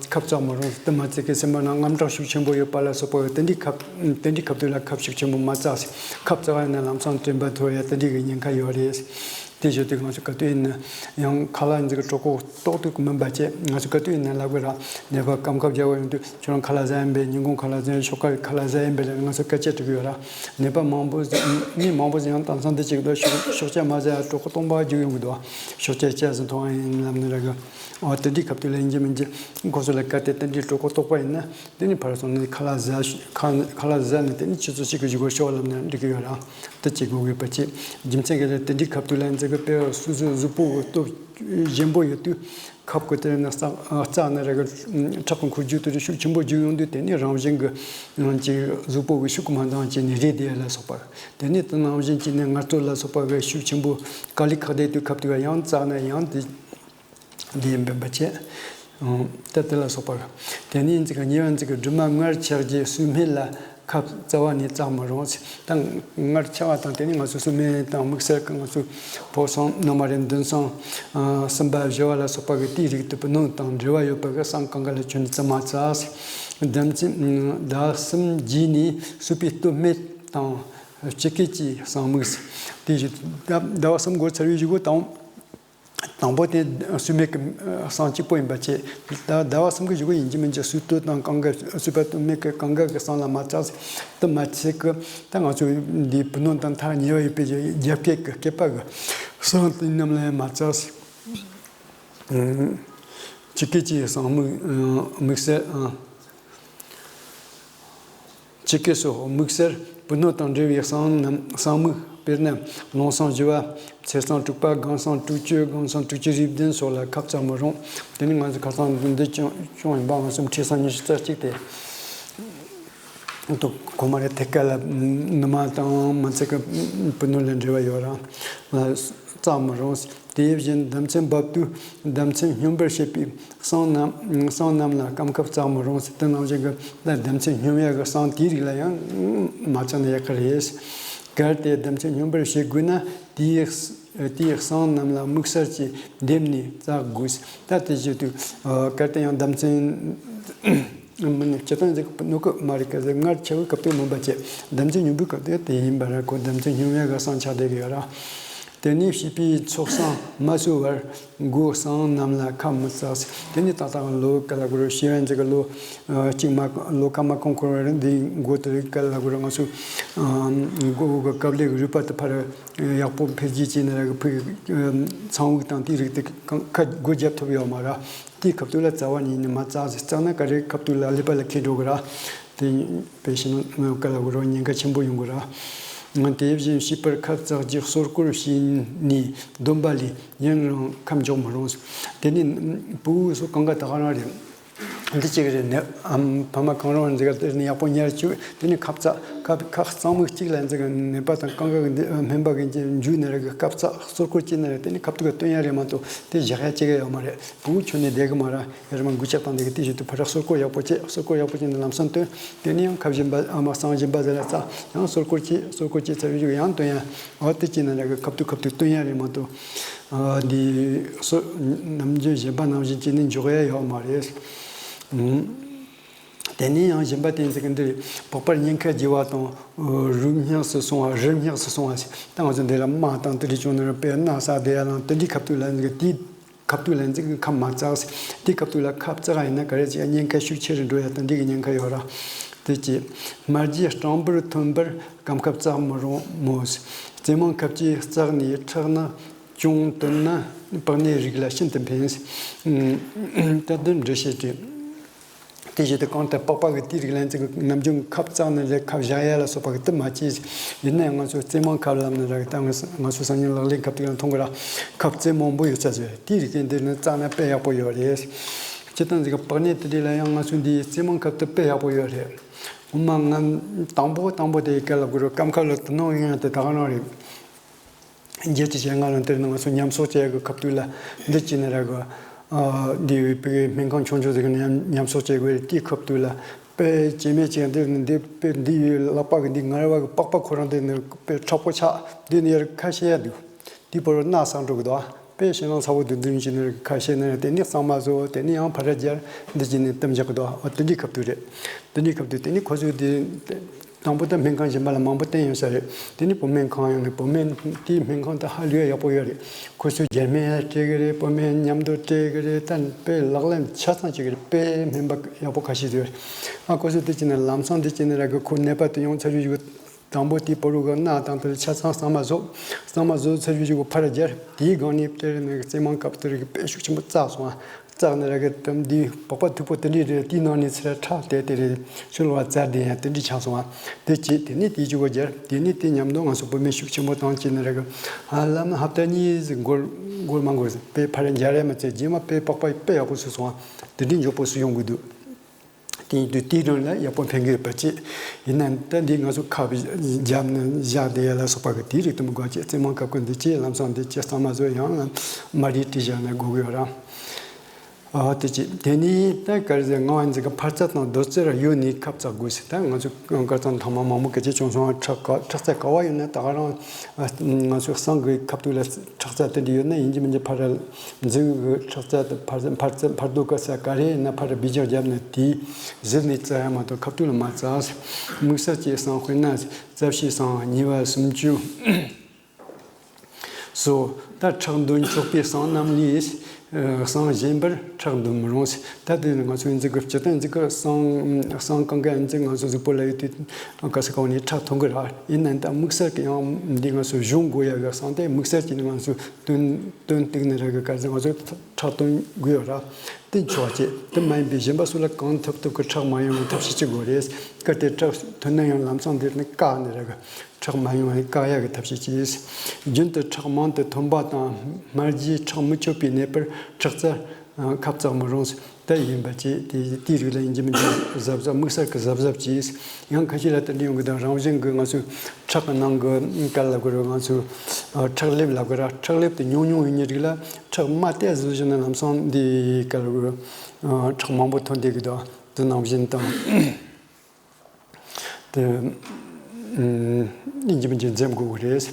ཁབ་བཙག་མི་རུང་། དེ་མ་ཚད་ཀྱི་སེམས་པ་ནང་དངངས་སྐྲག་ཤུགས་ཆེན་པོ་ཡོད་པ་ལ་སོགས་པ་དེ་འདྲའི་ཁབ་དེ་འདྲའི་ཁབ་དུས་ལ་ཁབ་ཤུགས་ཆེན་པོ་མ་བཙགས། ཁབ་བཙགས་ཡ་ན་ལམ་སང་དྲན་པ་འཐོར་ཡ་དེ་འདྲའི་གི་ཉེན་ཁ་ཡོད་རེད། དེ་བཞིན་དུ་ང་ཚོ་ག་དུས་ཡིན་ན་ཡང་ཁ་ལག་འཛིན་གི་གྲོད་ཁོག་ལྟོགས་དུས་མིན་པ་བཅས། ང་ཚོ་ག་དུས་ཡིན་ན་ལབ་དགོས་ར། ནད་པ་སྐམ་ཁབ་རྒྱག་པ་ཡོང་དུས་ཁྱོད་རང་ཁ་ལག་ཟ་ཡིན་པས། ཉིན་གུང་ཁ་ལག་ཟ་ཡིན། ཞོགས་ཀ་ཁ་ལག་ཟ་ཡིན་པས་ལབ་ང་ཚོ་སྐད་ཆ་དྲི་གི་ཡོད་ར། ནད་པ་མང་པོ་ཟ་མི་མང་པོ་ཟ་ཡང་དེང་སང་འདི་གཅིག་ཏུ་ཞོགས་ཞོགས་ཇ་མ་ཟ་ཡ་གྲོད་ཁོག་སྟོང་པ་རྒྱུག་ཡོང་གི་འདུག་བ། ཞོགས་ཇ་ཇ་ཟིན་ཐོང་ཡིན་ལབ་ནི་ར་གི། འོ་དེ་འདྲའི་ཁ་ཐུག་ལ་ཡིན་གྱི་མིན་གྱི་ཁོ་ཚོ་ལ་གལ་ཏེ་དེ་འདྲའི་གྲོད་ཁོག་ལྟོགས་པ་ཡིན་ན། དེ་ནི་ཕར་སོང་ནས་ཁ་ལག་ཟ་ཁ་ཁ་ལག་ཟ་ནས་དེ་ནི་ཆུ་ཚོད་གཅིག་གི་བཞུགས་སྒོ་ཤོག་ལབ་ན་འགྲིག་གི་ཡོད་ར། དེ་བྱེད་དགོས་དགོས་པ་བྱེད། རྒྱུ་མཚན་ག་རེ་དེ་འདྲའི་ཁ་ཐུག་ལ་འཛེག་གི་དཔེ་སོ་སོའི་གཟུགས་པོ་གི་སྟོབས་ཞན་པོ་ཡོད་དུས་ཁབ་ཀྱི་དེ་ནི་རྩ་རྩ་ནི་ར་གི་ཁྲག་གི་འཁོར་རྒྱུག་དེ་ཤུགས་ཆེན་པོ་རྒྱུག་ཡོང་དུས་དེ་ནི་རང་བཞིན་གི་ང་ཅིག་གཟུགས་པོ་གི་ཤུགས་མ་འདང་བྱས་ནས་རེད་དེ་ལ་སོགས་པ། དེ་ནི་དེ་ནང་བཞིན་གྱི་ནི་ངལ་རྩོལ་ལ་སོགས་པ་གི་ཤུགས་ཆེན་པོ་དཀའ་ལས་ཁག་བསྡད་དུས་ཁ་ཐུག་ཡང་རྩ་ནི་ཡང་དེ། དེ་ཡིན་པ་བྱས། ད་དེ་ལ་སོགས་པ། དེ་ནས་འཛི་ག་ཉེ་བ་འཛི་གི་སྦྲུམ་མ་མངལ་ཆགས་རྗེས་སུ་སྨད་ལ་ ཁབ་རྩ་བ་ནས་བཙག་མི་རུང་། ད་མངར་ཆེ་བ་དང་། དེ་ནས་ང་ཚོ་སོ་སྨན་དང་དམིགས་བསལ་གྱི་ང་ཚོ་ཕོ་གསུམ་ནུ་མ་རེད། མདུན་གསུམ། ཨ། གསུམ་པ་བཞི་པ་ལ་སོགས་པ་གི་དེའི་རིགས་དེ་བུ་སྣོད་དང་འབྲེལ་བ་ཡོད་པ་གི་བསང་གང་ག་ལ་ཁྱོན་ནས་བཙུགས་མ་བཙགས། ཟླ་མཚན་ཟླ་གསུམ་རྗེས་ནས་གསོས་པའི་སྟོད་སྨད་དང་། སྤྱི་སྐད་ཀྱི་བསང་དམིགས། དེ་བཞིན་ཟླ་ཟླ་བ་གསུམ་འགོར་ཚར་བའི་གཞུག་གུ་དང་། དང་པོ་དེ་སོས་མེད་ཀྱི་བསང་གཅིག་པོ་ཡིན་པ་བྱས། ད་ཟླ་བ་གསུམ་གྱི་གཞུག་གུ་ཡིན་གཅིག་མིན་གཅིག་སོས་སྟོད་དང་གང་ག། སོས་པ་སྟོད་སྨད་ཀྱི་གང་ག་གི་བསང་ལ་མ་བཙགས། དེ་མ་ཚད་ཀྱི་ད་ང་ཚོ་འདིའི་བུ་སྣོད་དང་ཐག་ཉེ་བ་ཡོད་པའི་རྒྱབ་སྐྱེད་ཀྱི་སྐྱེས་པ་གི་བསང་དེ་རྣམས་ལ་ཡང་མ་བཙགས། སྤྱི་སྐད་ཀྱི་བསང་དམིགས། དམིགས་བསལ། སྤྱི་སྐད་སོགས་དམིགས་བསལ་བུ་སྣོད་དང་འབྲེལ་བའི་བསང་རྣམས། བསང་དམིགས། དཔེར་ན་ལུང་བསང་བཞི་པ། ཚེ་བསང་དྲུག་པ། སྒང་བསང་དྲུག་ཅུ། སྒང་བསང་དྲུག་ཅུ་རེ་བདུན་སོགས་ལ་ཁབ་བཙག་མི་རུང་། དེ་ནི་ང་ཚོ་ཁ་སང་འདི་བྱུང་བྱུང་ཡིན་པ། ང་ཚོ་ཁྲི་སང་ཉི་ཤུ་རྩ་གཅིག་དེ། ཏོ་ཁོ་མ་རེ་ཐད་ཀ་ལ་ནུ་མ་དང་མ་ཚད་ཀྱི་བུ་སྣོད་ལ་འབྲེལ་བ་ཡོད་ར་ལ་བཙག་མི་རུང་། དེ་བཞིན་ཟླ་མཚན་བབས་དུས་ཟླ་མཚན་སྙོམས་པར་བྱེད་པའི་བསང་རྣམས། བསང་རྣམས་ལ་སྐམ་ཁབ་བཙག་མི་རུང་ཟེར། དེ་ནང་བཞིན་གྱི་ཟླ་མཚན་སྙོམས་ཡག་གི་བསང་དེའི་རིགས་ལ་ཡང་མ་བཙགས་ན་ཡག་གི་རེད། གལ་ཏེ་ཟླ་མཚན་སྙོམས་པར་བྱེད་དགོས་ན། དེའི་དེའི་བསང་རྣམས་ལ་དམིགས་བསལ་གྱི་འདེབས་ནས་བཙག་དགོས། ད་དེ་བཞིན་དུ་གལ་ཏེ་ཡང་ཟླ་མཚན། མི་ནི་སྤྱིར་བཏང་ཟིག་ནུ་གི་མ་རེད་ཀ་ཟིག་མངར་ཆེ་བའི་སྐབས་དུ་མིན་པ་བྱས། ཟླ་མཚན་སྙོམས་པའི་སྐབས་དུ་དེ་ཡིན་པ་ར། ཁོ་ཟླ་མཚན་སྙོམས་ཡག་གི་བསང་ཆགས་བསྡད་ཀྱི་ཡོད་ར། དེ་ནས་བྱིས་པའི་ཚོགས་བསང་མ་གསོལ་བར་སྒོ་བསང་རྣམས་ལ་ཁབ་མི་བཙགས། དེ་ནས་ཏག་ཏག་ལོ་ག་ལ་གོ་ར་བྱིས་པ་ཟིག་གི་ལོ་གཅིག་མ་ལོ་ཁ་མ་གང་འཁོར་བ་ར། འདི་མགོ་དེ་ག་ལ་གོ་ར་ང་ཚོ་མགོ་གི་ཀབ་ལེ་གི་རུས་པ་དེ་ཕར་ཡག་པོ་འཕེལ་རྒྱས་ཅན་ནི་ར་གི་ཕུག་ཚངས་དབྱུག་དང་དེའི་རིགས་དེ་གང་ཁ་སྒོ་རྒྱབ་ཐུབ་ཡོད་མ་ར། དེའི་སྐབས་དུ་ལ་རྩ་བ་ཉིད་ནས་མ་བཙགས་ཟེར། བཙགས་ན་ག་རེ་སྐབས་དུ་ལ་ཀླད་པ་ལ་ཁེལ་འགྲོ་གི་ར། དེ་དཔེ་བྱས་ན་ནམ་མཁའ་ལ་གོ་ར་ཉེན་ཁ་ཆེན་པོ་ཡོང་གི་ར། དེ་བཞིན་བྱིས་པར་ཁབ་བཙག་རྒྱུ་གསོལ་སྐོར་བྱས་ནས་སྡོམ་པ་ལས་ཡུན་རིང་ཁབ་འཇོག་མི་རུང་། དེ་ནས་ཕྲུ་གུ་སོགས་གང་ག་ད་ག་རང་རེད། འདི་གཅིག་རེད་ནི། ཨམ་ཕ་མ་གང་རུང་འདི་ག་དེར་ནི་ཡག་པོ་ཉར་བཅུག་དེ་ནི་ཁབ་བཙགས། ཁབ་ཁ་གཙང་མིག་གཅིག་ལ་འཛིན་གི་ནད་པ་དང་གང་ག་གི་འདི་སྨན་པ་གི་འཇུ་ནི་ར་གི་ཁབ་བཙགས། གསོལ་སྐོར་བྱེད་ནི་ར། དེ་ནི་ཁབ་ཏུ་ག་སྟོན་ཡ་རེད་མ་གཏོགས་དེ་བཞག་ཡ་གཅིག་ག་ཡོད་མ་རེད། བུ་ཁྱོད་ནི་བསྡད་གི་མ་ར། ཡར་མ་འགུལ་ལྕག་བཏང་འདི་གི་དེ་བཞིན་དུ་ཕར་གསོལ་སྐོར་ཡག་པོ་བྱེད། གསོལ་སྐོར་ཡག་པོ་བྱེད་ནི་ལམ་སང་སྟོན། དེ་ནི་ཡང་ཁབ་གཞན་པ་ཨ་མ་བསང་གཞན་པ་ཟེར་ལ་བཙགས། ཡང་གསོལ་སྐོར་བྱེད། གསོལ་སྐོར་བྱེད་ཚར་བའི་གཞུག་ཡང་སྟོན་ཡ། འོ་དེ་བྱེད་ནི་ར་གི་ཁབ་ཏུ་ཁབ་ཏུ་སྟོན་ཡ་རེད་མ་གཏོགས། ཨ་འདི་སོ་ནམ་རྒྱུན་གཞན་པ་ནང་བཞིན་བྱས་ནས་འཇོག་ཡ་ཡོད་མ་རེད། ཨུམ། དེ་ནས་ཡང་གཞན་པ་དེ་ཚོ་གི་འདི་པགས་པར་ཉེན་ཁ་རྒྱས་པ་དང་། རུས་སྙེགས་སུ་སོང་བ། རུས་སྙེགས་སུ་སོང་བ་ཞིག་ད་ང་ཚོ་འདི་ལ་རྨ་དང་དེ་འདྲ་བྱུང་ན་ར་དཔེ་རྣག་ཟག་བསྡད་ཡ་ལ་དེ་འདྲའི་སྐབས་དུ་ལ་འདི་དེའི་སྐབས་དུ་ལ་འཛིན་གི་ཁབ་མ་བཙགས། དེའི་སྐབས་དུ་ལ་ཁབ་བཙགས་ཡིན་ན་ག་རེ་ཅིག་ཉེན་ཁ་ཤུགས་ཆེ་རུ་འགྲོ་ཡ་དང་འདི་གི་ཉེན་ཁ་ཡོད་ར། དེ་ཅི། རྨ་རྒྱུད་སྤྲང་པོར་ཐོན་པར་སྐམ་ཁབ་བཙག་མི་རུང་མོད། རྩེ་མང་ཁབ་ཀྱིས་བཙགས་ནས་ཁྲག་ནི་ཅུང་བཏོན་ན་པགས་ནད་རིགས་ལ་ཤིན་ཏུ་ཕན། ད་འདི་འགྲེལ་བཤད་བྲིས། དེ་བཞིན་དུ་གང་ལྟར་པགས་པ་གི་དེའི་རིགས་ལ་འཛིན་གི་ནམ་རྒྱུན་ཁབ་བཙགས་ནས་ལས་ཁབ་བཞག་ཡ་ལ་སོགས་པ་གི་དེ་མ་བྱས། ཡིན་ན་ཡང་ང་ཚོ་རྩེ་མང་ཁབ་ལབ་ནི་ར་གི་ད་ང་ཚོ་ང་ཚོ་སང་ཉིན་ལག་ལེན་ཁབ་དེ་ལ་མཐོང་གི་ར། ཁབ་རྩེ་མང་པོ་ཡོད་ས་ཟེར། དེའི་རིགས་དེ་འདི་ནི་བཙགས་ན་དཔེ་ཡག་པོ་ཡོད་རེད། སྤྱིར་བཏང་ཟིག་གི་པགས་ནད་དེ་འདྲ་ལ་ཡང་ང་ཚོ་འདིའི་རྩེ་མང་ཁབ་དེ་དཔེ་ཡག་པོ་ཡོད་རེད། འོ་མ་ང་དང་པོ་དང་པོ་དེ་ག་ལ་གོ་ར་སྐམ་ཁབ་ལ་དུ་ནང་ཡང་དེ་ད་ག་རང་རེད། བརྒྱད་ཅུ་ཞེ་ལྔ་ལོ་དེར་ནང་སོ་ཉམས་གསོ་བྱེད་གི་ཁབ་ཏུ་ལ་འདི་ཅི་ནི་ར་གི། ཨ་འདི་བའི་བོད་སྨན་ཁང་ཆུང་ཆུང་ཟིག་གི་ཉམས་ཉམས་གསོ་བྱེད་དགོས་རེད། དེའི་ཁབ་ཏུ་ལ་དཔེ་སྐྱེ་མེད་ཅིག་འདི་ནི་འདི་དཔེ་འདི་ཡོད་ལག་པ་གི་འདི་ངར་བ་གི་པགས་པ་ཁོ་རང་འདི་ནི་དཔེ་མཁྲེགས་པོ་ཆགས་འདི་ནི་ཡར་ཁ་ཤས་ཡ་འདུག་དེའི་བར་རྣག་ཟག་འགྲོ་གི་འདུག་དཔེ་ཞེ་ནང་ཚ་བོ་འདུག་འདི་ཡིན་ཅི་ནི་ར་གི་ཁ་ཤས་ནི་དེ་ནི་གཙང་མ་བཟོ་དེ་ནི་ཡང་ཕར་ར་སྦྱར་འདི་ཅི་ནི་གཏུམ་རྒྱག་གི་འདུག་འོ་དེ་འདྲའི་ཁབ་ཏུ་རེད། དེ་འདྲའི་ཁབ་ཏུ་དེ་ནི་ཁོ་ཚོས་དེ། དང་པོ་ད་སྨན་ཁང་གཞན་པ་ལ་མང་པོ་བསྟན་ཡོད་ས་རེད། དེ་ནི་བོད་སྨན་ཁང་ཡང་ནི་བོད་སྨན་དེའི་སྨན་ཁང་དེ་ཧ་ལས་ཡག་པོ་ཡོད་རེད། ཁོ་ཚོས་རྒྱ་སྨན་ཡང་སྤྲད་གི་རེད། བོད་སྨན་མཉམ་དུ་སྤྲད་གི་རེད། ད་དཔེ་ལག་ལེན་ཆ་ཚང་བྱེད་གི་རེད། དཔེ་སྨན་པ་ཡག་པོ་ཁ་ཤས་ཡོད་རེད། ཨ་ཁོ་ཚོས་དེ་བྱས་ནས་ལམ་སང་དེ་བྱས་ནས་ར་གི་ཁོ་ནད་པ་དེ་ཡོང་ཚར་བའི་གཞུག་དང་པོ་དེའི་བར་དུ་གི་རྣག་དང་དེ་ཆ་ཚང་གཙང་མ་བཟོ། གཙང་མ་བཟོ་ཚར་བའི་གཞུག་ཕར་སྦྱར། དེའི་སྒང་ནས་དེ་ནི་རྩེ་མང་སྐབས་དེར་གི་དཔེ་ཤུགས་ཆེན་པོ་བཙགས་སོང་ཨ། བཙགས་ནས་ར་གི་དམ་འདི་པགས་པ་མཐུག་པོ་དེ་འདྲས་རེད། དེའི་ནང་ནས་ཚུར་ཁྲག་དེ་དེ་རེད། ཆུ་ལོག་བཙགས་དེ་ཡང་དེ་འདྲས་ཆགས་སོང་ཨ། དེ་བྱས་དེ་ནས་དེའི་གཅིག་པོ་སྦྱར། དེ་ནས་དེ་མཉམ་དུ་ང་ཚོ་བོད་སྨན་ཤུགས་ཆེན་པོ་བཏང་བྱས་ནས་ར་གི་ཧ་ལམ་ཧབ་ཏ་གཉིས་ཟིག་འགོར་འགོར་མ་འགོར་ཟིག་དཔེ་ཕར་འབྱར་ཡ་མ་ཚད་རྗེས་མ་དཔེ་པགས་པ་དཔེ་ཡག་པོ་བཟོས་སོང་ཨ། དེ་འདྲས་མགྱོགས་པོ་བཟོས་ཡོང་གི་འདུག་དེ་ཡིན་དུས་དེའི་རིང་ལ་ཡག་པོ་ཕན་གི་ཡོད་པ་བྱས། ཡིན་ན་ད་འདི་ང་ཚོ་ཁབ་བརྒྱབ་ནས་བཞག་བསྡད་ཡ་ལ་སོགས་པ་གི་དེའི་རིགས་དེ་མི་དགོས་བྱས། རྩེ་མང་ཁབ་ཀྱི་འདི་བྱས་ལམ་སང་འདི་བྱས་གཙང་མ་བཟོས་ཡང་ལ་མ་རིག་བྲིས་བཞག་ན་དགོས་གི་ཡོད་ར། ཨ་དེ་ཅི་དེ་ནི་ད་ག་རེ་ཟེར། ང་བ་འཛི་ག་འཕར་རྩ་དང་རྡོ་རྩེ་ར་ཡོད་ནི་ཁབ་ཙག་དགོས་ཟེར། ད་ང་ཚོ་ག་ཚང་ཐང་མ་མང་པོ་སྐད་ཆ་བྱུང་སོང་། ཁྲག་ག་ཁྲག་རྩ་ག་བ་ཡོད་ན་ད་ག་རང་ང་ཚོ་གསང་གི་ཁབ་ཏུ་ལ་ཁྲག་རྩ་དེ་འདྲ་ཡོད་ན་ཡིན་གྱི་མིན་གྱི་ཕར་འཛི་གི་ཁྲག་རྩ་དེ་འཕར་འཕར་འཕར་རྡོ་ག་ས་ག་རེ་ཡིན་ན་ཕར་སྦི་ལྗག་བརྒྱབ་ནས་དེ་ཟིལ་ནས་རྩ་ཡ་མ་གཏོགས་ཁབ་ཏུ་ལ་མ་རྩ། དམིགས་བསལ་གྱི་གསང་དཔེར་ན་རྩ་བཤད་གསང་གཉིས་པ་སུམ་ཅུ། སོ། ད་ཁྲག་འདོན་ཆོག་པའི་གསང་རྣམས་ལས། ཨ་གསང་གཞན་པར་ཁྲག་འདོན་མི་རུང་། ད་དེ་ནི་ང་ཚོའི་འཛི་གི་སྤྱི་དོན་འཛི་གི་གསང་གསང་གང་ག་འཛི་ང་ཚོ་གཟུགས་པོ་ལ་ཡོད་དུས་ག་ས་གང་ནས་ཁྲག་ཐོན་གི་ར། ཡིན་ནའང་ད་དམིགས་བསལ་གྱི་ཡང་འདི་ང་ཚོ་གཞུང་དགོས་ཡ་གི་གསང་དེ་དམིགས་བསལ་གྱི་ནི་ང་ཚོ་དོན་དོན་སྟེང་ནས་ར་གི་ག་ཚོད་ང་ཚོ་ཁྲག་འདོན་དགོས་ཡོད་ར། དེ་ཆོག་ཅེས་དེ་མ་ཡིན་པའི་གཞན་པ་སུ་ལ་གང་ཐུབ་ཐུབ་ཀྱི་ཁྲག་མ་ཡོང་བའི་ཐབས་ཤེས་ཅི་དགོས་རེད། གལ་ཏེ་ཁྲག་ཐོན་ན་ཡང་ལམ་སང་འདིར་ནི་བཀག་ནས་ར་གི་ཁྲག་མ་ཡོང་བའི་བཀག་ཡག་གི་ཐབས་ཤེས་ཀྱིས། རྒྱུན་དུ་ཁྲག་མང་དུ་ཐོན་པ་དང་སྨར་རྗེས་ཁྲག་མི་ཆོད་པའི་ནད་པར་ཁྲག་རྩ་ཁབ་ཙག་མི་རུང་། ད་ཡིན་པ་བཅས་དེ་དེའི་རིགས་ལ་ཡིན་གྱི་མིན་གྱི་གཟབ་གཟབ་དམིགས་བསལ་གྱི་གཟབ་གཟབ་ཀྱིས། ཡང་ཁ་ཤས་ལ་དེ་འདྲ་ཡོང་གི་དང་རང་བཞིན་གྱི་ང་ཚོའི་ཁྲག་གི་ནང་གི་ག་ལ་དགོས་རེད། ང་ཚོའི་ཁྲག་ལེབ་ལ་དགོས་ར། ཁྲག་ལེབ་དེ་ཉུང་ཉུང་ཡིན་ནི་རིགས་ལ་ཁྲག་མ་བལྟས་བཟོ་བཞིན་ན་ལམ་སང་འདི་ག་ལ་དགོས་ཁྲག་མང་པོ་ཐོན་བསྡད་ཀྱི་འདུག་དེ་ནང་བཞིན་དང་། དེ་ཨིན་ཇི་མིན་གྱི་འཛེམ་དགོས་ཀྱི་རེད།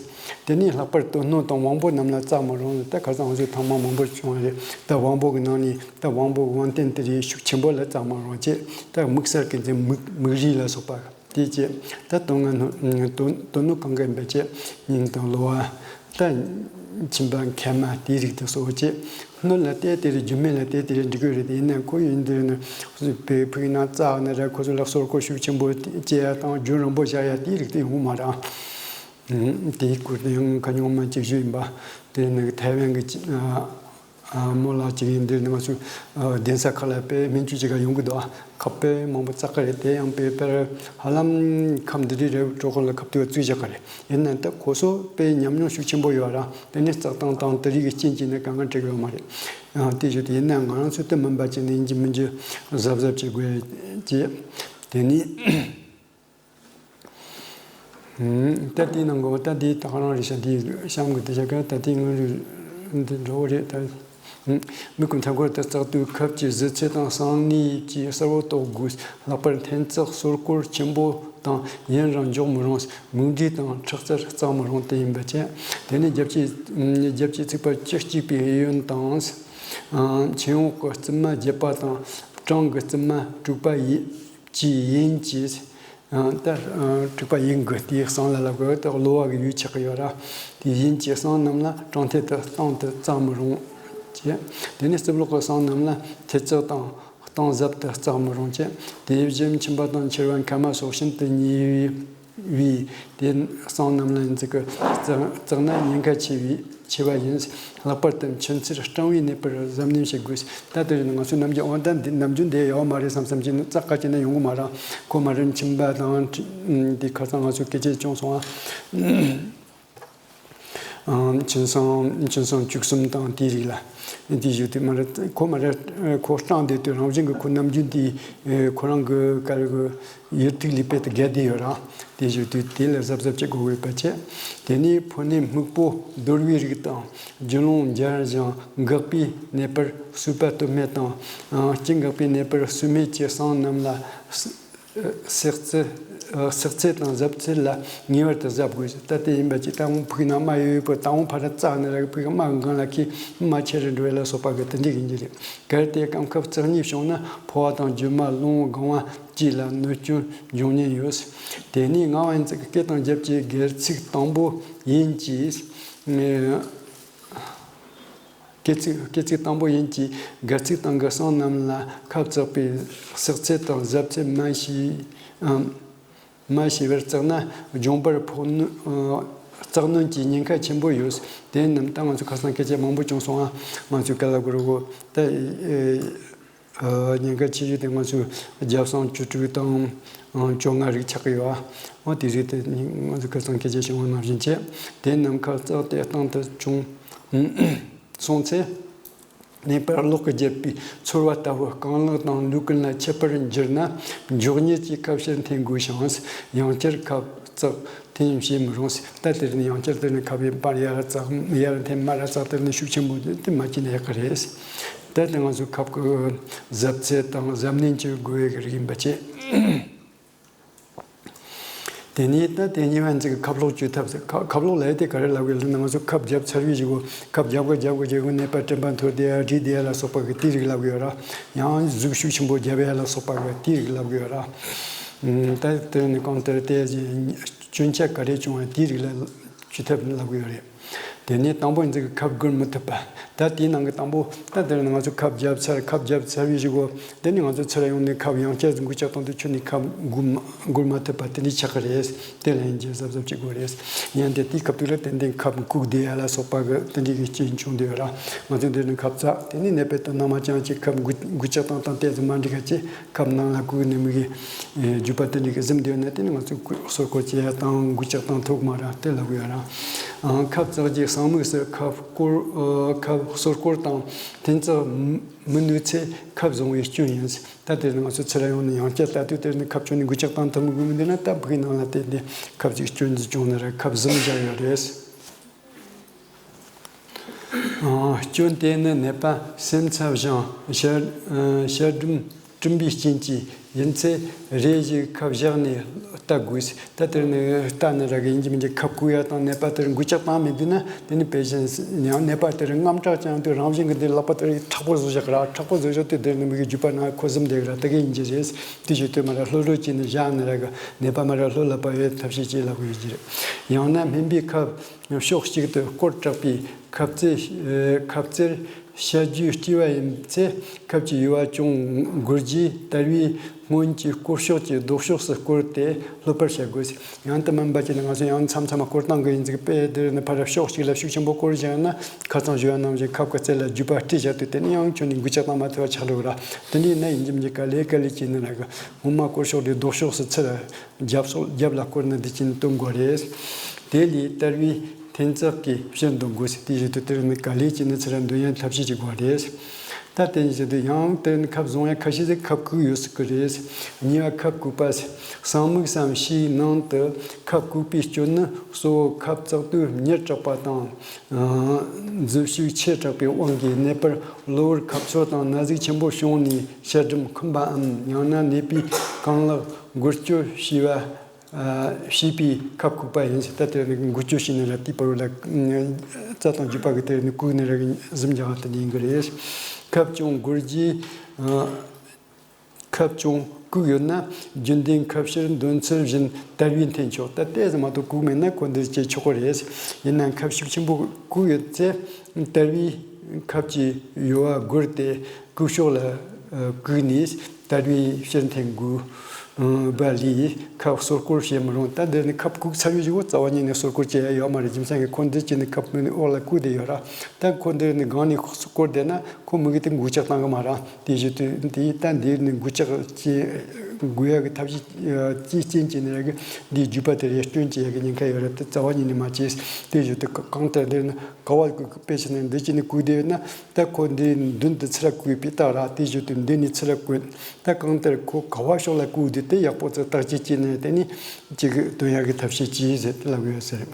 དེ་ནས་ལྷག་པར་དུ་སྣོད་དང་དབང་པོ་རྣམས་ལ་བཙག་མི་རུང་། ད་ཁ་སང་ང་ཚོས་ཐེངས་མ་མང་པོ་བྱུང་བ་རེད། ད་དབང་པོ་གི་ནང་ནས་ད་དབང་པོ་གི་དབང་རྟེན་དེ་རིགས་ཤུགས་ཆེན་པོ་ལ་བཙག་མི་རུང་བཅས། ད་དམིགས་བསལ་གྱི་འཛེམ། མིག་མིག་རིལ་ལ་སོགས་པ་དེ་བཅས། ད་དོན་ལྔ་སྣོད་དོན་སྣོད་གང་ག་ཡིན་པ་བཅས་སྙིང་དང་གློ་བ། ད་མཆིན་པ་མཁལ་མ་དེའི་རིགས་དེ་སོགས་བཅས། སྣོད་ལ་བལྟས་ཏེ་རེད། རྒྱུ་མེད་ལ་བལྟས་ཏེ་རེད་འགྲིག་གི་རེད། ཡིན་ནའང་ཁོ་ཡིན་དུས་ནི་བོད་ཕྲུག་ཡིན་ན་བཙག་ནི་རེད། ཁོ་ཚོ་ལ་སོར་སྐོར་ཤུགས་ཆེན་པོ་སྐྱེ་ཡ་དང་རྒྱུན་རིང་པོ་བཞག་ཡ་དེའི་རིགས་དེ་ཡོང་མ་རེད། དེའི་སྐོར་དེ་ཡང་ཁ་ཉུང་མ་གཅིག་ཞུ་ཡིན་པ། དེ་ནི་ཐའེ་ཝན་གྱི་རྨོ་ལགས་གཅིག་ཡིན། འདིར་ནི་ང་ཚོའི་གདན་ས་ཁག་ལ་དཔེ་སྨན་བཅོས་བྱེད་ག་ཡོང་གི་འདུག་ཁབ་དཔེ་མང་པོ་བཙག་གི་རེད། དེ་ཡང་དཔེ་དཔེར་ཧ་ལམ་ཁབ་འདི་འདྲའི་རེ་བའི་གྲོགས་ཁོ་ལ་ཁབ་དུ་བཙུགས་བཞག་གི་རེད། ཡིན་ནའང་ད་ཁོ་ཚོ་དཔེ་ཉམས་མྱོང་ཤུགས་ཆེན་པོ་ཡོད་ར། དེ་ནས་བཙག་སྟངས་དང་དེ་རིགས་ཀྱི་རྐྱེན་གྱིས་ནི་དཀའ་ངལ་འཕྲད་ཀྱི་ཡོད་མ་རེད། ཡང་དེ་བཞིན་དུ་ཡིན་ནའང་ང་རང་ཚོ་དེ་མིན་པ་ཅིག་ནི་ཡིན་གྱི་མིན་གྱི་གཟབ་གཟབ་བྱེད་དགོས་ཀྱི། དེ་ནས། ད་ལྟའི་ནང་གི་ད་ལྟའི་ད་ག་རང་རེད་ཤག་འདི་གཤམ་གི་དེ་ཤག་གི་ད་ལྟའི་ངོས་རིས་འདི་འགྲོ་བ་རེད་ད། མི་ཀུན་མཐའ་འཁོར་དུ་བཙག་དུས་ཁབ་ཀྱི་བཟི་ཚད་དང་གསང་གནས་ཀྱི་གསལ་བོ་རྟོགས་དགོས། ལྷག་པར་འཐེན་བཙག་སོར་སྐོར་ཆེན་པོ་དང་ཡུན་རིང་འཇོག་མི་རུང་། མིག་འབྲས་དང་ཁྲག་རྩར་བཙག་མི་རུང་། དེ་ཡིན་པ་བཅས། དེ་ནས་རྒྱབ་ཀྱི་རྒྱབ་ཀྱི་ཚིགས་པ་བཅུ་གཅིག་པའི་གཡས་གཡོན་དང་། མཆན་འོག་གི་རྩིབ་མ་བརྒྱད་པ་དང་བྲང་གི་རྩིབ་མ་དྲུག་པ་ཡི་ཀྱི་ཡན་གྱིས། ད་དྲུག་པ་ཡིན་དགོས། དེའི་གསང་ལ་ལ་དགོས། ད་གློ་བ་གི་ཡུལ་ཆགས་ཀྱི་ཡོད་ར། དེ་ཡིན་གྱི་གསང་རྣམས་ལ་གྲང་ཐལ་དུ་གཏང་དུ་བཙག་མི་རུང་། ཅེས། དེ་ནས་རྩིབ་ལོགས་ཀྱི་གསང་རྣམས་ལ་ཐལ་བཙག་དང་གཏང་གཟབ་ཏུ་བཙག་མི་རུང་། ཅེས། དེ་བཞིན་མཆིན་པ་དང་མཆེར་བ་མཁལ་མ་སོགས་ཤིན་ཏུ་ཉེ་བའི་དེ་གསང་རྣམས་ལ་འཛི་གི་བཙག་བཙག་ན་ཉེན་ཁ་ཆེ་བའི་ཆེ་བ་ཡིན། ལྷག་པར་དུ་མཆིན་ཚད་སྐྲངས་པའི་ནད་པར་གཟབ་ནན་བྱེད་དགོས། ད་དེ་རིང་ང་ཚོའི་ནམ་རྒྱུན་འོ་ད་འདི་ནམ་རྒྱུན་འདི་ཡོད་མ་རེད་བསམ་བསམ་གྱི་ནི་བཙག་ག་བྱས་ན་ཡོང་གི་མ་རེད། ཁོ་མ་རེད་མཆིན་པ་དང་འདི་ཁ་སང་ང་ཚོས་སྐད་ཆ་བྱུང་སོང་ཨ། མཆིན་ཚང་མཆིན་ཚང་བཅུ་གསུམ་དང་དེའི་རིགས་ལ་འདི་བཞུགས་དུས་མ་རེད། ཁོ་མ་རེད། ཁོ་སྐྲངས་བསྡད་དུས་རང་བཞིན་གྱི་ཁོ་ནམ་རྒྱུན་དེ་ཁོ་རང་གི་ག་རེ་གི་ཡུལ་ཐིག་ལེ་དཔེ་དེ་བརྒལ་བསྡད་ཡོད་ར། དེ་བཞིན་དུ་དེ་ལ་གཟབ་གཟབ་བྱེད་དགོས་པ་བཅས། དེ་ནས་ཕོ་ནད་སྨུག་པོ་རྡོལ་བའི་རིགས་དང་། རྒྱུ་ལོང་འབྱར་ཞིང་འགག་པའི་ནད་པར་གསུས་པ་སྟོད་སྨད་དང་། སྐྱི་འགག་པའི་ནད་པར་གསུས་སྨད་ཀྱི་གསང་རྣམས་ལ་སྲེག་ཚད་སྲེག་ཚད་དང་གཟབ་ཚད་ལ་ངེས་པར་དུ་གཟབ་དགོས། ད་དེ་ཡིན་པ་ཅིག་ད་འོང་ཕུག་ན་རྨ་ཡོད་པོ་ད་འོང་ཕ་ར་བཙག་ནས་ར་ཕུག་རྨ་གང་ལ་ཁྱི་རྨ་ཆེ་རུ་འགྲོ་ཡ་ལ་སོགས་པ་གི་དེ་འདྲ་ཡིན་གྱི་རེད། གལ་ཏེ་སྐམ་ཁབ་རྩེག་གཉིས་བྱུང་ན་ཕོ་བ་དང་རྒྱུ་མ་རླུང་སྒང་བ་བཅས་ལ་གནོད་སྐྱོན་འབྱུང་ཉེན་ཡོད། དེ་ནས་ངག་དབང་ཡིན་ཚིག་སྐེ་དང་རྒྱབ་ཀྱི་སྒལ་ཚིགས་དང་པོ་ཡིན་གྱི། སྐེ་ཚིགས་སྐེ་ཚིགས་དང་པོ་ཡིན་གྱི་སྒལ་ཚིགས་སྟེང་གི་གསང་རྣམས་ལ་ཁབ་བཙག་པའི་སྲེག་ཚད་དང་གཟབ་ཚད་མ་ཤེས། མ་ཤེས་པར་བཙགས་ན་ལྗོངས་པར་ཕོག་གནོན། བཙག་གནོན་གྱི་ཉེན་ཁ་ཆེན་པོ་ཡོད། དེ་རྣམས་ད་ང་ཚོ་ཁ་སང་སྐད་ཆ་མང་པོ་བྱུང་སོང་ཨ། ང་ཚོའི་ཀ་ལ་གུ་རུ་གོ་ད། ཉེན་ཁ་ཆེ་ཤོས་དེ་ང་ཚོའི་རྒྱབ་གསང་བཅུ་དྲུག་དང་བཅོ་ལྔ་རིགས་ཆགས་ཀྱི་ཡོད་ཨ། འོ་དེ་རིགས་དེ་ང་ཚོ་ཁ་སང་སྐད་ཆ་བྱུང་བ་ནང་བཞིན་བྱས། དེ་རྣམས་ཁབ་བཙགས་ཏེ་སྟེང་དུ་བྱུང་སོང་ཚེ། ནད་པར་གློག་གིས་བརྒྱབ་པའི་ཚོར་བ་ལྟ་བུ་རྐང་ལག་དང་ལུས་ཀུན་ལ་མཆེད་པར་འགྱུར་ན་མགྱོགས་མྱུར་གྱིས་ཁབ་ཕྱིར་འཐེན་དགོས་ཤིང་། ཡང་བསྐྱར་ཁབ་བཙག་ འཐེན་བྱེད་མི་རུང་ཟེར། ད་དེ་རིང་ཡང་བསྐྱར་དེ་ནི་ཁབ་ཡིན་པར་ཡར་བཙགས་ཡར་འཐེན་མར་བཙགས་དེ་ནི་ཤུགས་ཆེན་པོ་དེ་མ་བྱས་ན་ཡག་གི་རེད། ད་དེ་ང་ཚོ་ཁབ་ཀྱི་གཟབ་ཚད་དང་གཟབ་ནན་བྱེད་དགོས་པའི་རིགས་ཡིན་པ་བྱས། དེ་ནས་ད་དེ་གཉིས་པ་ཚིག་ཁབ་ལོག་གཅོད་ཐབས་ཟེར། ཁ་ཁབ་ལོག་ལབ་དེ་ག་རེ་ལབ་དགོས་ལབ་ན། ང་ཚོ་ཁབ་བརྒྱབ་ཚར་བའི་གཞུག་གུ་ཁབ་བརྒྱབ་གི་བརྒྱབ་གི་བརྒྱབ་གི་ནད་པ་དྲན་པ་འཐོར་དེ་ཡ་རིལ་དེ་ཡ་ལ་སོགས་པ་གི་དེའི་རིགས་ལབ་གི་ཡོད་ར། ཡང་གཟུགས་ཤུགས་ཆེན་པོ་བརྒྱབ་ཡ་ལ་སོགས་པ་གི་དེའི་རིགས་ལབ་གི་ཡོད་ར། ད་དེ་ནི་གང་ལྟར་དེ་སྐྱོན་ཆ་ག་རེ་བྱུང་བ་དེའི་རིགས་ལ་གཅོད་ཐབས་ལབ་གི་ཡོད་རེད། དེ་ནས་དང་པོ་ཡིན་ཚིག་ཁབ་སྒུར་མི་ཐུབ་པ། ད་དེའི་ནང་གི་དང་པོ་ད་དེ་ནི་ང་ཚོ་ཁབ་བརྒྱབ་ཚར། ཁབ་བརྒྱབ་ཚར་བའི་གཞུག་གུ་དེ་ནི་ང་ཚོ་ཚུར་ཡོང་ནས་ཁབ་ཡང་བསྐྱར་འགུལ་ལྕགས་གཏོང་དུས་ཁྱོན་ནས་ཁབ་སྒུར་མ་སྒུར་མ་ཐུབ་པ་དེ་འདྲ་ཆགས་ཀྱི་རེད། དེ་ལ་ཡིན་གྱི་གཟབ་གཟབ་བྱེད་དགོས་རེད། ཡང་དེ་དེའི་སྐབས་དུས་ལ་ཏན་ཏན་ཁབ་བཀུག་བསྡད་ཡ་ལ་སོགས་པ་གི་དེ་འདྲའི་གི་རྐྱེན་བྱུང་བསྡད་ཡོད་ར། ང་ཚོས་འདིར་ནི་ཁབ་བཙགས། དེ་ནས་ནད་པའི་དོན་སྣང་མ་བཅངས་ཀྱི་ཁབ་འགུལ་འགུལ་ལྕགས་གཏོང་སྟངས་ཏོག་ཙམ་མ་འགྲིག་ག་ཅེས་ཁབ་ནང་ལ་བཀུག་ནས་མི་གི་རྒྱུད་པ་དེ་འདྲའི་གི་ཟིན་བསྡད་ཡོད་ན། དེ་ནི་ང་ཚོས་སྐོར་སྐོར་བྱེད་ཡ་དང་འགུལ་ལྕགས་གཏོང་ཐུབ་མ་ར་དེ་ལབ་ཡོད་ར། ཁབ་བཙགས་རྗེས་གསང་མིག་སུ་ཁབ་སྐོར་ཁབ་སོར་སྐོར་དང་འཐེན་བཙག་མི་ནུས་ཚེ་ཁབ་བཟུང་བའི་སྐྱོན་ཡིན། ད་དེར་ང་ཚོ་ཚུར་ཡོང་ནས་ཡང་བསྐྱར་ལྟ་དུས་དེར་ནི་ཁབ་ཆུང་ནས་འགུལ་ལྕགས་བཏང་ཐུབ་མི་དགོས་མི་འདུག་ན། ད་ཕུག་ནང་ལ་བལྟས་ཏེ་ཁབ་ཅིག་སྐྱོན་ཅིག་བྱུང་ན་ར་ཁབ་ཟིན་བཞག་ཡོད་རེད། སྐྱོན་དེ་ནི་ནད་པ་སེམས་འཚབ་ཞིང་ཤ་ཤ་སྒྲིམ་སྒྲིམ་པའི་རྐྱེན་གྱིས་ཡིན་ཚེ་རེ་ཞིག་ཁབ་བཞག་ནས་ལྟ་དགོས། ད་དེར་ནི་ལྟ་ནི་ར་གི་ཡིན་གྱི་མིན་གྱི་ཁབ་བཀུག་ཡ་དང་ནད་པ་དེར་འགུལ་ལྕགས་བཏང་མི་འདུག་ན། དེ་ནི་དཔེ་བཞིན་ཡང་ནད་པ་དེར་རྔམ་སྐྲག་བཅངས་དུས་རང་བཞིན་གྱི་འདི་ལག་པ་དེར་མཁྲེགས་པོ་བཟོ་བཞག་ར། མཁྲེགས་པོ་བཟོ་བཞག་དུས་དེར་ནི་མི་གི་རྒྱུད་པ་ན་ཁོ་ཟིན་བསྡད་གི་ར། དེ་གི་ཡིན་གྱི་རེད། དེ་བཞིན་དུ་མ་ར་ལྷོད་ལྷོད་བྱས་ནས་བཞག་ནི་ར་གི་ནད་པ་མ་ར་ལྷོད་ལྷོད་པ་ཡོད་ཐབས་ཤེས་ཅིག་ལབ་དགོས་ཀྱི་རེད། ཡང་ན་སྨན་པས་ཁབ་ཕྱོགས་གཅིག་ཏུ་སྐོར་དྲགས་པས་ཁབ་རྩེ་ཁབ་རྩེར་བཤལ་རྒྱུའི་སྐྱེ་བ་ཡིན་ཚེ་ཁབ་ཀྱི་ཡུ་བ་ཅུང་འགུར་རྗེས་དལ་བུའི་སྔོན་གྱི་སྐོར་ཕྱོགས་ཀྱི་ལྡོག་ཕྱོགས་སུ་བསྐོར་ཏེ་ལྷོད་པར་བྱ་དགོས། ཡང་དུ་མིན་པ་བྱས་ན་ང་ཚོ་ཡང་མཚམས་མཚམས་མ་སྐོར་བཏང་གི་ཡིན་ཚིག་དཔེ་དེར་ནི་ཕར་ཕྱོགས་གཅིག་ལ་ཤུགས་ཆེན་པོ་སྐོར་བཞག་ན། ཁ་སང་ཞུ་བ་ནང་བཞིན་ཁབ་ཀྱི་རྩེ་ལ་རྒྱུས་པ་སྤྲད་བཞག་དུས་དེ་ནི་ཡང་ཁྱོན་ནས་འགུལ་ལྕགས་བཏང་མ་ཐུབ་པ་ཆགས་འགྲོ་གི་ར། དེ་འདྲའི་ན་ཡིན་གྱི་མིན་གྱི་ག་ལེ་ག་ལེ་བྱས་ནི་ར་གི་སྔོན་མ་སྐོར་ཕྱོགས་དེ་ལྡོག་ཕྱོགས་སུ་ཚུར་རྒྱབ་སོགས་རྒྱབ་ལ་བསྐོར་ནས་འདི་བྱས་ནས་སྟོན་དགོས་རེད། དེ་ལས་དལ་བུའི་འཐེན་བཙག་གིས་ཕྱིར་འདོན་དགོས་ཟེར། དེ་བཞིན་དུ་དེར་ནི་ག་ལེ་བྱས་ནས་ཚུར་འདོན་ཡ་ཐབས་ཤེས་བྱེད་དགོས་རེད། ད་དེ་བཞིན་དུ་ཡང་དེར་ནི་ཁབ་བཟུང་ཡ་ཁ་ཤས་ཟིག་ཁབ་བཀུག་ཡོད་སྲིད་ཀྱི་རེད། གཉིས་པ་ཁབ་བཀུག་པ། གསང་མིག་སམ་ཕྱིའི་ནང་དུ་ཁབ་བཀུག་པའི་སྐྱོན་ནི་གཙོ་བོ་ཁབ་བཙགས་དུས་མྱུར་དྲགས་པ་དང་། འཛུལ་ཞུགས་ཆེ་དྲགས་པའི་དབང་གིས་ནད་པར་གློ་བུར་ཁབ་ཚོར་དང་ན་ཟུག་ཆེན་པོ་བྱུང་ནས་ཤ་སྒྲིམ་འཁུམས་པའམ། ཡང་ན་ནད་པའི་རྐང་ལག་འགུལ་སྐྱོད་བྱས་པ། བྱས་པའི་ཁབ་བཀུག་པ་ཡིན་ཟེར། ད་དེ་ནི་འགུལ་སྐྱོད་བྱས་ནས་ར་དེའི་བར་ལ་རྩ་དང་རྒྱུས་པ་གི་དེ་ནི་བཀུག་ནས་ར་གཟིམ་རྒྱག་དེ་ཡིན་གི་རེད། ཁབ་ཅུང་འགུལ་རྗེས། ཁབ་ཅུང་བཀུག་ཡོད་ན་རྒྱུན་ལྡན་ཁབ་ཕྱིར་འདོན་ཚུལ་བཞིན་དལ་བུས་འཐེན་ཆོག་ད་ལྟའི་ཟིན་མ་གཏོགས་བཀུག་མེད་ན་ཁོ་འདིར་བྱེད་ཆོག་གི་རེད། ཡིན་ནའང་ཁབ་ཤུགས་ཆེན་པོ་བཀུག་ཡོད་ཚེ་དལ་བུས་ཁབ་ཀྱི་ཡུ་བ་བསྒུར་ཏེ་བཀུག་ཕྱོགས་ལ་བཀུག་ནས་དལ་བུས་ཕྱིར་འཐེན་དགོས་པ་ལས་ཁབ་སོར་སྐོར་བྱེད་མི་རུང་། ད་འདིར་ནི་ཁབ་བཀུག་ཚར་བའི་གཞུག་གུ་རྩ་བ་ཉིད་ནས་སོར་སྐོར་བྱེད་ཡ་ཡོད་མ་རེད། རྒྱུ་མཚན་གྱིས་ཁོ་འདི་བྱས་ནས་ཁབ་ཀུན་ནས་འོག་ལ་བཀུག་བསྡད་ཡོད་ར། ད་ཁོ་འདིར་ནི་སྒང་ནས་སྐོར་བསྡད་ན་ཁོ་མི་གི་དེ་འགུལ་ལྕགས་བཏང་གི་མ་རེད། དེ་བཞིན་དུ་དེ་ད་འདིར་ནི་འགུལ་ལྕགས་ཀྱི་འགུལ་ཡག་གི་ཐབས་ཤེས་ཀྱི་རྐྱེན་གྱིས་ནི་ར་གི་འདིའི་རྒྱུས་པ་དེ་རེ་སྐྱོན་བྱེད་ཡག་གི་ཉེན་ཁ་ཡོད་རེད། དེ་རྩ་བ་ཉིད་ནས་མ་བྱེད། དེ་བཞིན་དུ་གང་ལྟར་འདིར་ནི་ག་བ་བཀུག་དཔེ་བྱས་ན་འདི་བྱས་ནས་བཀུག་བསྡད་ཡོད་ན་ད་ཁོ་འདིའི་མདུན་དུ་ཚུར་བཀུག་པའི་རྟགས་ར། དེ་བཞིན་དུ་འདི་ནས་ཚུར་བཀུག་ད་གང་ལྟར་ཁོ་ག་བ་ཕྱོགས་ལ་བཀུག་དུས་དེ་ཡག་པོ་ཚུར་བརྟག་དཔྱད་བྱས་ནས་དེ་ནི་གཅིག་སྟོན་ཡག་གི་ཐབས་ཤེས་ཅིག་ཟེར་དེ་ལབ་ཡོད་ཟེར།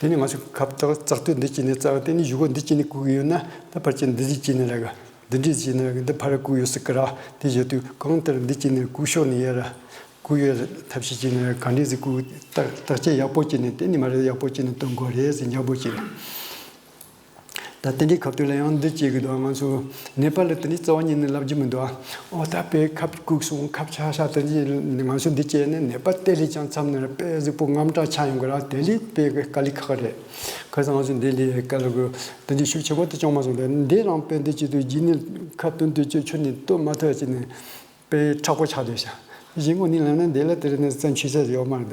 དེ་ནི་ང་ཚོ་ཁབ་བཙགས་བཙགས་དུས་འདི་བྱས་ནས་བཙགས། དེ་ནི་གཞུག་གུ་འདི་བྱས་ནས་བཀུག་ཡོད་ན་ད་ཕར་ཕྱིན་འདི་བྱས་ནས་ར་གི་འདི་འདྲས་བྱས་ནས་ར་གི་འདི་ཕར་བཀུག་ཡོད་སྲིད་ཀི་ར། དེ་བཞིན་དུ་གང་ལྟར་འདི་བྱས་ནས་བཀུག་ཕྱོགས་ནས་ཡར་བཀུག་ཡོད་ཐབས་ཤེས་བྱས་ནས་ག་འདྲས་ཟིག་བཀུག་བརྟག་བརྟག་དཔྱད་ཡག་པོ་བྱས་ནས་དེ་ནི་མ་རེད་ཡག་པོ་བྱས་ནས་སྟོན་དགོས་རེད་ཟེར་འཇམ་པོ་བྱས་ནས། ད་དེ་འདྲའི་ཁབ་དུས་ལ་ཡང་འདི་བྱེད་གི་འདུག་ང་ཚོ་ནད་པ་ལ་དེ་འདྲའི་རྩ་བ་ཉིད་ནས་ལབ་རྒྱུ་མི་འདུག་ཨོ་ད་དཔེ་ཁབ་བཀུག་སོང་ཁབ་ཆག་ཤག་དེ་འདྲའི་ང་ཚོ་འདི་བྱས་ནས་ནད་པ་དེ་ལས་ཀྱང་མཚམས་ནས་དཔེ་གཟུགས་པོ་དངངས་སྐྲག་ཆགས་ཡོང་གི་ར། དེ་ལས་དཔེ་དཀའ་ལས་ཁག་རེད། ཁ་སང་ང་ཚོ་འདི་ལས་དཀའ་ལས་དགོས་དེ་འདྲའི་ཤུགས་ཆེན་པོ་དེ་བྱུང་མ་སོང་། དེ་འདི་རང་དཔེ་འདི་བྱེད་དུས་རྗེས་ནས་ཁབ་སྟོན་དུས་ཅི་ཆུ་ནས་གཏོར་མ་ཐུབ་བྱས་ནས། དཔེ་མཁྲེགས་པོ་ཆགས་བསྡད་ཤག་གཞི་དངོས་གནས་ལབ་ན་འདི་ལ་དེ་རིང་ནས་རྩ་འཆོས་ས་ཡོད་མ་རེད།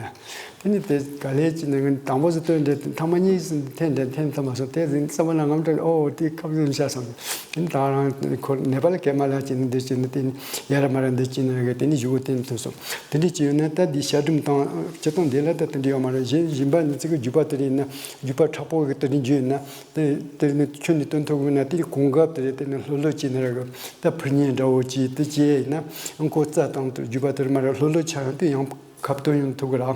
དེ་ནི་དེ་ག་ལེ་ཅི་ནས་དང་པོ་སུ་སྟོན་འདྲེ་ཐ་མ་གཉིས་སུ་འཐེན་འདྲེ་འཐེན་ཐུབ་མ་སོང་། དེ་རིང་རྩ་བ་ལ་ངམ་འདྲ་ཨོ་དེ་ཁབ་ཟིན་ཤག་བསམ། དེ་ནི་ད་རང་ཁོ་ནད་པ་ལ་སྐད་མ་ལ་ཅི་ནས་འདི་ཅི་ནས་དེ་ནི་ཡ་ར་མ་ར་འདི་ཅི་ནས་ར་གི་དེ་ནི་གཞུག་གུ་འཐེན་ཐུབ་སོང་། དེ་འདྲ་ཅི་ཡོད་ན་ད་འདི་ཤ་སྒྲིམ་དང་སྤྱིར་བཏང་འདི་ལ་ད་དེ་འདྲ་ཡོད་མ་རེད། གཞན་གཞན་པ་ནི་ཚིག་གི་རྒྱུད་པ་དེ་རིང་ན་རྒྱུད་པ་མཁྲེགས་པོ་གི་དེ་རིང་རྒྱུད་ཡིན་ན། དེ་དེ་ནི་ཁྱོན་ནས་སྟོན་ཐུབ་དགོས་ན་དེ་གོང་འགབ་དེ་རེད། དེ་ནི་ལྷོད་ལྷོད་བྱས་ནས་ར་གི་ད་ཕུར་མཉེ་འདྲ་བོ་བྱས་དེ་བྱས་ཡིན་ན་ཨང་ཁོ་རྩ་དང་དུ་རྒྱུད་པ་དེར་མ་ར་ལྷོད་ལྷོད་ཆགས་ཡོང་དུས་ཡང་ཁབ་སྟོན་ཡོང་ཐུབ་གི་ར།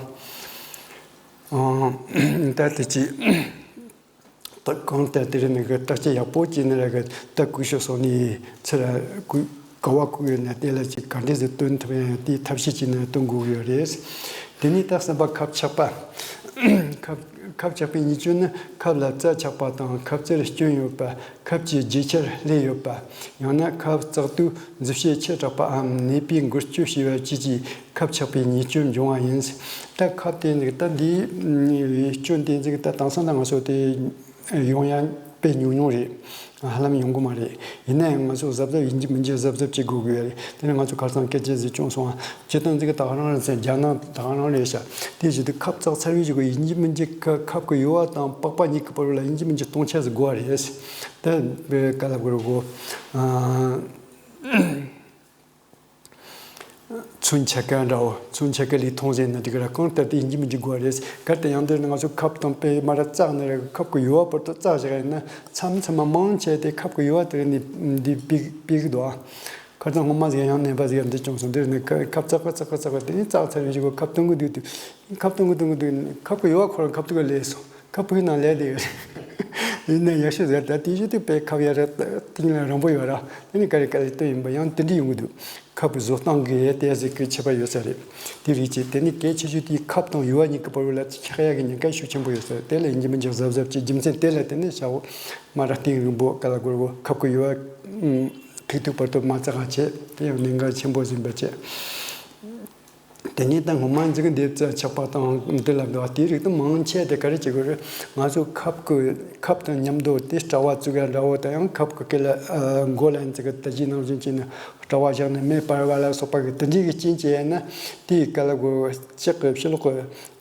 ཨང་། ད་དེ་ཅི། ད་གང་ལྟར་དེ་རིང་ནི་གི་བརྟག་དཔྱད་ཡག་པོ་བྱས་ནས་ར་གི་ད་ཀུ་ཤུ་སོགས་ནི་ཚུར་ཀུ་ག་བ་བཀུག་ཡོད་ན་དེ་ལ་ཅིག་ག་འདྲས་སེ་སྟོན་ཐུབ་ཡང་དེའི་ཐབས་ཤེས་བྱས་ནས་སྟོན་དགོས་ཀྱི་ཡོད་རེད། དེ་ནས་ད་གསུམ་པ་ཁབ་ཆག་པ། ཁབ་ཁབ་ཆག་པའི་ཉེས་སྐྱོན་ནི་ཁབ་ལ་རྩ་ཆག་པ་དང་ཁབ་རྩེར་སྐྱོན་ཡོད་པ། ཁབ་ཀྱི་རྗེས་ཆར་ལྷོད་ཡོད་པ། ཡང་ན་ཁབ་བཙག་དུས་མཛུབ་བྱེད་ཆེ་དྲགས་པའམ་ནད་པས་འགུལ་སྐྱོད་བྱས་པ་བཅས་ཀྱིས་ཁབ་ཆག་པའི་ཉེས་སྐྱོན་འབྱུང་བ་ཡིན། ད་ཁབ་དེ་ནི་ད་འདིའི་སྐྱོན་དེ་ཚིག་ད་དེང་སང་ད་ང་ཚོ་དེ་ཡོང་ཡ་དཔེ་ཉུང་ཉུང་རེད། ཧ་ལམ་ཡོང་གི་མ་རེད། ཡིན་ན་ཡང་ང་ཚོ་གཟབ་གཟབ་ཡིན་གཅིག་མིན་གཅིག་གཟབ་གཟབ་བྱེད་དགོས་ཀྱི་ཡོད་རེད། དེ་ནི་ང་ཚོ་ཁ་སང་སྐད་ཆ་ཟིག་བྱུང་སོང་ཨ། སྤྱིར་བཏང་ཚིག་ད་ག་རང་རེད་ཟེར། རྒྱ་ནག་ད་ག་རང་རེད་ཤག་དེ་བཞིན་དུ་ཁབ་བཙག་ཚར་བའི་གཞུག་གུ་ཡིན་གཅིག་མིན་གཅིག་ཁ་ཁབ་ཀྱི་ཡུ་བ་དང་པགས་པ་གཉིས་ཀྱི་བར་ལ་ཡིན་གཅིག་མིན་གཅིག་སྟོང་ཆ་ཟིག་དགོས་པ་རེད། ད་བོད་སྐད་ལ་དགོས་རེད་གོ། ཨ། ཚོན་ཆ་ག་འདྲ་བོ། ཚོན་ཆ་ག་ལས་མཐོང་ཟེར་ན་འགྲིག་གི་ར། གང་ལྟར་དེ་ཡིན་གཅིག་མིན་གཅིག་དགོས་རེད། གལ་ཏེ་ཡང་འདིར་ནི་ང་ཚོ་ཁབ་དང་དཔེ་མ་ར་བཙགས་ནས་ར་ཁབ་ཀྱི་ཡུ་བ་བར་དུ་བཙགས་བཞག་ཡིན་ན་མཚམས་མཚམས་མ་མང་ཆེ་དེ་ཁབ་ཀྱི་ཡུ་བ་དེ་ནི་འདི་ཕིག་ཕིག་གི་འདུག་ཨ། ཁ་སང་སྔོན་མ་ཟིག་ཡང་ནད་པ་ཟིག་འདི་བྱུང་སོང་། འདིར་ནི་ཁ་ཁབ་བཙགས་པ་བཙགས་པ་བཙགས་པ་དེ་ནི་བཙགས་ཚར་བའི་གཞུག་གུ་ཁབ་བཏོན་གི་འདུག་དུས་ཁབ་བཏོན་གི་བཏོན་གི་འདུག་ཁབ་ཀྱི་ཡུ་བ་ཁོ་རང་ཁབ་ཏུ་ག་ལས་སོང་། ཁ་ཕུག་ནང་ལས་དེ་ཡིན་ན་ཡག་ཤོས་ཟེར། ད་དེ་བཞིན་དུ་དཔེ་ཁབ་ཡ་ར་ཏིང་ལ་རིང་པོ་ཡོད་ར། དེ་ནི་ག་རེ་ག་རེ་སྟོན་ཡིན་པ་ཡང་དེ་འདྲ་ཡོང་གི་འདུག་ཁབ་བཟོ་སྟངས་ཀྱི་དེ་ཟེར་གི་ཁྱད་པར་ཡོད་ས་རེད། དེ་རིགས་ཀྱི་དེ་ནི་གལ་ཆེ་ཤོས་དེ་ཁབ་དང་ཡུ་བ་གཉིས་ཀྱི་བར་ལ་ཁྱད་ཡ་གི་ཉེན་ཁ་ཤུགས་ཆེན་པོ་ཡོད་ས་རེད། དེ་ལ་ཡིན་གཅིག་མིན་གཅིག་གཟབ་གཟབ་ཀྱི་རྒྱུ་མཚན་དེ་ལ་བརྟེན་ནས་ཤ་བོ་མ་ར་ཏིང་རིང་པོ་ག་ལ་དགོས་ར་ཁབ་ཀྱི་ཡུ་བ་ཕིག་ཐུག་བར་དུ་མ་བཙགས་ཆེད་དེ་ཡང་ཉེན་ཁ་ཆེན་པོ་ཟིན་པ་བྱས། དེ་ནས་ད་སྔོན་མ་འཛིན་གི་འདེབས་རྩ་ཆགས་པ་དང་འདི་ལ་འདུག་དེའི་རིགས་དུ་མང་ཆེ་དེ་ག་རེ་བྱེད་དགོས་རེད། ང་ཚོ་ཁབ་ཀྱི་ཁབ་དང་མཉམ་དུ་དེ་དྲ་བ་བཙུགས་ཡ་འདྲ་བོ་དང་ཡང་ཁབ་ཀྱི་སྐེ་ལ་མགོ་ལ་འཛིན་གི་ད་ཅི་ནང་བཞིན་བྱས་ནས་དྲ་བ་བཞག་ནས་མེ་སྤར་བ་ལ་སོགས་པ་གི་དེ་འདྲའི་གི་རྐྱེན་བྱས་ན་དེའི་སྐེ་ལ་གོ་ལྕགས་ཀྱི་ཕྱི་ལོགས་ཀྱི་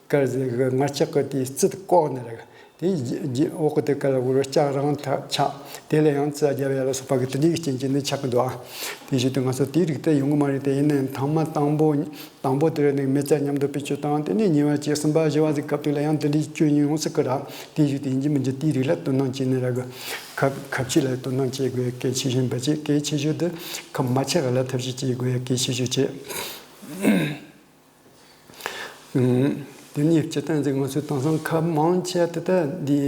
དཀར་ཟེར་གི་ངར་ལྕགས་ཀྱི་དེའི་རྩི་དེ་བཀོག་ནས་རེད། དེ་རྗེས་འོག་གི་དེ་ག་ལ་འུར་ལྕགས་རང་ཐག་ཆག་དེ་ལ་ཡང་རྩི་རྒྱབ་ཡ་ལ་སོགས་པ་གི་དེ་འདྲའི་རྐྱེན་གྱིས་ནི་ཆགས་ཀྱི་འདུག་ཨ། དེ་བཞིན་དུ་ང་ཚོ་དེའི་རིགས་དེ་ཡོང་གི་མ་རེད་དེ། ཡིན་ནའང་ཐེངས་མ་དང་པོ་དང་པོ་དེ་རེད་ནི་མེ་བཙའ་མཉམ་དུ་བེད་སྤྱོད་བཏང་། དེ་ནས་གཉིས་པ་བཅས་གསུམ་པ་བཞི་བ་ཟིག་སྐབས་དེ་ལ་ཡང་དེ་འདྲའི་སྐྱོན་ཡོང་སྲིད་ཀྱི་ར། དེ་བཞིན་དུ་ཡིན་གཅིག་མིན་གཅིག་དེའི་རིགས་ལ་དོ་སྣང་བྱས་ནས་ར་གི་ཁབ་ཁབ་ཕྱི་ལ་དོ་སྣང་བྱེད་དགོས་གལ་ཆེ་ཤོས་འབད་ཅེས་གལ་ཆེ་ཤོས་དེ་ཁབ་མ་ཆག་ལ་ཐབས་ཤེས་བྱེད་དགོས་གལ་ཆེ་ཤོས་བྱེད། དེ་ནས་སྤྱིར་བཏང་ཟིག་ང་ཚོའི་དེང་སང་ཁབ་མང་ཆེ་དེ་ད་འདི་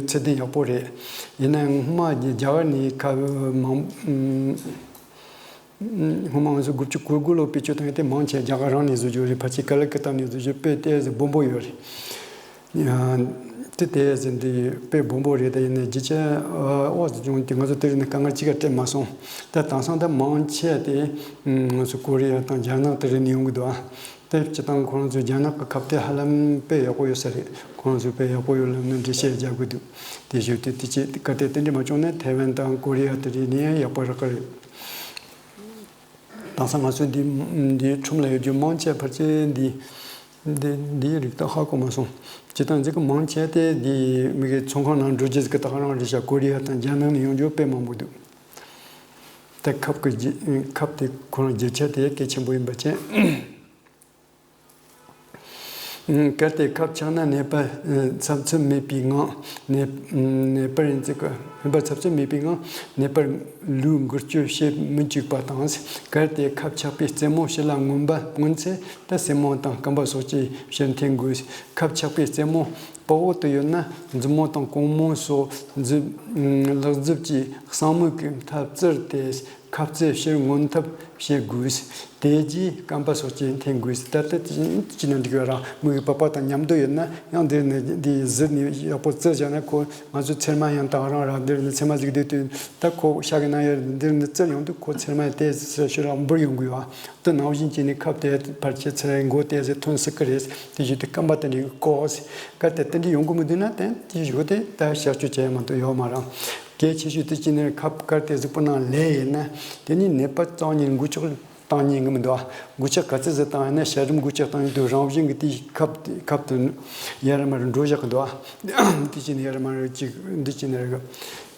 ཚད་ལྡན་ཡག་པོ་རེད། ཡིན་ན་ཡང་སྔོན་མ་རྒྱ་གར་ནས་ཁབ་མང་སྔོན་མ་ང་ཚོ་དགུ་བཅུ་གོ་དགུ་ལོ་བེད་སྤྱོད་བཏང་ཡོད་དེ་མང་ཆེ་རྒྱ་གར་རང་ནས་བཟོ་རྒྱུ་རེད། ཕལ་ཆེར་ཀ་ལ་ཀི་ཏ་ནས་བཟོ་རྒྱུ་དཔེ་དེ་ཟིག་སྦོམ་པོ་ཡོད་རེད། དེ་དེ་ཟིག་འདི་དཔེ་སྦོམ་པོ་རེད། ད་ཡིན་ན་རྒྱུ་ཆ་ཨོ་ཟིག་བྱུང་དེ་ང་ཚོ་དེ་རིང་ནས་དཀའ་ངལ་ཅི་ག་སྤྲད་མ་སོང་། ད་དེང་སང་ད་མང་ཆེ་དེ་ང་ཚོ་ཀོ་རི་ཡ་དང་རྒྱ་ནག་དེ་རིང་ནས་ཡོང་གི་འདུག་ཨ། དེ་སྤྱིར་བཏང་ཁོ་རང་ཚོའི་རྒྱ་ནག་གི་ཁབ་དེ་ཧ་ལམ་དཔེ་ཡག་པོ་ཡོད་ས་རེད། ཁོ་རང་ཚོས་དཔེ་ཡག་པོ་ཡོད་ལབ་ནས་འགྲེལ་བཤད་རྒྱག་གི་འདུག་དེ་བཞིན་དུ་དེ་ཅི་གལ་ཏེ་དེ་འདྲ་མ་བྱུང་ན་ཐའེ་ཝན་དང་ཀོ་རི་ཡ་དེ་རིང་ནས་ཡག་པོ་རག་གི་རེད། དེང་སང་ང་ཚོ་འདི་འདི་ཁྲོམ་ལ་ཡོད་རྒྱུ་མང་ཆེ་ཕལ་ཆེར་འདི་འདི་འདིའི་རིགས་དག་ཧ་གོ་མ་སོང་། སྤྱིར་བཏང་འཛིན་གི་མང་ཆེ་དེ་འདི་མི་གི་ཚོང་ཁང་ནང་འགྲོ་རྒྱུ་ཟིག་གི་ད་ག་རང་རེད་ཤག་ཀོ་རི་ཡ་དང་རྒྱ་ནག་ནས་ཡོང་རྒྱུ་དཔེ་མང་པོ་འདུག་ད་ཁབ་ཀྱི་རྒྱུ་ཁབ་དེ་ཁོ་རང་རྒྱུ་ཆ་དེ་གལ་ཆེན་པོ་ཡིན་པ་བྱས། གལ་ཏེ་ཁབ་ཆག་ན་ནད་པ་ཚབ་ཚུབ་མེད་པའི་ངང་ནད་ནད་པར་ཡིན་ཚུལ་གྱི་ནད་པ་ཚབ་ཚུབ་མེད་པའི་ངང་ནད་པར་ལུས་འགུལ་སྐྱོད་བྱེད་མི་བཅུག་པ་དང་། གལ་ཏེ་ཁབ་ཆག་པའི་རྩེ་མོ་ཕྱི་ལ་མངོན་པ་མངོན་ཚེ་ད་སེན་མོ་དང་རྐང་པ་སོགས་ཀྱི་ཕྱིར་འཐེན་དགོས། ཁབ་ཆག་པའི་རྩེ་མོ་པགས་འོག་ཏུ་ཡོད་ན་མཛུབ་མོ་དང་རྐང་མོ་སོགས་མཛུབ་ལག་མཛུབ་ཀྱིས་གསང་མིག་གི་མཐའ་བཙིར་ཏེ། ཁབ་རྩེ་ཕྱིར་མངོན་ཐབས་བྱེད་དགོས། དེ་རྗེས་རྐང་པ་སོགས་ཀྱིས་འཐེན་དགོས། ད་ལྟ་ཅི་ན་འགྲིག་པ་རང་མིག་གི་པགས་པ་དང་མཉམ་དུ་ཡོད་ན་ཡང་འདིར་ནི་འདི་གཟིར་ནས་ཡག་པོ་བཙིར་བཞག་ན་ཁོ་ང་ཚོ་ཚེར་མ་ཡང་དག་རང་ར་འདིར་ནི་ཚེར་མ་ཟིག་སྡོད་དུས་ད་ཁོ་ཤ་གི་ནང་ཡར་འདིར་ནི་བཙིར་ཡོང་དུས་ཁོ་ཚེར་མ་དེ་ཕྱིར་རང་འབུར་ཡོང་གི་ཡོད་ཨ། དེ་ནང་བཞིན་གྱི་ནི་ཁབ་དེ་ཕར་ཆེ་ཚེར་མགོ་དེ་ཟེར་ཐོན་སྲིད་ཀི་རེད། དེ་བཞིན་དུ་རྐང་པ་དེ་འདྲའི་ཀོ་ཟེར་ག་དེ་དེ་འདྲའི་ཡོང་གི་མི་འདུག་ན་དེ་དེ་བཞུགས་དེ་ད་གཤག་བཅོས་བྱས་མ་གཏོགས་ཡོད་མ་རང་། གལ་ཆེ་ཤོས་དེ་ཅི་ནས་ཁབ་དཀར་དེ་གཟུགས་པོ་ནང་ལས་ཡིན་ན་དེ་ནི་ནད་པ་གཙང་ཉིན་འགུལ་ཆོག་བཏང་ཉན་གི་མི་འདུག་འགུལ་ཆག་ག་ཚོད་ཟིག་བཏང་ཡིན་ན་ཤ་རིམ་འགུལ་ཆག་བཏང་ཡོད་དུས་རང་བཞིན་གྱི་དེའི་ཁབ་ཁབ་ཏུ་ཡར་མར་འགྲོ་བཞག་གི་འདུག་དེ་ཅི་ནས་ཡར་མར་ཅིག་འདི་ཅི་ནས་རེད།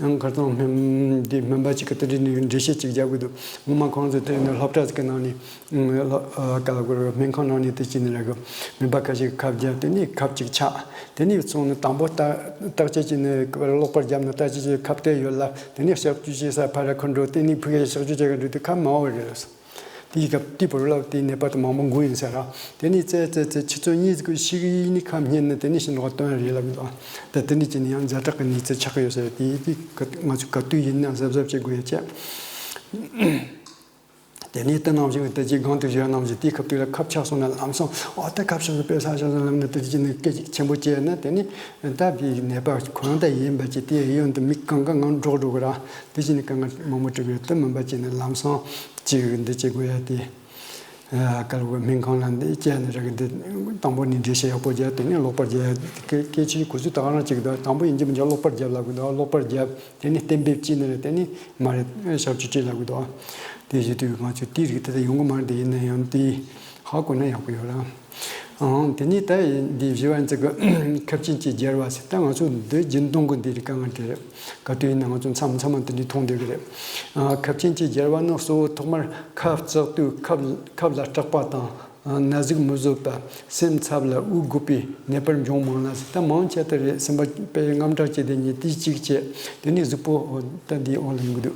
ཡང་ཁར་ཚང་སྨན་འདི་སྨན་པ་ཅིག་གི་དེ་འདྲའི་ནས་འགྲེལ་བཤད་ཅིག་རྒྱག་དགོས་འདུག་ངོ་མ་ཁོང་ཚོ་དེ་ནས་སློབ་གྲྭ་ཟིག་གི་ནང་ནས་ཀ་ལ་གོར་སྨན་ཁང་ནང་ནས་དེ་ཅི་ནས་རེད། སྨན་པ་ཁ་ཤས་ཁབ་བརྒྱབ་དེ་ནས་ཁབ་ཅིག་ཆག་དེ་ནས་སོང་ནས་དང་པོ་བརྟག་བརྟག་དཔྱད་ཅིག་ནས་གློག་པར་བརྒྱབ་ནས་བརྟག་དཔྱད་ཅིག་ཁབ་དེ་ཡོད་ལ་དེ་ནས་གཤག་བཅོས་བྱེད་ས་ཕར་ར་ཁུར་འགྲོ་དེ་ནས་ཕུག་ག་གཤག་བཅོས་བྱེད་ག་འགྲོ་དུས་ཁབ་མང་བོ་རེད། དེའི་སྐབས་དེའི་བར་ལ་དེའི་ནད་པ་དེ་མང་པོ་འགོས་ཡིན་ཟེར་ར། དེ་ནས་བཙལ་བཙལ་བཙལ་ཆུ་ཚོད་གཉིས་ཀྱི་ཞིག་ཡིན་ནི་ཁམས་རྙེད་ནས་དེ་ནས་ཕྱི་ནང་བཏོན་རེད་ལབ་འདུག་ད་དེ་ནས་ཅི་ནས་ཡང་ཛ་དྲག་གི་གནས་ཚུལ་ཆགས་ཀྱི་ཡོད་ཟེར། དེ་དེ་ང་ཚོས་ག་དུས་ཡིན་ན་གཟབ་གཟབ་བྱེད་དགོས་ཡོད་ཀྱི། དེ་ནས་དེ་ནང་བཞིན་དེ་རྗེས་སྒང་དུ་བཞག་ནང་བཞིན་དེའི་སྐབས་དུས་ལ་ཁབ་ཆག་སོང་ན་ལམ་སང་ཨ་ད་ཁབ་ཆག་སོང་དཔེ་ས་ཆག་སོང་ལབ་ནས་དེ་ཅི་ནས་སྐད་ཅིག་ཆེན་པོ་བྱས་ན་དེ་ནས་ད་དེའི་ནད་པ་ཁོ་རང་ད་ཡིན་པ་ཅི་དེ་ཡོན་དུ་མི་གང་ག་ངང་འགྲོགས་འགྲོ་གི་ར། དེ་ཅི་ནས་གང་ག་མང་པོ་འགྲོ་གི་ར། དེ་མིན་པ་ཅི་ནས་ལམ་སང་ཅིག་འདི་བྱེད་དགོས་ཡ་དེ། ཨ་ཀར་བོ་སྨན་ཁང་ལ་འདི་བཅར་ནས་རག་གི་འདི། དང་པོ་ནས་འགྲེལ་བཤད་ཡག་པོ་བརྒྱབ། དེ་ནས་ཀློག་པར་བརྒྱབ། སྐད་ཆའི་གོ་ཚུལ་ད་ག་རང་གཅིག་འདུག་དང་པོ་ཡིན་གཅིག་མིན་གཅིག་ཀློག་པར་བརྒྱབ་ལབ་གི་འདུག་ཀློག་པར་བརྒྱབ། དེ་ནས་གཏན་འབེབས་བྱས་ནས་རེད། དེ་ནས་མ་རེད་ཞབས་ཕྱི་བྱེད་ལབ་གི་འདུག་དེ་བཞིན་དུ་ང་ཚོས་དེའི་རིགས་དེ་ལྟ་ཡོང་གི་མ་རེད། དེ་ཡིན་ན་ཡང་དེ་ཧ་གོ་ན་ཡག་པོ་ཡོད་ར། ཨང་། དེ་ནས་ད་འདི་བཞི་བ་ཚིག་གི་ཁབ་ཆེན་གྱི་སྦྱར་བ་ཟེར། ད་ང་ཚོ་འདི་རྒྱུན་གཏོང་གི་འདི་རིགས་གང་དེ་རེད། ག་དུས་ཡིན་ན་ང་ཚོ་མཚམས་མཚམས་མ་དེ་འདྲའི་མཐོང་བསྡད་ཀྱི་རེད། ཨ། ཁབ་ཆེན་གྱི་སྦྱར་བ་ནི་གཙོ་བོ་ཐོག་མར་ཁབ་བཙག་དུས་ཁབ་ཁབ་ལ་སྐྲག་པ་དང་། ཨ། ན་ཟུག་མི་བཟོད་པ། སེམས་འཚབ་ལ་འུ་སྒུག་པའི་ནད་པར་འབྱུང་མང་ལ་ཟེར། ད་མང་ཆེ་དེ་རེད། སེམས་པ་དཔེ་དངངས་སྐྲག་བྱས་ཏེ་ཉིན་དེའི་གཅིག་བྱས། དེ་ནས་གཟུགས་པོ་ད་འདིའི་འོག་ལ་ཡོང་གི་འདུག་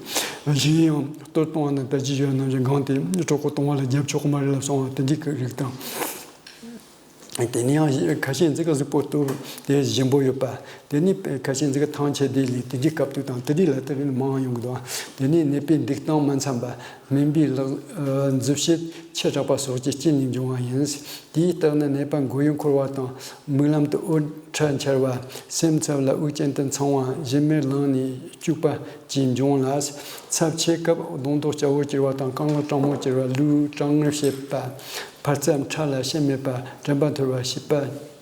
གཞན་ཡང་གཏོར་གཏོང་བ་ན་ད་ཅི་ཡོད་ནམ་ཞིག་སྒང་དེ་གྲོད་ཁོག་གཏོང་བ་ལ་རྒྱབ་ཆོག་གི་མ་རེད་ལབ་སོང་བ་དེ་འདྲའི་རིགས་དང་། དེ་ནས་ཡང་ཁ་ཤས་ཅིག་གི་གཟུགས་པོ་གཏོར་དེ་ཞིམ་པོ་ཡོད་པ། དེ་ནས་ཁ་ཤས་ཅིག་གི་ཐང་ཆད་དེ་ལས་དེ་འདྲའི་སྐབས་དུས་དང་དེ་འདྲའི་ལ་དེ་རིགས་མང་ཡོང་གི་འདུག་དེ་ནས་ནད་པའི་འདུག་སྟངས་མ་འཚམ་པ། སྨན་པའི་ལག་ཨ་མཛུབ་བྱེད་ཆེ་དྲགས་པ་སོགས་ཀྱི་རྐྱེན་ལས་འབྱུང་བ་ཡིན། དེའི་རྟགས་ནི་ནད་པ་མགོ་ཡུ་འཁོར་བ་དང་། མིག་ལམ་དུ་འོད་འཕྲོ་འཆར་བ། སེམས་འཚབ་ལ་འུ་ཅན་དུ་འཚང་བ། གཞི་མེར་ལངས་ནས་སྐྱུག་པ་བཅས་འབྱུང་ལ། ཚབས་ཆེ་སྐབས་གདོང་མདོག་སྐྱ་བོ་གྱུར་བ་དང་། རྐང་ལག་གྲང་མོ་གྱུར་བ། ལུས་གྲང་ངར་བྱེད་པ། འཕར་རྩ་ཕྲ་ལ་ཤེད་མེད་པ། དྲན་པ་འཐོར་བ། བྱིས་པ་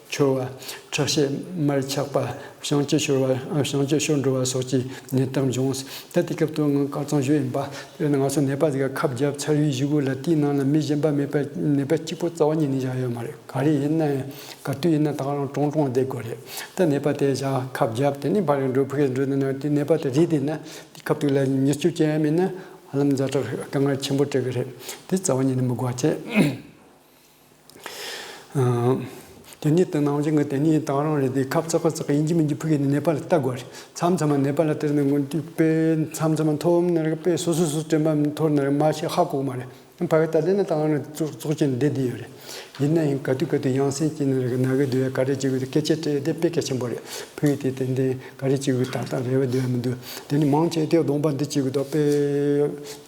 འཆོར་བ། ཁྲག་ཤེད་མར་ཆག་པ། བྱང་ཆུབ་ཤོར་བ། བྱང་ཆུབ་ཤོར་འགྲོ་བ་སོགས་ཀྱི་ནད་རྟགས་འབྱུང་། ད་དེ་སྐབས་དུ་ང་དཀར་གཙང་ཞུ་ཡིན་པ། དེ་ནི་ང་ཚོ་ནད་པ་ཟིག་ག་ཁབ་བརྒྱབ་ཚར་བའི་གཞུག་གུ་ལ་དེའི་ནང་ལ་མི་གཞན་པ་མེད་པ། ནད་པ་གཅིག་པོ་རྩ་བ་ཉིད་ནས་བཞག་ཡོད་མ་རེད། ག་རེ་ཡིན་ན་ཡང་ག་དུས་ཡིན་ན་ད་ག་རང་གྲོང་གྲོང་བསྡད་དགོས་རེད། ད་ནད་པ་དེ་བཞག་ཁབ་བརྒྱབ། དེ་ནས་ཕར་འགྲོ་ཕུགས་འགྲོ་ནས་ན་དེ་ནད་པ་དེ་རིགས་དེ་ན་དེ་སྐབས་དུ་ལ་མྱུར་སྐྱོབ་ཅན་ཡང་མེད་ན་ཧ་ལམ་ཛ་དྲག་དཀའ་ངལ་ཆེན་པོ་འཕྲད་ཀྱི་རེད། དེ་རྩ་བ་ཉིད་ནས་མི་དགོས་བྱས། ཨ། དེ་ནས་དེ་ནང་བཞིན་གྱི་དེ་ནས་ད་ག་རང་རེད། དེ་ཁབ་བཙག་གི་བཙག་གི་ཡིན་གཅིག་མིན་གཅིག་ཕུགས་ཀྱི་ནད་པ་ལ་ལྟ་དགོས་རེད། མཚམས་མཚམས་མ་ནད་པ་ལ་དེར་ནས་སྔོན་དུས་དཔེ་མཚམས་མཚམས་མ་མཐོ་ནར་དཔེ་སོ་སོ་སོ་དྲན་པ་མི་འཐོར་ནར་མ་ཤེས་ཧ་གོ་མ་རེད། ཕ་གི་ད་དེ་ནི་ད་ག་རང་བཙོག་བཙོག་ཅན་བསྡད་བསྡད་ཡོད་རེད། ཡིན་ན་ཡང་ག་དུས་ག་དུས་ཡང་སེམས་ཀྱི་ནི་རིག་ན་གི་འདུག་ཡ། ག་རེ་བྱེད་དགོས་དེ་སྐད་ཆ་དྲིས་དེ་དཔེ་གལ་ཆེན་པོ་རེད། ཕུགས་ཀྱི་དེ་ཏན་ཏན་ག་རེ་བྱེད་དགོས་ཏག་ཏག་རེ་བ་འདུག་ཡ་མི་འདུག་དེ་ནི་མང་ཆེ་དེ་གདོང་པ་འདི་བྱེད་དགོས་དོ། དཔེ་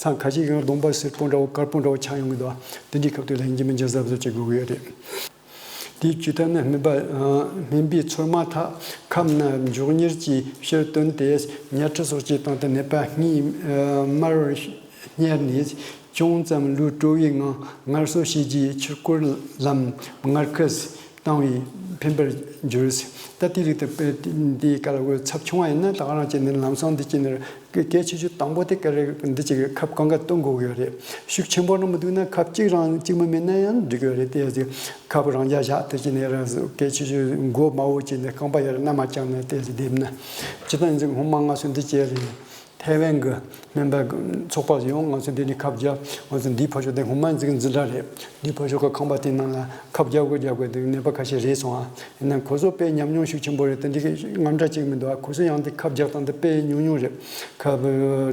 མཚམས་ཁ་ཤས་ཀྱང་གདོང་པ་སེར་པོ་འདྲ་བོ་དཀར་པོ་འདྲ་བོ་ཆགས་ཡོང་གི་འདུག་དེ་འདྲའི་སྐབས་དུ་ལ་ཡིན་གཅིག་མིན་གཅིག་གཟབ་གཟབ་བྱེད་དགོས་ཀྱི་ཡོད་རེད། དེའི་བཅོས་ཐབས་ནི་སྨན་པ་སྨན་པས་ཚོད་མ་ཐག་ཁབ་ནང་མགྱོགས་མྱུར་གྱིས་ཕྱིར་བཏོན་ཏེ་ཉལ་ཁྲི་སོགས་ཀྱི་སྟེང་དུ་ནད་པ་སྔའི་དམར་བར་བསྙལ་ནས་ཅུང་ཙམ་ལུས་དྲོ་བའི་ངང་ངལ་གསོ་བྱས་རྗེས་ཕྱིར་སྐོར་ལམ་མངར་ཁུ་བཏང་བས་ཕན་པར་འགྱུར། ད་དེ་རིགས་དེ་དཔེ་འདིའི་སྐབས་ལ་ཚབས་ཆུང་བ་ཡིན་ན་ད་ག་རང་བྱས་ནས་ལམ་སང་འདི་བྱས་ནས་གལ་ཆེ་ཤོས་དང་པོ་དེ་ག་རེ་འདི་བྱས་ཁབ་གང་ག་བཏོན་དགོས་ཀྱི་ཡོད་རེད། ཤུགས་ཆེན་པོ་རང་མི་འདུག་ན་ཁབ་གཅིག་རང་གཅིག་མ་མེད་ན་ཡང་འགྲིག་གི་ཡོད་རེད། དེ་ཡང་ཁབ་རང་རྒྱ་བཞག་དེ་བྱས་ནས་རང་གལ་ཆེ་ཤོས་མགོ་མ་བོ་བྱས་ནས་རྐང་པ་ཡར་མནན་མ་བཅངས་ནས་དེ་བསྡད་ན། སྤྱིར་བཏང་ཡིན་ཚེ་སྔོན་མ་ང་ཚོ་འདི་བྱས་རེད། ཐའེ་ཝན་གྱི་སྨན་པ་ཚོགས་པ་ཡོང་ང་ཚོ་འདི་ནས་ཁབ་བརྒྱབ། ང་ཚོ་འདིའི་ཕ་ཕྱོགས་དེ་སྔོན་མ་འཛིན་འཛིན་གྲྭ་རེད། འདིའི་ཕ་ཕྱོགས་ཀྱི་ཁང་པ་དེའི་ནང་ལ་ཁབ་བརྒྱབ་དགོས་བརྒྱབ་དགོས་དེ་ནད་པ་ཁ་ཤས་རེད་སོང་ཨ། ཡིན་ན་ཁོ་ཚོ་དཔེ་ཉམས་མྱོང་ཤུགས་ཆེན་པོ་རེད། དེ་འདི་གི་དངངས་སྐྲག་ཅིག་མི་འདུག་ཨ། ཁོ་ཚོ་ཡང་དེ་ཁབ་རྒྱག་སྟངས་དེ་དཔེ་ཉུང་ཉུང་རེད། ཁབ་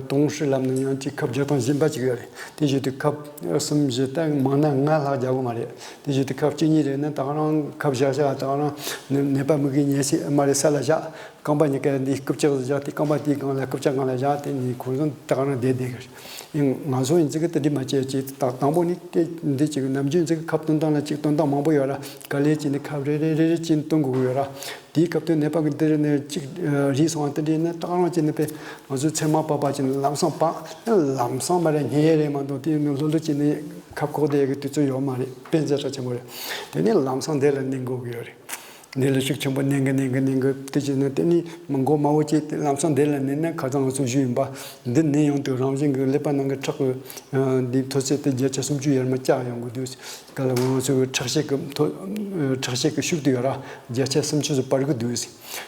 དུང་ཧྲི་ལབ་ནས་ཡང་ཅིག་ཁབ་རྒྱག་སྟངས་གཞན་པ་ཅིག་ཡོད་རེད། དེ་བཞིན་དུ་ཁབ་གསུམ་བཞི་ད་མང་ན་ལྔ་ལྷག་རྒྱག་གི་མ་རེད། དེ་བཞིན་དུ་ཁབ་གཅིག་གཉིས་རེད་ན་ད་ག་རང་ཁབ་བཞག་བཞག་ད་ག་རང་ནད་པ་མི་གི་ཉལ་སའི་མ་རེད་ས་ལ་བཞག་རྐང་པ་གཉིས་ཀ་འདི་རྐུབ་བཀྱག་བཞག་སྟེ་རྐང་པ་དེའི་སྒང་ལ་རྐུབ་བཀྱག་སྒང་ལ་བཞག་དེ་ནི་ཁོ་ཚོ་ད་ག་རང་བསྡད་བསྡད་གི་རེད། ང་ཚོ་ཡིན་ཙི་གི་དེ་འདྲི་མ་བྱེད་ཅིག་ད་དང་པོ་ནི་སྐད་འདི་ཅིག་ནམ་རྒྱུན་ཙི་གི་ཁབ་བཏོན་སྟངས་ལ་ཅིག་བཏོན་སྟངས་མང་པོ་ཡོད་ར། ག་ལེ་ཅིག་ནི་ཁབ་རེ་རེ་རེ་རེ་ཅིག་བཏོན་དགོས་ཀྱི་ཡོད་ར། དེའི་སྐབས་དུ་ནད་པ་གི་འདི་རེ་ནས་ཅིག་རིལ་སོང་བ་དེ་འདྲི་ན་ད་ག་རང་ཅིག་ནི་དཔེ་ང་ཚོའི་ཚེར་མ་པགས་པ་ཅིག་ནི་ལམ་སང་པགས་ལམ་སང་མ་རེད་ཉལ་ཡས་རེད་མ་གཏོགས་དེ་ནི་ལྷོད་ལྷོད་ཅིག་ནི་ཁབ་ཁོག་བསྡད་ཡས་གི་དུས་ཚོད་ཡོད་མ་རེད། དཔེ་མཛད་གྲྭ་ཆེན་པོ་རེད། དེ་ནི་ལམ་སང་འདི་ལ་གནོན་དགོས་ཀྱི་ཡོད་རེད། འདི་ལ་ཤུགས་ཆེན་པོ་གནོན་གི་གནོན་གི་གནོན་གི་དེ་བྱས་ན་དེ་ནི་མི་མགོ་མ་བོ་བྱས་ཏེ་ལམ་སང་འདི་ལ་གནོན་ན་ཁ་སང་ང་ཚོ་ཞུས་ཡིན་པ། འདི་གནོན་ཡོང་དུས་རང་བཞིན་གྱི་ཀླད་པ་ནང་གི་ཁྲག་གི་འདི་མཐོ་ཚད་དེ་བརྒྱ་ཆ་སུམ་ཅུ་ཡར་མར་བཅག་ཡོང་གི་འདུག་ག་ལ་ང་ཚོ་གི་ཁྲག་ཤེད་ཀྱི་མཐོ་ཁྲག་ཤེད་ཀྱི་ཤུགས་དེ་ཡོད་ར་བརྒྱ་ཆ་སུམ་ཅུ་ཙམ་སྤར་གི་འདུག་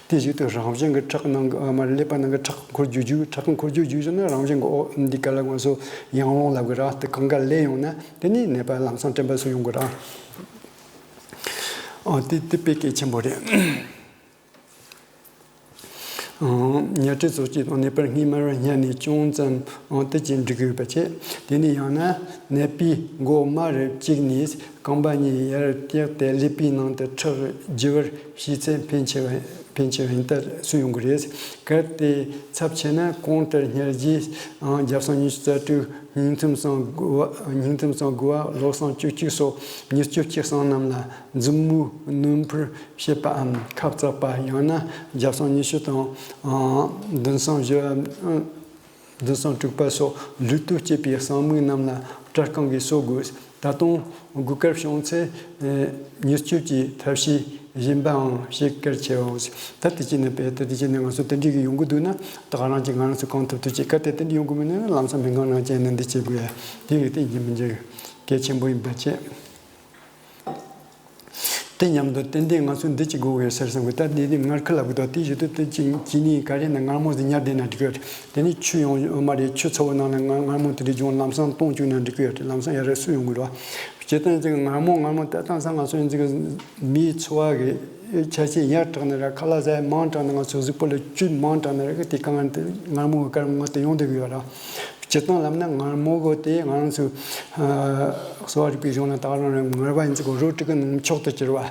དེ་བཞིན་དུ་རང་བཞིན་གྱི་ཁྲག་ནང་གི་མ་ཀླད་པ་ནང་གི་ཁྲག་འཁོར་རྒྱུག་རྒྱུག་ཁྲག་འཁོར་རྒྱུག་རྒྱུག་བྱུང་ན་རང་བཞིན་གྱི་ཨོ་འདི་ག་ལ་ང་ཚོ་ཡང་རླུང་ལབ་གི་ར་དེ་གང་ག་ལས་ཡོང་ན་དེ་ནི་ནད་པ་ལམ་སང་དྲན་པ་སོ་ཡོང་གི་ར། ཨ་དེ་དེ་དཔེ་གལ་ཆེན་པོ་རེད། ཉལ་ཁྲི་སོགས་ཀྱི་དང་ནད་པར་སྔས་མར་བ་སྙད་ནས་ཅུང་ཙམ་དེ་ཅིག་འགྲིག་གི་ཡོད་པ་བྱས། དེ་ནས་ཡང་ན་ནད་པའི་མགོ་དམར་རུ་བཅུག་ནས་རྐང་པ་གཉིས་ཡར་བཀྱགས་ཏེ་ཀླད་པའི་ནང་དུ་ཁྲག་རྒྱུ་བར་བྱས་ཚེ་ཕན་ཆེ་བ་ཕན་ཆེ་བ་ཡིན་ལྟར་གསུངས་ཡོང་གི་རེད། གལ་ཏེ་ཚབས་ཆེ་ན་གོང་ལྟར་སྙལ་རྗེས་བརྒྱ་སོང་ཉི་ཤུ་རྩ་དྲུག་སྙིང་ཐུམ་སང་དགུ་བ་སྙིང་ཐུམ་སང་དགུ་བ་ལོ་སང་བཅུ་གཅིག་སོགས་ཉེར་བཅུ་གཅིག་སང་རྣམས་ལ་མཛུབ་མོའི་རྣོན་ཕུར་བྱེད་པའམ་ཁབ་བཙག་པ། ཡང་ན་བརྒྱ་སང་ཉི་ཤུ་དང་བདུན་སང་བཞི་བ་བདུན་སང་དྲུག་པ་སོགས་ལུས་སྟོབས་སྐྱེད་པའི་གསང་མིག་རྣམས་ལ་སྐྲ་རྐང་གིས་གསོ་དགོས། ད་དུང་དགུ་ཀར་བྱུང་ཚེ་མྱུར་སྐྱོབ་ཀྱི་ཐབས་ཤེས་གཞན་པའང་བྱེད་གལ་ཆེའོ། ད་དེ་ཅི་ནས་པས་ད་དེ་ཅི་ནས་ང་ཚོ་དེ་འདྲའི་གི་ཡོང་གི་འདུག་ན་ད་ག་རང་གིས་ང་རང་ཚོ་གང་ཐུབ་ཐུབ་བྱེད། གལ་ཏེ་དེ་འདྲ་ཡོང་གི་མེད་ན་ལམ་སང་སྨན་ཁང་ནང་བྱས་ནས་འདི་བྱེད་དགོས་ཡ། དེ་གི་སྟེང་གི་མི་འཇིག་གལ་ཆེན་པོ་ཡིན་པ་བྱས། དེ་མཉམ་དུ་ཏན་ཏན་ང་ཚོས་འདི་ཅི་དགོས་ཡོད་ཟེར་བསམ་གི། ད་འདི་འདི་མངར་ཁུ་ལབ་གི་འདུག་དེ་བཞིན་དུ་དེ་ཅི་ཅི་ནི་ག་རེ་ན་མངར་མོ་ཟིག་ཉར་བསྡད་ན་འགྲིག་གི་ཡོད་རེད། དེ་ནི་ཆུ་ཡོང་ཡོད་མ་རེད། ཆུ་ཚ་བོ་ནང་ལ་མངར་མངར་མོ་དེ་འདྲ་བྱུང་ལམ་སང་བཏུང་བཅུག་ན་འགྲིག་གི་ཡོད་རེད། ལམ་སང་ཡར་ར་སུ་ཡོང་གི་རེད་བ། སྤྱིར་བཏང་ཅིག་མངར་མོ་མངར་མོ་ད་དང་ས་ང་ཚོ་འཛི་གི་མིའི་འཚོ་བ་གི་ཆ་རྐྱེན་ཡར་དྲགས་ན་ར་ཁ་ལག་ཟ་ཡ་མང་དྲགས་ན་ང་ཚོ་གཟུགས་པོ་ལ་བཅུད་མང་དྲགས་ན་ར་གི་དེ་གང་ང་དེ་མངར་མོ་གི་སྐར་མ་ང་དེ་ཡོང་བསྡད་གི་ཡོད་ར། སྤྱིར་བཏང་ལབ་ན་མངར་མོ་གོ་དེ་ང་རང་ཚོའི་གསོ་བ་རིག་པའི་གཞུང་ལ་ད་ག་རང་རང་མངར་བ་ཡིན་ཚེ་གོ་རོ་ཀྲི་ཀི་ནང་མཆོག་ཏུ་གྱུར་བ།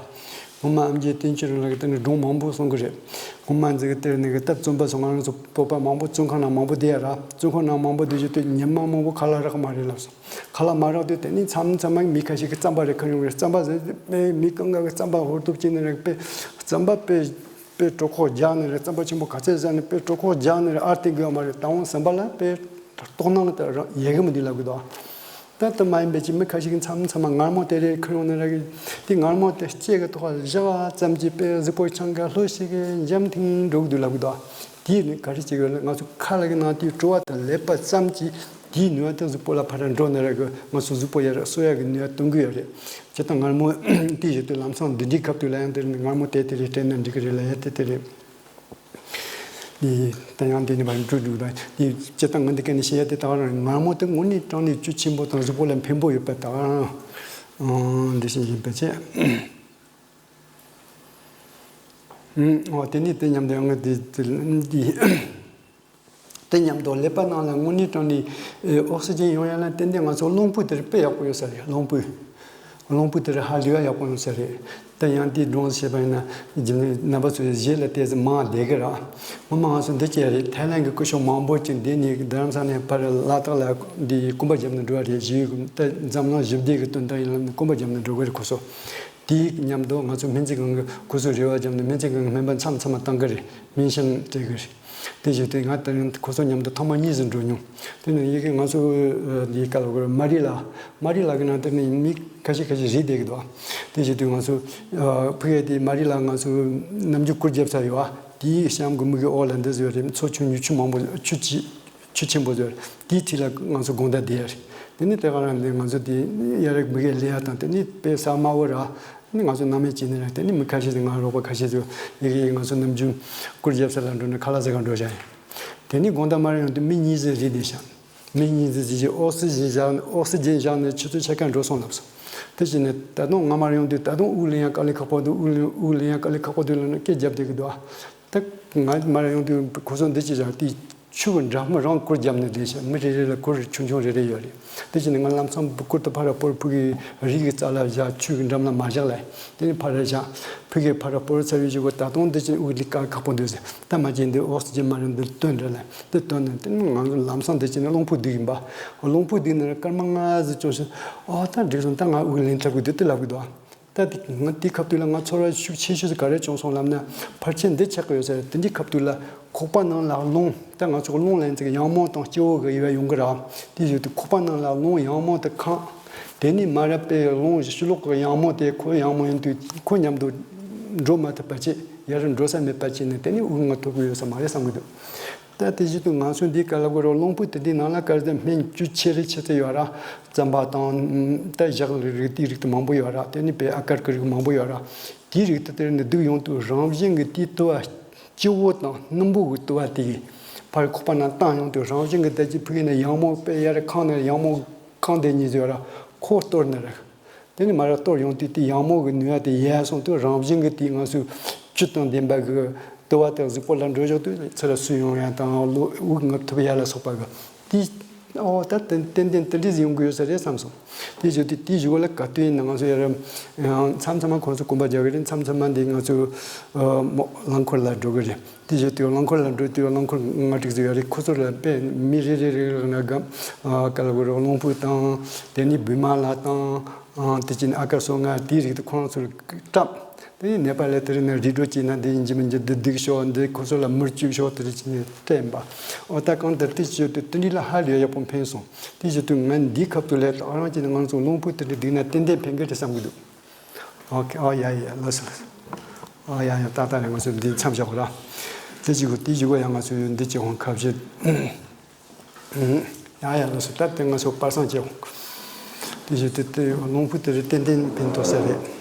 སྔོན་མ་ཨམ་རྒྱས་བསྟན་ཆོས་རིང་ལགས་ཀྱིས་དེ་ནི་སྒྲུང་མང་པོ་གསུང་གི་རེད། སྔོན་མ་འཛི་གི་དེར་ནི་གི་སྟབས་བཙོན་པ་སོགས་ང་རང་ཚོ་བོད་པ་མང་པོ་བཙོན་ཁང་ནང་མང་པོ་བསྡད་ཡ་ར། བཙོན་ཁང་ནང་མང་པོ་བསྡད་རྒྱུ་དེ་ཉི་མ་མང་པོ་ཁ་ལག་རག་མ་རེད་ལབ་སོང་། ཁ་ལག་མ་རག་དུས་དེ་ནི་མཚམས་མཚམས་མ་མི་ཁ་ཤས་ཀྱིས་རྩམ་པ་རེ་ཁུར་ཡོང་གི་རེད། རྩམ་པ་ཟེར་དུས་དཔེ་མི་གང་ག་གི་རྩམ་པ་ཧོར་ཐུབ་ཅིག་ནི་རེད། དཔེ་རྩམ་པ་དཔེ་དཔེ་གྲོད་ཁོག་རྒྱགས་ནི་རེད། རྩམ་པ་ཆེན་པོ་ག་ཚད་ཟ་ནི་དཔེ་གྲོད་ཁོག་རྒྱགས་ནི་རེད། ཨར་ཏེ་དགོས་ཡ་མ་རེད། ད་འོང་ཟམ་པ་ལ་དཔེ་ལྟོགས་སྣང་ལ་ད་རང་ཡལ་གི་མི་འདུག་ལབ་གི་འདུག་ད་དེ་མ་ཡིན་པའི་ཅིག་མི་ཁ་ཤས་ཀྱིས་མཚམས་མཚམས་མ་མངར་མོ་དེ་རེ་ཁུར་ཡོང་ནི་རེད། དེ་མངར་མོ་དེ་ལྕེ་གི་ཐོག་བཞག་ཙམ་གྱིས་དཔེ་གཟུགས་པོ་ཆང་ག་ལྷོད་ཤིག་གི་འཇམ་ཐིང་འགྲོ་གི་འདུག་ལབ་གི་འདུག་དེས་ནི་ག་རེ་བྱེད་ཀྱི་ཡོད་ལ་ང་ཚོ་ཁ་ལག་གི་ནང་དེའི་བྲོ་བ་དང་ལེགས་པ་ཙམ་གྱིས་དེའི་ནུས་པ་དེ་གཟུགས་པོ་ལ་ཕར་འགྲོ་ནི་རེད་གི། ང་ཚོ་གཟུགས་པོ་ཡར་གསོ་ཡག་གི་ནུས་པ་གཏོང་གི་ཡོད་རེད། བྱས་ཙང་མངར་མོ་དེའི་གཞི་དུས་ལམ་སང་འདི་འདྲའི་སྐབས་དུས་ལ་ཡང་དེ་ནི་མངར་མོ་དེ་དེ་རེ་སྤྲད་ན་འགྲིག་གི་རེད་ལ་ཡ་དེ་དེ་རེད། ནི་ད་ཡང་དེ་ནི་བར་འགྲོ་འགྲོ་ད་ནི་སྤྱིར་བཏང་ངོ་འདི་ག་ནི་བཤད་ཡ་དེ་ད་ག་རང་མངར་མོ་དེ་དངོས་གནས་དྲང་ནས་བཅུད་ཆེན་པོ་དང་གཟུགས་པོ་ལ་ཕན་པོ་ཡོད་པ་ད་ག་རང་འདི་བཞིན་ཡིན་པ་བྱས། ཨོ་དེ་ནི་དེ་མཉམ་དུ་ཡང་ངས་དེ་དེ་འདི་དེ་མཉམ་དུ་ཀླད་པ་ནང་ལ་དངོས་གནས་དྲང་ནས་ཨོག་སི་ཇན་ཡོང་ཡ་ལ་ཏན་ཏན་ང་ཚོ་རླུང་བུ་དེར་དཔེ་ཡག་པོ་ཡོད་ས་རེད། རླུང་བུ། རླུང་བུ་དེར་ཧ་ལས་པ་ཡག་པོ་ཡོང་ས་རེད། ད་ཡང་དེའི་སྒྲུང་བཤད་པ་ཡིན་ན་རྒྱུན་ལས་རྣམ་པ་ཚོས་གཞས་ལ་ཏོག་ཙམ་མང་བསྡད་གི་ར། ངོ་མ་ང་ཚོ་འདི་སྐད་རེད། ཐའི་ལན་གྱི་སྐུ་ཞབས་མང་པོ་ཅིག་འདི་ནས་རྡ་རམ་ས་ལ་ནས་ཕར་ལ་དྭགས་ལ་འདི་སྐུ་འབག་བརྒྱབ་ནས་འགྲོ་བ་རེད། གཞས་ད་འཛམ་གླིང་ཞི་བདེ་གི་དོན་དག་ཡིན་ལབ་ནས་སྐུ་འབག་བརྒྱབ་ནས་འགྲོ་གི་རེད་ཁོ་ཚོ། དེའི་མཉམ་དུ་ང་ཚོ་སྨན་རྩིས་ཁང་གི་ཁོ་ཚོས་རེ་བ་བརྒྱབ་ནས་སྨན་རྩིས་ཁང་གི་སྨན་པ་མཚམས་མཚམས་མ་བཏང་གི་རེད། སྨན་ཞབས་སྤྲད་གི་རེད། དེ་བཞིན་དུ་ང་དེ་རིང་ཁོ་ཚོ་མཉམ་དུ་ཐེངས་མ་གཉིས་ཙམ་འགྲོ་མྱོང་། དེ་ནས་ཡི་གེ་ང་ཚོ་འདིའི་སྐབས་ལ་མ་རི་ལ་མ་རི་ལ་གི་ནང་དེ་ནས་མི་ཁ་ཤས་ཁ་ཤས་རེད་བསྡད་གི་འདུག་དེ་བཞིན་དུ་ང་ཚོ་ཕ་གི་དེ་མ་རི་ལ་ང་ཚོ་ནམ་རྒྱུན་གུར་བརྒྱབ་ས་ཡོད་ཨ། དེའི་གཤམ་གི་མི་གི་འོག་ལ་འདི་བཟོས་རེད། མཚོ་ཆུང་ཉུང་ཆུང་མང་པོ་ཆུ་ཆེ་ཆུ་ཆེན་པོ་བཟོས་རེད། དེའི་འཁྲིས་ལ་ང་ཚོ་དགོང་དག་བསྡད་ཡ་རེད། དེ་ནས་དེ་ག་རང་ལས་ང་ཚོ་དེ་ཡ་རེ་མི་གི་ལས་ཡ་དང་དེ་ནས་དཔེ་ས་དམའ་བོ་ར། ནི་ང་ཚོ་སྣང་མེད་བྱས་ནས་རེད། དེ་ནི་མི་ཁ་ཤས་ཤིག་ང་རོགས་པ་ཁ་ཤས་ཤིག་ཡི་གེ་ང་ཚོ་ནམ་རྒྱུན་གུར་རྒྱབ་ས་ལ་འགྲོ་ནས་ཁ་ལག་ཟ་གར་འགྲོ་བཞག་ཡིན། དེ་ནི་དགོང་དག་མར་ཡོང་དུས་མི་གཉིས་ཙམ་རེད་བསྡད་ཤག་མི་གཉིས་ཙམ་ཟིག་གིས་ཨོག་སི་ཇན་བཞག་ནས་ཨོག་སི་ཇན་བཞག་ནས་ཆུ་ཚོད་ཕྱེད་ཀ་འགྲོ་སོང་ལབ་སོང་། དེ་བྱས་ནས་ད་དུང་ང་མར་ཡོང་དུས་ད་དུང་དབུགས་ལེན་ཡ་དཀའ་ལས་ཁག་པོ་འདུག་དབུགས་ལེན་དབུགས་ལེན་ཡ་དཀའ་ལས་ཁག་པོ་འདུག་ལབ་ནས་སྐད་རྒྱབ་བསྡད་ཀྱི་འདུག་ད་ང་མར་ཡོང་དུས་ཁོ་ཚོ་འདི་ཅི་བཞག་དེ། ཆུ་གི་འགྲམ་རང་གུར་བརྒྱབ་ནས་བསྡད་ཤག་མི་རེ་རེ་ལ་གུར་ཆུང་ཆུང་རེ་རེ་ཡོད་རེད། དེ་བཞིན་ང་ལམ་སང་གུར་དེ་ཕར་ར་སྤོར་ཕ་གིའི་རི་གི་རྩ་ལ་བཞག་ཆུ་གི་འགྲམ་ལ་མ་བཞག་ལ། དེ་ནས་ཕར་ར་བཞག་ཕ་གིར་ཕར་ར་སྤོར་ཚར་བའི་གཞུག་གུ་ད་དུང་འདི་ཅི་དབུགས་ལེན་དཀའ་ཁག་པོ་འདུག་ཟེར། ད་མ་བྱེད་འདི་ཨོག་སི་ཇན་མ་རེད། འདི་བཏོན་རེད་ལ། འདི་བཏོན་ནས་དེ་ནས་ང་ཚོ་ལམ་སང་འདི་ཅི་ནས་རླུང་བུ་རྡིབ་ཡིན་པ། རླུང་བུ་རྡིབ་ནས་སྐར་མ་ལྔ་ཙམ་བྱུང་ཤག་ཨོ་ད་འགྲིག་སོང་། ད་ང་དབུགས་ལེན་ཐུབ་གི་འདུག་དེ་ལབ་གི་འདུག་ད་དེ་ང་དེའི་སྐབས་དུས་ལ་ང་ཚོར་བ་ཤུགས་ཆེ་ཤོས་སུ་ག་རེ་བྱུང་སོང་ལབ་ན། ཕལ་ཆེར་འདི་ཆགས་ཀྱི་ཡོད་ས་རེད། དེ་འདྲའི་སྐབས་དུས་ལ་ཁོག་པ་ནང་ལ་རླུང་། ད་ང་ཚོ་རླུང་ལེན་ཚིག་ཡང་མོ་དང་སྐྱེ་བོ་གི་དབྱེ་བ་ཡོང་གི་ར། དེ་བཞིན་དུ་ཁོག་པ་ནང་ལ་རླུང་ཡང་མོ་དེ་ཁེངས། དེ་ནས་མར་ར་དཔེ་རླུང་ཕྱི་ལོགས་ཀྱི་ཡང་མོ་དེ་ཁོ་ཡང་མོ་ཡིན་དུས་ཁོ་མཉམ་དུ་འགྲོ་མ་ཐུབ་པ་བྱས། ཡར་འགྲོ་ས་མེད་པ་བྱས་ནས་དེ་ནས་དབུགས་ང་ཐུབ་ཀྱི་ཡོད་ས་མ་རེད་བསམ་གྱི་འདུག་ད་དེ་བཞིན་དུ་ང་ཚོ་འདིའི་སྐབས་ལ་གོ་རོ་རླུང་བུ་དེ་འདྲའི་ནང་ལ་གར་ཟེར་སྨན་བཅུད་ཆེ་རེ་ཆེ་ཚད་ཡོད་ར། རྩམ་པ་དང་། ད་ཞག་རིགས་དེའི་རིགས་དེ་མང་པོ་ཡོད་ར། དེ་ནི་བའི་ཨ་ཀར་གི་རིགས་མང་པོ་ཡོད་ར། དེའི་རིགས་དེ་དེར་ནི་བསྡུས་ཡོང་དུས་རང་བཞིན་གྱི་དེའི་དུ་བ་སྤྱི་བོ་དང་སྣུམ་པོ་གི་དུ་བ་དེ་གིས་ཕར་ཁོག་པ་ནང་བཏང་ཡོང་དུས་རང་བཞིན་གྱི་ད་ཅི་ཕུག་ཡིན་ན་ཡང་མོ་དཔེ་ཡར་ཁེངས་ནས་ཡང་མོ་ཁེངས་དེ་གཉིས་ཡོད་ར། ཁོ་གཏོར་ནི་རེད། དེ་ནས་མར་ར་གཏོར་ཡོང་དུས་དེ་ཡང་མོ་གི་ནུས་པ་དེ་ཡལ་སོང་དུས་རང་བཞིན་གྱི་དེ་ང་ཚོའི་བཅུད་དང་ལྡན་པ་གི་ ལྟོ་བ་དང་གཟུགས་པོ་ལ་འགྲོ་བཞག་དུས་ཚུར་ལ་སུ་ཡོང་ཡ་དང་། བློ་དབུགས་ངབ་ཐུབ་ཡ་ལ་སོགས་པ་གི། དེ་ཨོ་ད་ཏན་ཏན་ཏན་ཏན་དེ་འདྲ་ཟིག་ཡོང་གི་ཡོད་ས་རེད་བསམ་སོང་། དེ་བཞིན་དུ་དེའི་གཞུག་ལ་ག་དུས་ཡིན་ན་ང་ཚོ་ཡར་མཚམས་མཚམས་མ་ཁོང་ཚོ་གོམ་པ་རྒྱག་གི་རེད། མཚམས་མཚམས་མ་འདི་ང་ཚོ་ཨ་མོ་རླངས་འཁོར་ལ་འགྲོ་གི་རེད། དེ་བཞིན་དུ་རླངས་འཁོར་ལ་འགྲོ་དུས་རླངས་འཁོར་ལྔ་དྲུག་ཟིག་ཡོད་རེད། ཁོ་ཚོ་ལ་དཔེ་མི་རེ་རེ་རེ་རེ་ལ་ང་ག་ཨ་ག་ལ་གོ་རེད། རླུང་བུ་དང་། དེ་ནས་བི་མ་ལ་དང་། ཨང་། དེ་བྱས་ནས་ཨ་ཀ་སོ་ལྔ་དེའི་རིགས་དེ་ཁོ་རང་ཚོར་སྐྲག་དེ་ནས་ནད་པ་ལ་དེ་རིང་ནས་རིགས་སྒྲོ་བྱས་ན་འདི་ཡིན་གྱི་མིན་གྱི། འདི་སྡིག་ཤོག་འདི་ཁོ་ཚོ་ལ་མུར་བཅུག་ཤོག་དེ་རིགས་བྱས་ནས་སྤྲད་ཡིན་པ། ཨོ་ད་གང་ལྟར་དེ་བྱས་དུས་དེ་འདྲ་ལ་ཧ་ལས་ཡག་པོ་ཕན་སོང་། དེ་བྱས་དུས་ང་འདིའི་ཁབ་ཏུ་ལས་ད་རང་བྱས་ནས་ང་ཚོ་རླུང་བུ་དེ་འདྲ་བསྡུས་ན་ཏན་ཏན་ཕན་གི་རེད་བསམ་གི་འདུག་ཨོ་ཁེ། ཨོ་ཡ་ཡ་ལགས་སོ་ལགས་སོ། ཨོ་ཡ་ཡ། ད་ལྟ་ནས་ང་ཚོ་འདི་མཚམས་བཞག་གོ་ར། དེ་བྱས་གོ་དེ་བྱས་གོ་ཡ་ང་ཚོ་འདི་བྱས་ཧོང་ཁ་བྱེད། ཡ་ཡ་ལགས་སོ། ད་དེ་ང་ཚོ་པར་སང་བྱེད་འོང་། དེ་བཞིན་དུ་དེ་རླུང་བུ་དེ་རེ་ཏན་ཏན་ཕན་ཐོགས་ས་རེད།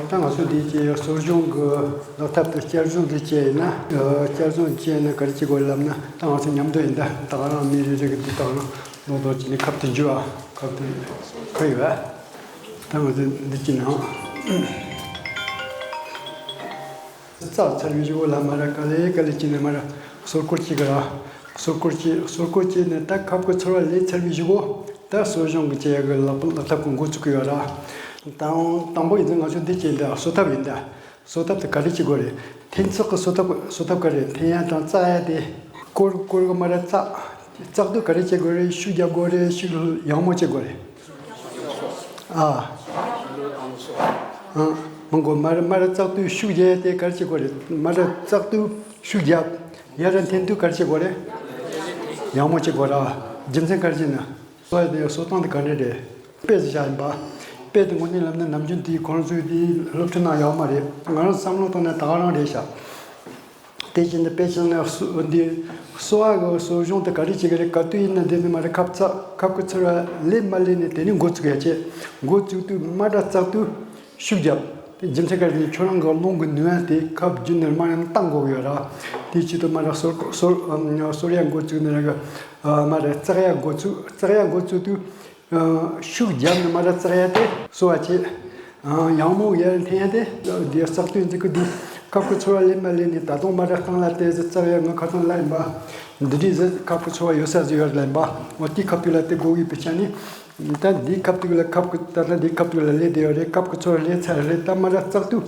ད་ང་ཚོ་འདི་གའི་གསོ་སྦྱོང་གི་ལག་ཐབས་དེ་བསྐྱར་སྦྱོང་འདི་བྱས་ཡིན་ན། ཨ། བསྐྱར་སྦྱོང་བྱས་ན་ག་རེ་བྱེད་དགོས་ལབ་ན། ད་ང་ཚོ་མཉམ་དུ་ཡིན་ད། ད་ག་རང་མི་རེ་རེ་གི་འདི་དང་ལོག་ལོག་བྱས་ནས་ཁབ་དེ་འཇུ་བ། ཁབ་དེ་ཁ་ཡོད། ད་ང་ཚོ་འདི་བྱས་ན། བཙགས་ཚར་བའི་གཞུག་ལ་མར་ག་ལེ་ག་ལེ་བྱས་ནས་མར་གསོ་སྐོར་བྱེད་གི་ར། གསོ་སྐོར་བྱེད། གསོ་སྐོར་བྱས་ནས་ད་ཁབ་ཀྱི་ཚོར་བ་ལས་ཚར་བའི་གཞུག་གུ་ད་གསོ་སྦྱོང་གི་བྱེད་ཡག་གི་ལག་ལག་ཐབས་ཀྱི་འགོ་བཙུགས་གི་ཡོད་ར། དང་དང་པོ་ཡིན་ཙང་ང་ཚོ་འདི་བྱས་འདི་གསོ་ཐབས་ཡིན་ད། གསོ་ཐབས་དེ་ག་རེ་བྱེད་དགོས་རེད། འཐེན་ཚོགས་ཀྱི་གསོ་ཐབས། གསོ་ཐབས་ག་རེ། འཐེན་ཡ་དང་བཙགས་ཡ་དེ། སྐོར་སྐོར་གི་མར་བཙགས། བཙགས་དུས་ག་རེ་བྱེད་དགོས་རེད། ཤུགས་རྒྱབ་དགོས་རེད། ཤུགས་ཡང་མོ་བྱེད་དགོས་རེད། ཨ། ཨ། མི་དགོས། མར་མར་བཙགས་དུས་ཤུགས་རྒྱབ་ཡ་དེ་ག་རེ་བྱེད་དགོས་རེད། མར་བཙགས་དུས་ཤུགས་རྒྱབ། ཡར་འཐེན་དུས་ག་རེ་བྱེད་དགོས་རེད། ཡང་མོ་བྱེད་དགོས་ར། རྒྱུ་མཚན་ག་རེ་བྱས་ན། གསོ་བ་དེ་གསོ་སྟངས་དེ་ག་འདྲ་རེད། དཔེ་ཟེར་བྱ་ཡིན་པ། དཔེ་དེ་དངོས་གནས་ལབ་ན་ནམ་རྒྱུན་དེའི་ཁོང་ཚོས་དེའི་སློབ་ཁྲིད་གནང་ཡོད་མ་རེད། ང་རང་བསམ་བློ་བཏང་ན་ད་ག་རང་རེད་ཤག་དེ་བཞིན་དུ་དཔེ་བྱས་ན་གསོ་འདི་གསོ་བ་གི་གསོ་སྦྱོང་དེ་ག་རེ་བྱེད་ཀྱི་རེད། ག་དུས་ཡིན་ན་དེ་ནི་མར་ཁབ་བཙགས། ཁབ་ཀྱི་ཚོར་བ་ལས་མ་ལས་ནས་དེ་ནི་འགོ་བཙུགས་ཡ་བྱེད། འགོ་བཙུགས་དུས་མར་བཙགས་དུས། ཤུགས་རྒྱབ། དེ་རྒྱུ་མཚན་ག་རེ་ཡིན། ཁྱོད་རང་གི་རླུང་གི་ནུས་པ་དེ་ཁབ་རྒྱུད་ནས་མར་ཡང་བཏང་དགོས་ཀྱི་ཡོད་ར། དེའི་ཆེད་དུ་མར་གསོ་གསོ་གསོ་ཡ་འགོ་བཙུགས་ནས་ར་གི། ཨ། མར་བཙགས་ཡ་འགོ་བཙུགས། བཙགས་ཡ་འགོ་བཙུགས་དུས། ཨ། ཤུགས་རྒྱབ་ནས་མར་བཙགས་ཡ་དེ་གསོ་བ་བྱེད། ཨ། ཡང་མོ་ཡར་འཐེན་ཡ་དེ་འདི་བཙགས་དུས་འཛིན་གི་འདུག་ཁབ་ཀྱི་ཚོར་བ་ལས་མ་ལས་ནས་ད་དུང་མར་བཏང་ལ་དེ་ཟེར། བཙགས་ཡ་ང་ཁ་སང་ལ་ཡིན་པ། འདི་འདྲའི་ཟེར། ཁབ་ཀྱི་ཚོར་བ་ཡོད་ས་ཟིག་ཡོད་ལ་ཡིན་པ། འོ་དེ་ཁབ་ཏུ་ལ་དེ་དགོས་ཡོད་པའི་ཆ་ནས། ད་འདིའི་ཁབ་ཏུ་ལ་ཁབ་ཀྱི་ད་ལྟ་འདིའི་ཁབ་ཏུ་ལ་ལས་དེ་ཡོད་རེད། ཁབ་ཀྱི་ཚོར་ལས་ཚར་རེད། ད་མར་བཙག་ཏུ་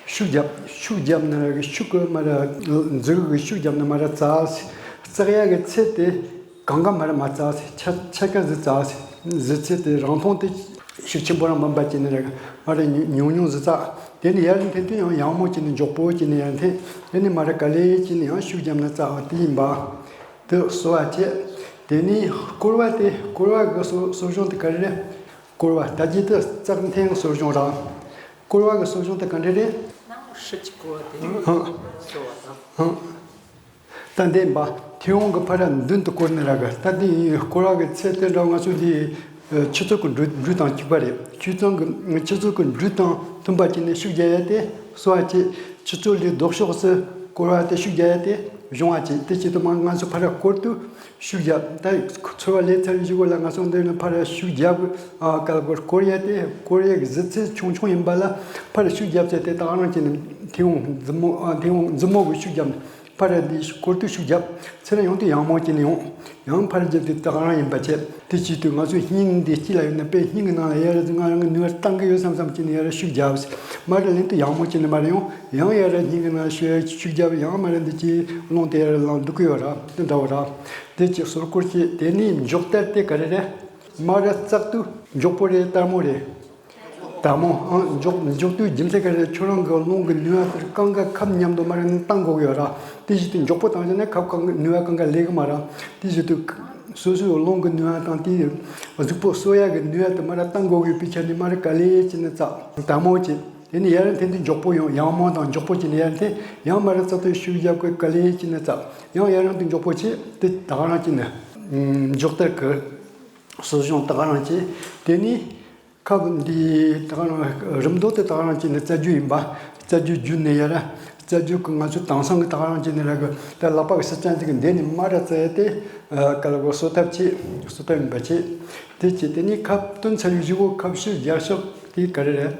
ཤུགས་རྒྱབ། ཤུགས་རྒྱབ་ན་ར་གི་ཤུགས་ཀྱི་མར་མཛུ་གུ་གི་ཤུགས་རྒྱབ་ན་མར་བཙག་བཙག་ཡ་གི་ཚད་དེ། གང་ག་མར་མ་བཙག་ཆ་ཆ་ག་ཟི་བཙག་ཟི་ཚད་དེ་རང་མཐོང་དེ་ཤུགས་ཆེན་པོ་རང་མིན་པ་ཅི་ནི་རེད། མར་ཉུང་ཉུང་ཟི་བཙག་དེ་ནི་ཡར་འཐེན་དུས་ཡང་ཡང་མོ་ཅི་ནི་མགྱོགས་པོ་ཅི་ནི་ཡར་འཐེན། དེ་ནི་མར་ག་ལེ་ཅི་ནི་ཡང་ཤུགས་རྒྱབ་ན་བཙག་པ་དེ་ཡིན་པ། དེ་གསོ་བ་བྱེད། དེ་ནི་བསྐོར་བ་དེ་བསྐོར་བ་གི་གསོ་གསོ་སྦྱོང་དེ་ག་རེ་རེད། བསྐོར་བ་ད་ཅི་དེ་བཙག་འཐེན་གསོ་སྦྱོང་རང་། བསྐོར་བ་གི་གསོ་སྦྱོང་དེ་ག་འདྲ་རེད། ཧྲི་ཅིག་བསྐོར་བ་དེ་ནི་ཧང་གསོ་བ་དང་། ཧང་། ད་འདེམས་པ། མཐེ་བོང་གི་ཕར་མདུན་དུ་བསྐོར་ནས་ར་གི་ད་འདི་ཡིན་བསྐོར་བ་གི་ཚད་དེ་འདྲ་ང་ཚོ་འདི་ཆུ་ཚོད་ཀྱི་འགྲོས་འགྲོས་དང་གཅིག་པ་རེད། ཆུ་ཚོད་ཀྱི་ཆུ་ཚོད་ཀྱི་འགྲོས་དང་མཐུན་པ་བྱས་ནས་ཤུགས་རྒྱག་ཡ་དེ་གསོ་བ་བྱེད། ཆུ་ཚོད་ལས་ལྡོག་ཕྱོགས་སུ་བསྐོར་བ་དེ་ཤུགས་རྒྱག་ཡ་དེ་གཞུང་བ་བྱེད། དེ་བྱེད་དུ་མ་ང་ཚོ་ཕར་བསྐོར་དུས་ཤུགས་རྒྱབ། ད་ཚོར་བ་ལས་ཚར་བཞི་གོ་ལ་ང་ཚོ་འདི་ནི་ཕར་ཤུགས་རྒྱབ། ཨ་གལ་སྐོར་བསྐོར་ཡ་དེ་བསྐོར་ཡ་གི་གཟི་ཚད་ཆུང་ཆུང་ཡིན་པ་ལ་ཕར་ཤུགས་རྒྱབ་ཚད་དེ་ད་ག་རང་བྱས་ནས་མཐེ་བོང་མཛུབ་མོ་ཨ་མཐེ་བོང་མཛུབ་མོ་གི་ཤུགས་རྒྱབ། ཕར་འདི་སྐོར་དུས་ཤུགས་རྒྱབ། ཚུར་ཡོང་དུས་ཡང་མོ་བྱས་ནས་ཡོང་། ཡང་ཕར་རྒྱབ་དུས་ད་ག་རང་ཡིན་པ་བྱས། དེ་བྱེད་དུས་ང་ཚོའི་སྙིང་འདི་དཀྱིལ་ལ་ཡོད་ན་དཔེ་སྙིང་གི་ནང་ལ་ཡར་ང་རང་གི་ནུས་པ་བཏང་གི་ཡོད་བསམ་བསམ་བྱས་ནས་ཡར་ཤུགས་རྒྱབ། མར་ལེན་དུས་ཡང་མོ་བྱས་ནས་མར་ཡོང་། ཡང་ཡར་སྙིང་གི་ནང་ཤུགས་ཤུགས་རྒྱབ། ཡང་མར་འདི་ཀྱི་རླུང་དེ་ཡར་ལངས་འདུག་གི་ཡོད་ར། དེ་འདྲ་བོ་ར། དེ་ཅིག་སོར་སྐོར་བྱས། དེ་ནས་མགྱོགས་དར་དེ་ག་རེ་རེད། མར་བཙག་དུས་མགྱོགས་པོ་རེད་དལ་མོ་རེད། དལ་མོ། ཨང་། མགྱོགས་མགྱོགས་དུས་རྒྱུ་མཚན་ག་རེ། ཁྱོད་རང་གི་རླུང་གི་ནུས་པ་དེར་གང་ག་ཁབ་མཉམ་དུ་མར་བཏང་དགོས་ཀྱི་ཡོད་ར། དེ་བཞིན་དུ་མགྱོགས་པོ་བཏང་བྱས་ན་ཁབ་གང་གི་ནུས་པ་གང་ག་ལས་ཀྱི་མ་ར། དེ་བཞིན་དུ་སོ་སོའི་རླུང་གི་ནུས་པ་དང་དེའི་གཟུགས་པོ་གསོ་ཡ་གི་ནུས་པ་དེ་མར་བཏང་དགོས་ཀྱི་ཡོད་པའི་ཆ་ནས་མར་ག་ལེ་བྱས་ནས་བཙག་དལ་མོ་བྱས། དེ་ནས་ཡར་འཐེན་དུས་མགྱོགས་པོ་ཡོང་། ཡང་མོ་དང་མགྱོགས་པོ་བྱས་ནས་ཡར་འཐེན། ཡང་མར་བཙག་དུས་ཤུགས་རྒྱབ་དགོས། ག་ལེ་བྱས་ནས་བཙག་ཡང་ཡར་འཐེན་དུས་མགྱོགས་པོ་བྱས། དེ་ད་ག་རང་བྱས་ནས་མགྱོགས་དར་གི་གསོ་སྦྱོང་ད་ག་རང་བྱས། དེ་ནས་ཁབ་འདི་ད་ག་རང་རིམ་དོ་དེ་ད་ག་རང་བྱས་ནས་རྩ་རྒྱུ་ཡིན་པ། རྩ་རྒྱུ་རྒྱུ་ནས་ཡར་རྩ་རྒྱུ་གི་ང་ཚོ་དེང་སང་གི་ད་ག་རང་བྱས་ནས་ར་གི་ད་ལག་པ་གི་སྲིད་ཅན་ཅིག་གི་འདི་ནས་མར་ར་བཙལ་ཏེ་ག་ལ་གོ་གསོ་ཐབས་བྱེད། གསོ་ཐབས་ཡིན་པ་བྱེད། དེ་བྱས་དེ་ནས་ཁབ་བཏོན་ཚར་བའི་གཞུག་གུ་ཁབ་ཤུགས་རྒྱག་ཕྱོགས་དེ་ག་རེ་རེད།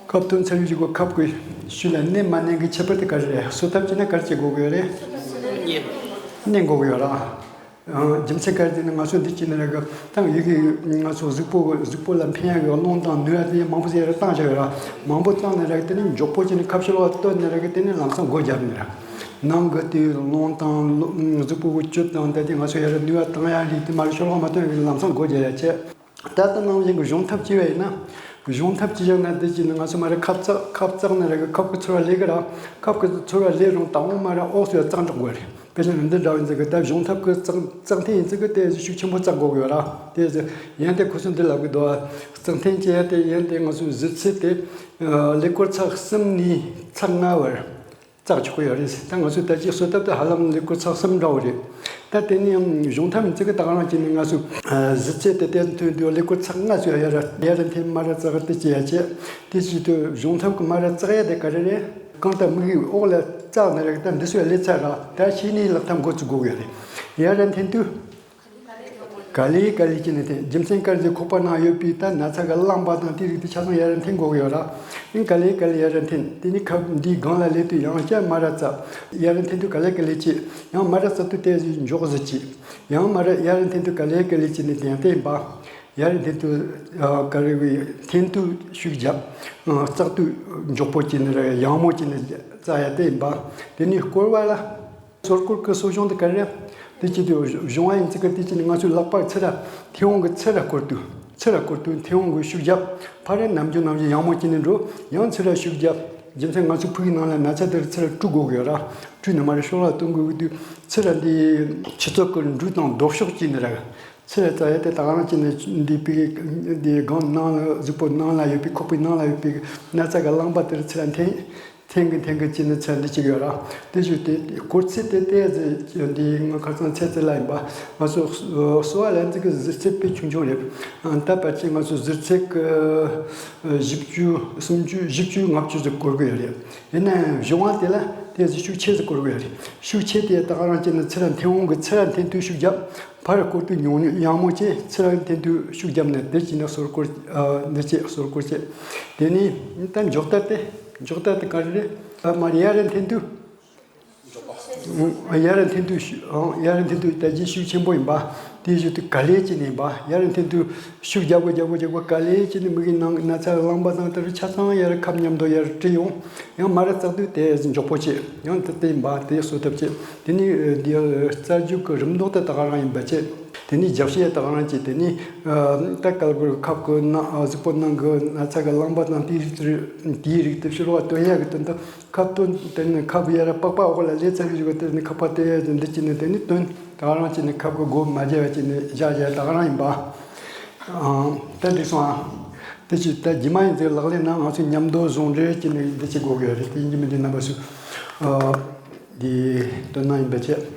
ཁབ་བཏོན་ཚར་བའི་གཞུག་གུ་ཁབ་ཀྱི་ཤུལ་ལ་མནན་མ་མནན་གྱི་ཁྱད་པར་དེ་ག་རེ་རེད། གསོ་ཐབས་བྱས་ན་ག་རེ་བྱེད་དགོས་ཀྱི་ཡོད་རེད། མནན་དགོས་ཀྱི་ཡོད་ར། ཨང་། རྒྱུ་མཚན་ག་རེ་ཟེར་ན་ང་ཚོ་འདི་བྱས་ན་ར་གི་ད་ཡི་གེ་ང་ཚོ་གཟུགས་པོ་གཟུགས་པོ་ལ་འཕེན་ཡག་གི་རླུང་དང་ནུས་པ་དེ་མང་པོ་ཟེར་ར་བཏང་བཞག་ཡོད་ར། མང་པོ་བཏང་ནས་ར་གི་དེ་ནི་མགྱོགས་པོ་བྱས་ནས་ཁབ་ཤུལ་ལ་བཏོན་ནས་ར་གི་དེ་ནི་ལམ་སང་སྒོ་བརྒྱབ་ནས་ར། ནང་གི་དེའི་རླུང་དང་གློ་གཟུགས་པོ་གི་བཅུད་དང་ད་དེ་ང་ཚོ་ཡར་ནུས་པ་བཏང་ཡག་རིགས་དེ་མར་ཤུལ་ལ་མ་བཏོན་ཡག་གི་ལམ་སང་སྒོ་བརྒྱབ་ཡག་བྱས། ད་ལྟ་ནང་བཞིན་གྱི་གཞུང་ཐབས་བྱས་པ་ཡིན་ན། གཞུང་ཐབས་བྱས་བཞག་ན་དེ་བྱས་ནས་ང་ཚོ་མར་ཁབ་བཙག་ཁབ་བཙག་ནས་ར་གི་ཁབ་ཀྱི་ཚོར་བ་ལས་ཀྱི་ར། ཁབ་ཀྱི་ཚོར་བ་ལས་རུང་དང་པོ་མར་འོག་སུ་ཡར་བཙག་འཇོག་དགོས་རེད། དཔེ་བཞག་ན་འདི་འདྲ་བ་ཡིན་ཙང་གི་ད་གཞུང་ཐབས་ཀྱི་བཙག་བཙག་འཐེན་ཡིན་ཙང་གི་དེ་ཤུགས་ཆེན་པོ་བཙག་དགོས་ཀྱི་ཡོད་ར། དེ་ཡན་དེ་ཁོ་ཚོ་འདི་ལབ་གི་འདུག་བ། བཙག་འཐེན་བྱས་ཏེ་ཡན་དེ་ང་ཚོའི་གཟི་ཚད་དེ་ཀླད་ཀོར་ཚེག་གསུམ་ནས་ཚེག་ལྔ་བར། བཙག་ཆོག་གི་ཡོད་རེད། ད་ང་ཚོས་ད་ཅི་གསོ་ཐབས་དེ་ཧ་ལམ་ཀླད་ཀོར་ཚེག་གསུམ་འདྲ་བོ་རེད། ད་དེ་ནས་ཡང་གཞུང་ཐབས་ཡིན་ཙང་གི་ད་ག་རང་བྱས་ནས་ང་ཚོས་གཟི་ཚད་དེ་ཏོག་ཙམ་མཐོ་དུས་ཀླད་ཀོར་ཚེག་ལྔ་ཚོད་ཡར་ཡར་འཐེན་མར་བཙག་དེ་བྱེད་ཡ་བྱས། དེ་བྱེད་དུས་གཞུང་ཐབས་ཀྱི་མར་བཙག་ཡ་དེ་ག་རེ་རེད། གང་ལྟར་མིག་གིས་འོག་ལ་བཙགས་ནས་རེད། ད་འདི་ཚོ་ལས་ཚར་ར། ད་ཕྱི་ནས་ལག་ཐབས་འགོ་བཙུགས་དགོས་ཡ་རེད། ཡར་འཐེན་དུས། ག་ལེ་ག་ལེ་བྱས་ནས་འཐེན། རྒྱུ་མཚན་ག་རེ་ཟེར་ཁོག་པ་ནང་ཡོད་པའི་ད་ན་ཚ་གི་རླངས་པ་དང་དེ་རིགས་དེ་ཆ་ཚང་ཡར་འཐེན་དགོས་ཀྱི་ཡོད་ར། ཨིན། ག་ལེ་ག་ལེ་ཡར་འཐེན། དེ་ནི་ཁབ་འདིའི་སྒང་ལ་སླེབས་དུས་ཡང་བསྐྱར་མར་བཙག་ཡར་འཐེན་དུས་ག་ལེ་ག་ལེ་བྱེད། ཡང་མར་བཙག་དུས་དེ་བཞིན་མགྱོགས་སུ་བྱེད། ཡང་མར་ཡར་འཐེན་དུས་ག་ལེ་ག་ལེ་བྱས་ནས་འཐེན་ཡང་བསྟན་པ། ཡར་འཐེན་དུས་ག་རེ་བའི་འཐེན་དུས་ཤུགས་རྒྱབ། བཙག་དུས་མགྱོགས་པོ་བྱས་ནས་ར་ཡང་མོ་བྱས་ནས་བཙག་ཡ་བསྟན་པ། དེ་ནི་བསྐོར་བ་ལ། སོར་སྐོར་གྱི་གསོ་སྦྱོང་དེ་ག་རེ་རེད། དེ་བྱེད་དུས་གཞུང་བ་ཡིན་ཙི་གི་དེ་བྱས་ནས་ང་ཚོའི་ལག་པ་ཚུར་ར་མཐེ་བོང་གི་ཚུར་ར་བསྐོར་དུས་ཚུར་ར་བསྐོར་དུས་མཐེ་བོང་གི་ཤུགས་རྒྱབ། ཕར་ར་ནམ་རྒྱུན་ནམ་རྒྱུན་ཡང་མོ་བྱས་ནས་འགྲོ། ཡང་ཚུར་ར་ཤུགས་རྒྱབ། རྒྱུ་མཚན་ང་ཚོའི་ཕུག་གི་ནང་ལ་ན་ཚ་དེར་ཚུར་ར་བཀྲུ་དགོས་ཀྱི་ཡོད་ར། བཀྲུས་ནས་མར་ཤོག་ལ་གཏོང་དགོས་ཀྱི་དུས་ཚུར་ར་འདི་ཆུ་ཚོད་ཀྱི་འགྲོས་དང་ལྡོག་ཕྱོགས་བྱས་ནས་ར། ཚུར་ར་བཙག་ཡ་དེ་ད་ག་རང་བྱས་ནས་འདི་པའི་འདི་སྒང་ནང་ལ་གཟུགས་པོ་ནང་ལ་ཡོད་པའི་ཁོག་པའི་ནང་ལ་ཡོད་པའི་ན་ཚ་གི་རླངས་པ་དེར་ཚུར་ར་འཐེན། འཐེན་གི་འཐེན་གི་བྱས་ནས་ཚད་འདི་གཅིག་ཡོད་ར། དེ་བཞིན་དེ་སྐོར་ཚད་དེ་ཏོག་ཙམ་འདི་ང་ཁ་སང་ཚད་ཚད་ལ་ཡིན་པ། ང་ཚོ་གསོ་བ་ལེན་ཚིག་གི་གཟི་ཚད་དཔེ་ཆུང་ཆུང་རེད། ད་ཕལ་ཆེར་ང་ཚོ་གཟི་ཚད་ཀྱི་བཞི་བཅུ་སུམ་ཅུ་བཞི་བཅུ་ལྔ་བཅུ་ཟིག་སྐོར་གི་ཡོད་རེད། ཡིན་ནའང་གཞུང་བ་དེ་ལ་ཏོག་ཙམ་ཤུགས་ཆེ་ཟིག་སྐོར་གི་ཡོད་རེད། ཤུགས་ཆེ་དེ་ད་ག་རང་བྱས་ནས་ཚུར་ར་མཐེ་བོང་གི་ཚུར་ར་འཐེན་དུས་ཤུགས་རྒྱབ། ཕར་བསྐོར་དུས་ཉུང་ཉུང་ཡང་མོ་བྱས་ཚུར་ར་འཐེན་དུས་ཤུགས་རྒྱབ་ནས་འདི་བྱས་ནས་སོར་སྐོར། འདི་བྱས་སོར་སྐོར་བྱས། དེ་ནས་ད་མགྱོགས་དར་དེ། མགྱོགས་དར་དེ་ག་རེ་རེད། མར་ཡར་འཐེན་དུས། ཡར་འཐེན་དུས་ཤུ་ཡར་འཐེན་དུས་ད་གཞི་ཤུགས་ཆེན་པོ་ཡིན་པ། དེའི་གཞུག་ཏུ་ག་ལེ་བྱས་ནས་འབའ་ཡར་འཐེན་དུས་ཤུགས་རྒྱག་དགོས་རྒྱག་དགོས་རྒྱག་དགོས། ག་ལེ་བྱས་ནས་མིག་གི་ནང་ན་ཚ་རླངས་པ་དང་དེ་རུ་ཆ་ཚང་ཡར་ཁབ་མཉམ་དུ་ཡར་བཀྲུས་ཡོང་། ཡང་མར་བཙག་དུས་དེ་མགྱོགས་པོ་བྱས། ཡང་དེ་དེ་འབའ་དེ་གསོ་ཐབས་བྱས། དེ་ནས་འདི་རྩ་རྒྱུག་གི་རིམས་མདོག་དེ་ད་ག་རང་ཡིན་པ་བྱས། དེ་ནས་རྒྱབ་ཤེད་ད་ག་རང་བྱས། དེ་ནས་ད་ག་ལ་ཁབ་གི་ནང་གཟུགས་པོ་ནང་གི་ན་ཚ་གི་རླངས་པ་དང་དེའི་རིགས་དེ་ཕྱི་རོལ་བ་བཏོན་ཡག་གི་དོན་དུ། ཁབ་བཏོན། དེ་ནས་ཁབ་ཡར་པགས་པ་འོག་ལ་ལས་ཚར་བའི་གཞུག་གུ་དེ་ནས་ཁབ་པ་དེ་འདི་བྱས་ནས་དེ་ནས་བཏོན། ད་ག་རང་བྱས་ནས་ཁབ་གི་སྒོ་མ་བརྒྱབ་པ་བྱས་ནས་བཞག་བཞག་ད་ག་རང་ཡིན་པ། ཨང་། དེ་འགྲིག་སོང་ཨ། དེ་ཅི་ད་རྗེས་མ་ཡིན་ཚེ་ལག་ལེན་ནང་ང་ཚོས་མཉམ་དུ་ཟུང་འབྲེལ་བྱས་ནས་འདི་བྱེད་དགོས་ཀྱི་རེད། དེ་ཡིན་གྱི་མིན་དེ་རྣམ་པ་ཚོས་ཨ་འདི་དོན་དག་ཡིན་པ་བྱས།